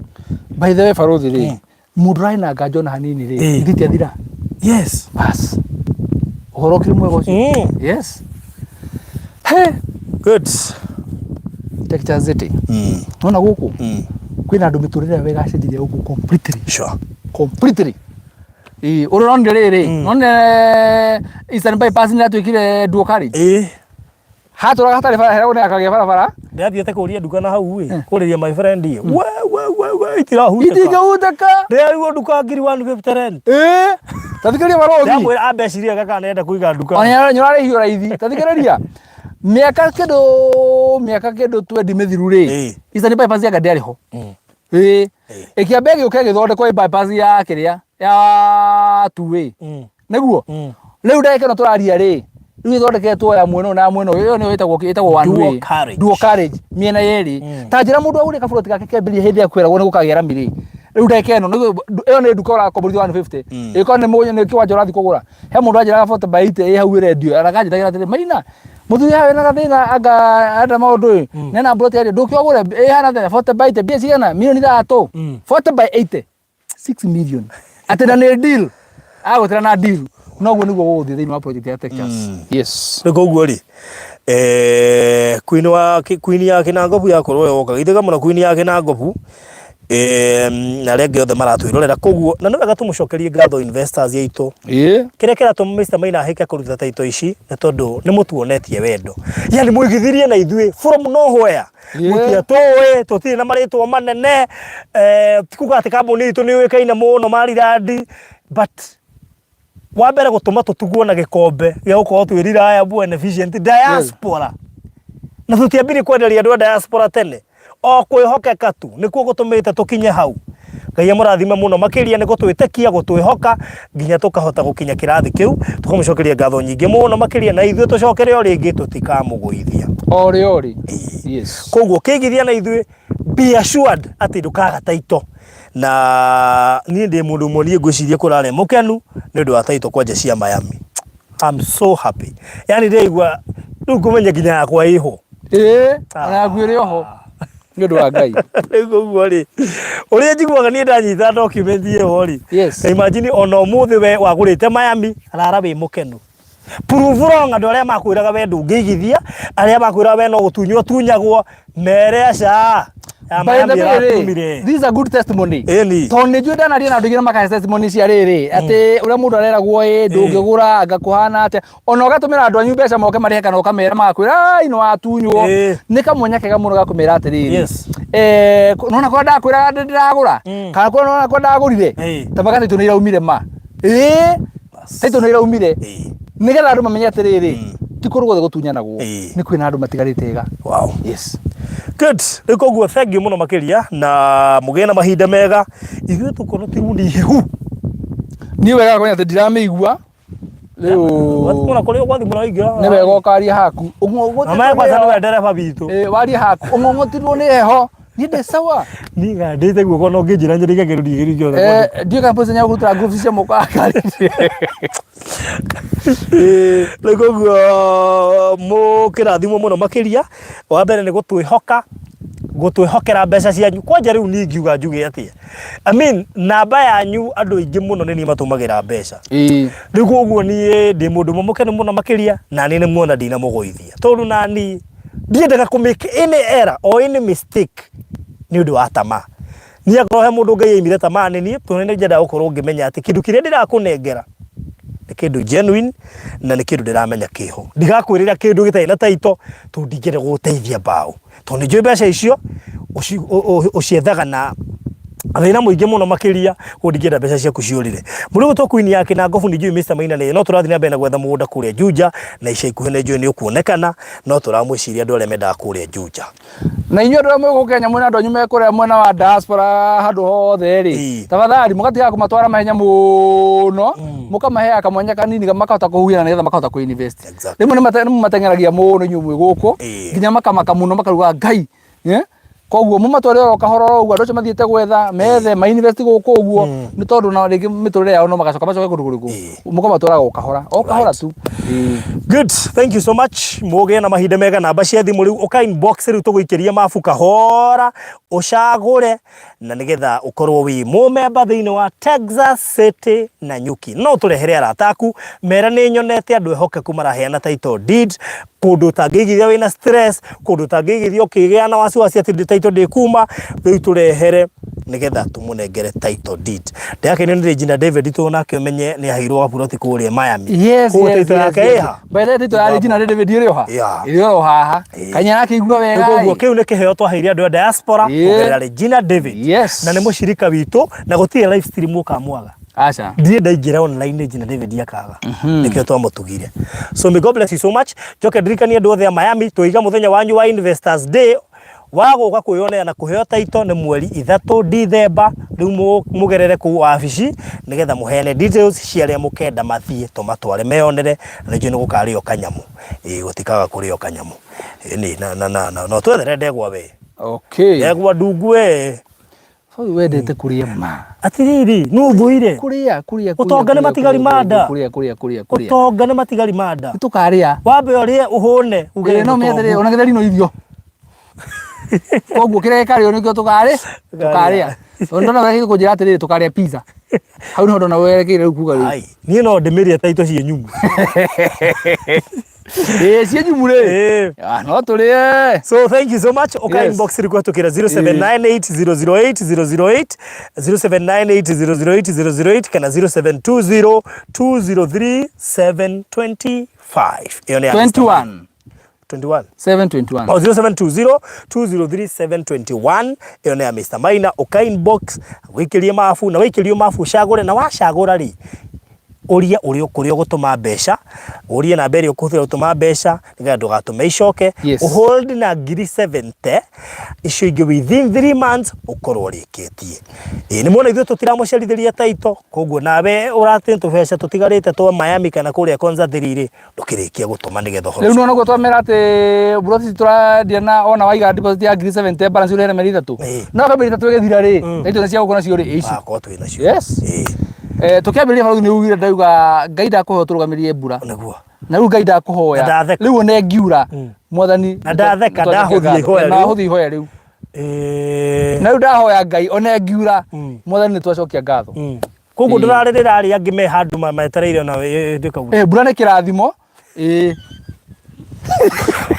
By the way, barothi rĩ, mũndũ ũrarĩ na nganja ona hanini rĩ, ithuĩ tiathira. Bas. Ũhoro ũkĩrĩ mwega ũcio. Yes. He, Good. Texas City. Nona gũkũ kwĩna andũ mĩtũrĩre yao ĩgacenjeria gũkũ completely. Completely. Ĩĩ, ũrĩa ũronire rĩrĩ, nonire Eastern Bypass nĩ yatuĩkire dual carriage. Hatũraga hatarĩ bara, heragwo nĩ akagĩa barabara. Ndĩrathiĩte kũria nduka na hau ĩ, kũrĩria my friend ĩ, we we we we, itirahutĩka. Itingĩhutĩka. Ndĩrarigwo nduka ngiri 150 rent. Ĩĩ. Tathikĩrĩria barothi. Ndamwĩra ambe ecirie wega kana nĩarenda kũiga nduka. Ona nĩ ũrarĩhio raithi. Tathikĩrĩria. Mĩaka kĩndũ 20 mĩthiru rĩ, Eastern Bypass yanga ndĩarĩ ho. Ĩĩ. Ĩkĩamba ĩgĩũka ĩgĩthondekwo ĩ bypass ya kĩrĩa ya two-way. Nĩguo? Rĩu ndagĩka ĩno tũraria rĩ, rĩu ĩthondeketwo ya mwena ũyũ na ya mwena ũyũ, ĩyo nĩyo ĩtagwo one Dual way. carriage. Dual carriage mĩena yerĩ. Ta njĩra mũndũ agũrire kaburoti gake kĩambĩrĩria hĩndĩ ĩrĩa kweragwo nĩ gũkagĩa rami rĩ, rĩu ndagĩka ĩno nĩguo ĩyo nĩ nduka ũrakomborithio 150. Ĩkorwo nĩ mũgũnda, nĩ kĩwanja ũrathiĩ kũgũra. He mũndũ anjĩraga 40 by 80 ĩ hau ĩrendio, akanjĩtagĩra atĩrĩ, "Maina, mũthuri haha wĩna gathĩna anga enda maũndũ ĩ, nena mburoti ĩrĩa ndũke ũgũre ĩhana atĩa 40 by 80 mbia cigana? Mirioni ithathatũ. 40 by 80. 6 million." Atĩ na nĩ deal. Agũtĩra na deal. Noguo nĩguo gũgũthiĩ thĩinĩ wa project ya Texas. Yes. Rĩu koguo rĩ, queen wa queen ya Kĩnangobu yakorwo yoka githĩ kamũna queen ya Kĩnangobu, na arĩa angĩ othe maratwĩrorera. Koguo na nĩ wega tũmũcokerie ngatho investors aitũ. Kĩrĩa kĩratũma Mr. Maina ahĩke kũruta taito ici nĩ tondũ nĩ mũtuonetie wendo, yani mũigithirie na ithuĩ from nowhere. Mũtiatũĩ, tũtirĩ na marĩtwa manene, ti kuga atĩ kambuni itũ nĩ yũĩkaine mũno marirandi, but wa mbere gũtũma tũtugwo na gĩkombe gĩa gũkorwo twĩ reliable and efficient diaspora, na tũtiambirie kwenderia andũ a diaspora tene, o kwĩhokeka tu nĩkuo gũtũmĩte tũkinye hau. Ngai amũrathime mũno makĩria nĩ gũtwĩtĩkia, gũtwĩhoka nginya tũkahota gũkinya kĩrathi kĩu. Tũkamũcokeria ngatho nyingĩ mũno makĩria, na ithuĩ tũcokere o rĩngĩ, tũtikamũgũithia. O rĩ o rĩ. Yes. Koguo ũkĩigithia na ithuĩ, be assured atĩ ndũkaga taito. Na niĩ ndĩ mũndũ ũmwe niĩ ngwĩciria kũrarĩ mũkenu nĩ ũndũ wa taito kwanja cia Miami. I'm so happy. Yani ndĩraigua rĩu ngũmenya nginya yakwa ĩho. Ĩĩ, ona yaku ĩrĩ oho nĩ ũndũ wa Ngai. Rĩu ũguo rĩ, ũrĩa njiguaga niĩ ndanyita document ĩyo rĩ, Yes. ta imagine ona ũmũthĩ we wagũrĩte Miami, rara wĩ mũkenu. Prove wrong andũ arĩa makwĩraga we ndũngĩigithia, arĩa makwĩraga we no gũtunywo tunyagwo, mere aca. Ya By the Miami way rĩ, ĩratumire. this is a good testimony. Ĩni. Tondũ nĩ njũĩ ndanaria na andũ aingĩ na makahe testimony cia rĩrĩ atĩ ũrĩa mũndũ areragwo ĩ ndũngĩgũra anga kũhana atĩa ona ũgatũmĩra andũ anyu mbeca moke marĩhe kana ũkamera magakwĩra ai nĩ watunywo. Ĩĩ. Nĩ kamwanya kega mũno ga kũmera atĩrĩrĩ, Yes. nona kũrĩa ndakwĩraga ndĩragũra kana kũrĩa nona kũrĩa ndagũrire Ĩĩ. ta magatĩ nĩ iraumire ma ĩĩ taitũ nĩ iraumire Ĩĩ. nĩgetha andũ mamenye atĩrĩrĩ ti kũndũ guothe gũtunyanagwo Ĩĩ. nĩ kwĩna andũ matigarĩte ega. Wow. Yes. Good. Rĩu koguo thank you mũno makĩria na mũgĩe na mahinda mega. Ithuĩ tũkorwo ti runi hehu. Niĩ wega kũmenya atĩ ndiramĩigua rĩu. Wathimũra kũrĩa gwathimũra waingĩra. Nĩ wega ũkaria haku Na maya kwanza nĩwe ndereba witũ. Ĩĩ, warie haku ũng'ũng'ũtirwo nĩ heho niĩ ndĩ sawa. Niĩ ngandĩte guoko no ngĩnjĩra nyende kĩgerio gĩothe gĩothe. Ndiũĩ kana pesa nyagũrutĩra gloves cia moko akari. Rĩu koguo mũkĩrathimwo mũno makĩria, wa mbere nĩ gũtwĩhoka, gũtwĩhokera mbeca cianyu. Kwanja rĩu niĩ ingiuga njuge atĩa? I mean, namba yanyu andũ aingĩ mũno nĩ niĩ matũmagĩra mbeca. Rĩu koguo niĩ ndĩ mũndũ ũmwe mũkenu mũno makĩria, na niĩ nĩ muona ndinamũgũithia. Tondũ nani ndiendaga kũ make any error or any mistake nĩ ũndũ wa tamaa. Niĩ akorwo he mũndũ Ngai aimire tamaa nĩ niĩ, tondũ nĩ nyendaga gũkorwo ngĩmenya atĩ kĩndũ kĩrĩa ndĩrakũnengera nĩ kĩndũ genuine na nĩ kĩndũ ndĩramenya kĩho. Ndigakwĩrĩra kĩndũ gĩtarĩ na title tondũ ndingĩenda gũgũteithia mbaũ. Tondũ nĩ njũĩ mbeca icio ũciethaga na thĩna mũingĩ mũno makĩria, koguo ndingĩenda mbeca ciaku ciũrĩre. Mũndũ ũgwĩtwo Queen ya Kĩnangobu nĩ njũĩ Mr Maina nĩ no tũrathiĩ na mbere na gwetha mũgũnda kũrĩa Juja na ica ikuhĩ nĩ njũĩ nĩ ũkuonekana, no tũramwĩciria andũ arĩa mendaga kũrĩa Juja. Na inyuĩ andũ arĩa mwĩ gũkũ Kenya mwĩna andũ anyu me kũrĩa mwena wa diaspora handũ hothe rĩ, tafadhali mũgatigaga kũmatwara mahenya mũno, mũkamaheaga kamwanya kanini makahota kũhuhia na nĩgetha makahota kũ invest. Rĩmwe nĩ mũmateng'eragia mũno inyuĩ mwĩ gũkũ nginya makamaka mũno makauga Ngai, koguo mũmatware oro kahora oro ũguo andũ acio mathiĩte gwetha methe ma invest gũkũ ũguo nĩ tondũ na rĩngĩ mĩtũrĩre yao no magacoka macoke kũndũ kũrĩkũ, mũkamatwaraga o kahora o kahora tu. Good, thank you so much. Mũgĩe na mahinda mega. Namba cia thimũ rĩu ũka inbox rĩu tũgũikĩrie mabu kahora ũcagũre na nĩgetha ũkorwo wĩ mũmemba thĩinĩ wa Texas City na Nyuki. No ũtũrehere arata aku mera nĩ nyonete andũ ehokeku maraheana title deed kũndũ ũtangĩigithia wĩna stress, kũndũ ũtangĩigithia ũkĩgĩa na wasiwasi atĩ title ndĩkuma, rĩu tũrehere nĩgetha tũmũnengere title deed. Ndĩrakenio nĩ Regina David tondũ nake ũmenye nĩ aheirwo gaburoti kũrĩa Miami. Yes, Koguo yes, title yes, yake yes. ĩha. By the way, title ya Regina David ĩrĩ o ha? Yeah. Ĩrĩ o haha. Kanya arakĩigua wega. Koguo kĩu nĩ kĩheo twaheire andũ a diaspora kũgerera Regina David. Yes. Na nĩ mũcirika witũ na gũtirĩ live stream ũkamwaga. Aca. Ndirĩ ndaingĩra online Regina David akaga. Nĩkĩo twamũtugire. So may God bless you so much. Njoke ndirikanie andũ othe a Miami tũiga mũthenya wanyu wa Investors Day wa gũka kwĩyonera na kũheo taito nĩ mweri 3 Dithemba. Rĩu mũgerere kũu wabici nĩgetha mũheane details cia arĩa mũkenda mathiĩ tũmatware meyonere na nĩnjũĩ nĩ gũkarĩo kanyamũ. Ĩĩ gũtikaga kũrĩo kanyamũ. Ĩni na na na na no twethere ndegwa we. Okay. Ndegwa ndungu we. Hau wendete kũrĩa ma. Atiriri, nũ ũthũire? Kũrĩa, kũrĩa, kũrĩa. Ũtonga nĩ matigari ma nda. Kũrĩa, kũrĩa, kũrĩa, kũrĩa. Ũtonga nĩ matigari ma nda. Nĩtũkarĩa. Wambe ũrĩe ũhũne uge Ĩĩ no mĩethere ona gĩtheri no irio. Koguo kĩrĩa gĩkarĩo nĩkĩo tũkarĩ tũkarĩa. Tondũ ndona werekeire kũnjĩra atĩrĩrĩ tũkarĩa pizza. Hau nĩho ndona werekeire rĩu kuga rĩu. Ai, niĩ no ndĩmĩrĩe ta ito ciĩ nyumu. Ĩĩ ciĩ nyumu rĩ. Ĩĩ. Ah, no tũrĩe. So thank you so much. Uka Yes. inbox rĩ kũhetũkĩra 0798008008, 0798008008 kana 0720203725. Ĩyo nĩ ya Mr. 21. 21. 721. O 0720 203 721 ĩyo nĩ ya Mr. Maina. Ũka inbox wĩikĩrie mabu na waikĩrio mabu ũcagũre na wacagũra rĩ ũrie ũrĩa kũrĩa ũgũtũma mbeca, ũrie namba ĩrĩa ũkũhũthĩra gũtũma mbeca nĩgetha ndũgatũme icoke. Yes. Ũhold na ngiri 70 icio ingĩ within 3 months ũkorwo ũrĩkĩtie. Ĩĩ nĩ muona ithuĩ tũtiramũcerithĩria taito, koguo nawe ũratĩ tũbeca tũtigarĩte twa Miami kana kũrĩa Konza 3 rĩ ndũkĩrĩkie gũtũma nĩgetha ũhoro Rĩu nĩwona ũguo twamera atĩ buroti ici tũrendia na ona waiga deposit ya ngiri 70 balance ũrĩhe na mĩeri 3. Ĩĩ. No ka mĩeri 3 ĩgĩthira rĩ, taitũ nĩ cia gũkũ nacio rĩ, ĩ ici. Akorwo twĩ nacio. Yes. Ĩĩ. Eh, tũkĩambĩrĩria balothi nĩ ugire ndauga Ngai ndakũhoya ũtũrũgamĩrie mbura. Nĩguo. Na rĩu Ngai ndakũhoya. Na ndatheka. Rĩu one ngiura. Mwathani. Na ndatheka, ndahũthia ihoya rĩu. Ndahũthia ihoya rĩu. Eh. Na rĩu ndahoya Ngai one ngiura. Mwathani nĩ twacokia ngatho. Koguo Ĩĩ. ndũrarĩrĩra arĩa angĩ me handũ metereire ona ĩkaura. Eh, mbura nĩ kĩrathimo. Ĩĩ.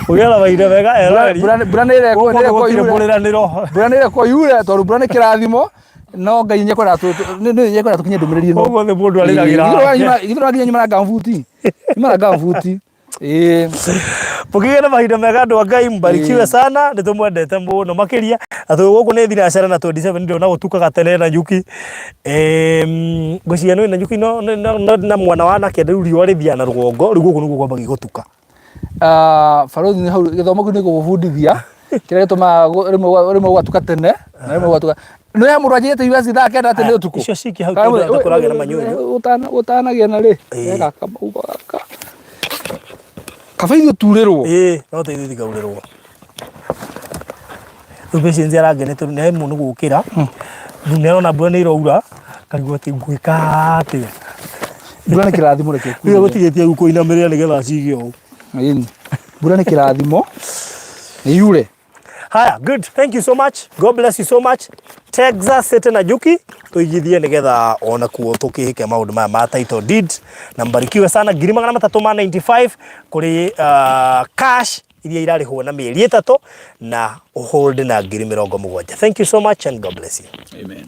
Ũgĩra mahinda mega eroreri. Mbura nĩ ĩrekwo Gũkũ nĩ ĩrekwo gũtirĩ yure. mũrĩranĩro. Mbura nĩ ĩrekwo yure tondũ mbura nĩ kĩrathimo. No Ngai nĩ ekwenda nĩ ekwenda tũkinye ndũmĩrĩri ĩno. Ũguo thĩ mũndũ arĩragĩra. Githĩ ũrakinya nyuma na ngambuti. Nyuma na ngambuti. Ĩĩ. Mũkĩgĩe na mahinda mega andũ a Ngai mbarikiwe sana nĩ tũmwendete mũno makĩria na twĩ gũkũ nĩ thinacara na 27 ndĩrona gũtukaga tene na nyuki ngwĩciria nĩ na nyuki no, no, no, no, na mwana wa nake rĩu riũa rĩthiaga na rũgongo rĩu gũkũ nĩguo kwambagia gũtuka. Ah, balothi nĩ hau gĩthomo kĩu nĩ gũgũbundithia kĩrĩa gĩtũmaga rĩmwe rĩmwe gwatuka tene na rĩmwe gwatuka nĩ he mũndũ anjĩrĩte university thaa kenda atĩ nĩ ũtukũ Icio ciiki hau tondũ ata kũragĩa na manyũnyũ. Ũtanagĩa na rĩ Ĩĩ. gaka maugo gaka kaba ithuĩ turĩrwo. Ĩĩ no ta ithuĩ tikaurĩrwo. Rĩu Patience arangenia tondũ nĩ aemwo nĩ gũkĩra. Rĩu nĩ arona mbura nĩ ĩraura akarigwo atĩ ngwĩka atĩa. Mbura nĩ kĩrathimo reke Rĩu gũtigĩtie rĩu kũinamĩrĩra nĩgetha acige ũũ. Ĩni. Mbura nĩ kĩrathimo nĩ yure. Haya, good. Thank you so much. God bless you so much. Texas City na Juki tuigithie nigetha ona kuo tukihike maundu maya ma title deed na mbarikiwe sana 395 kuri cash iria irarĩhwo na mĩeri ĩtatũ na hold na 70,000. Thank you so much and God bless you. Amen.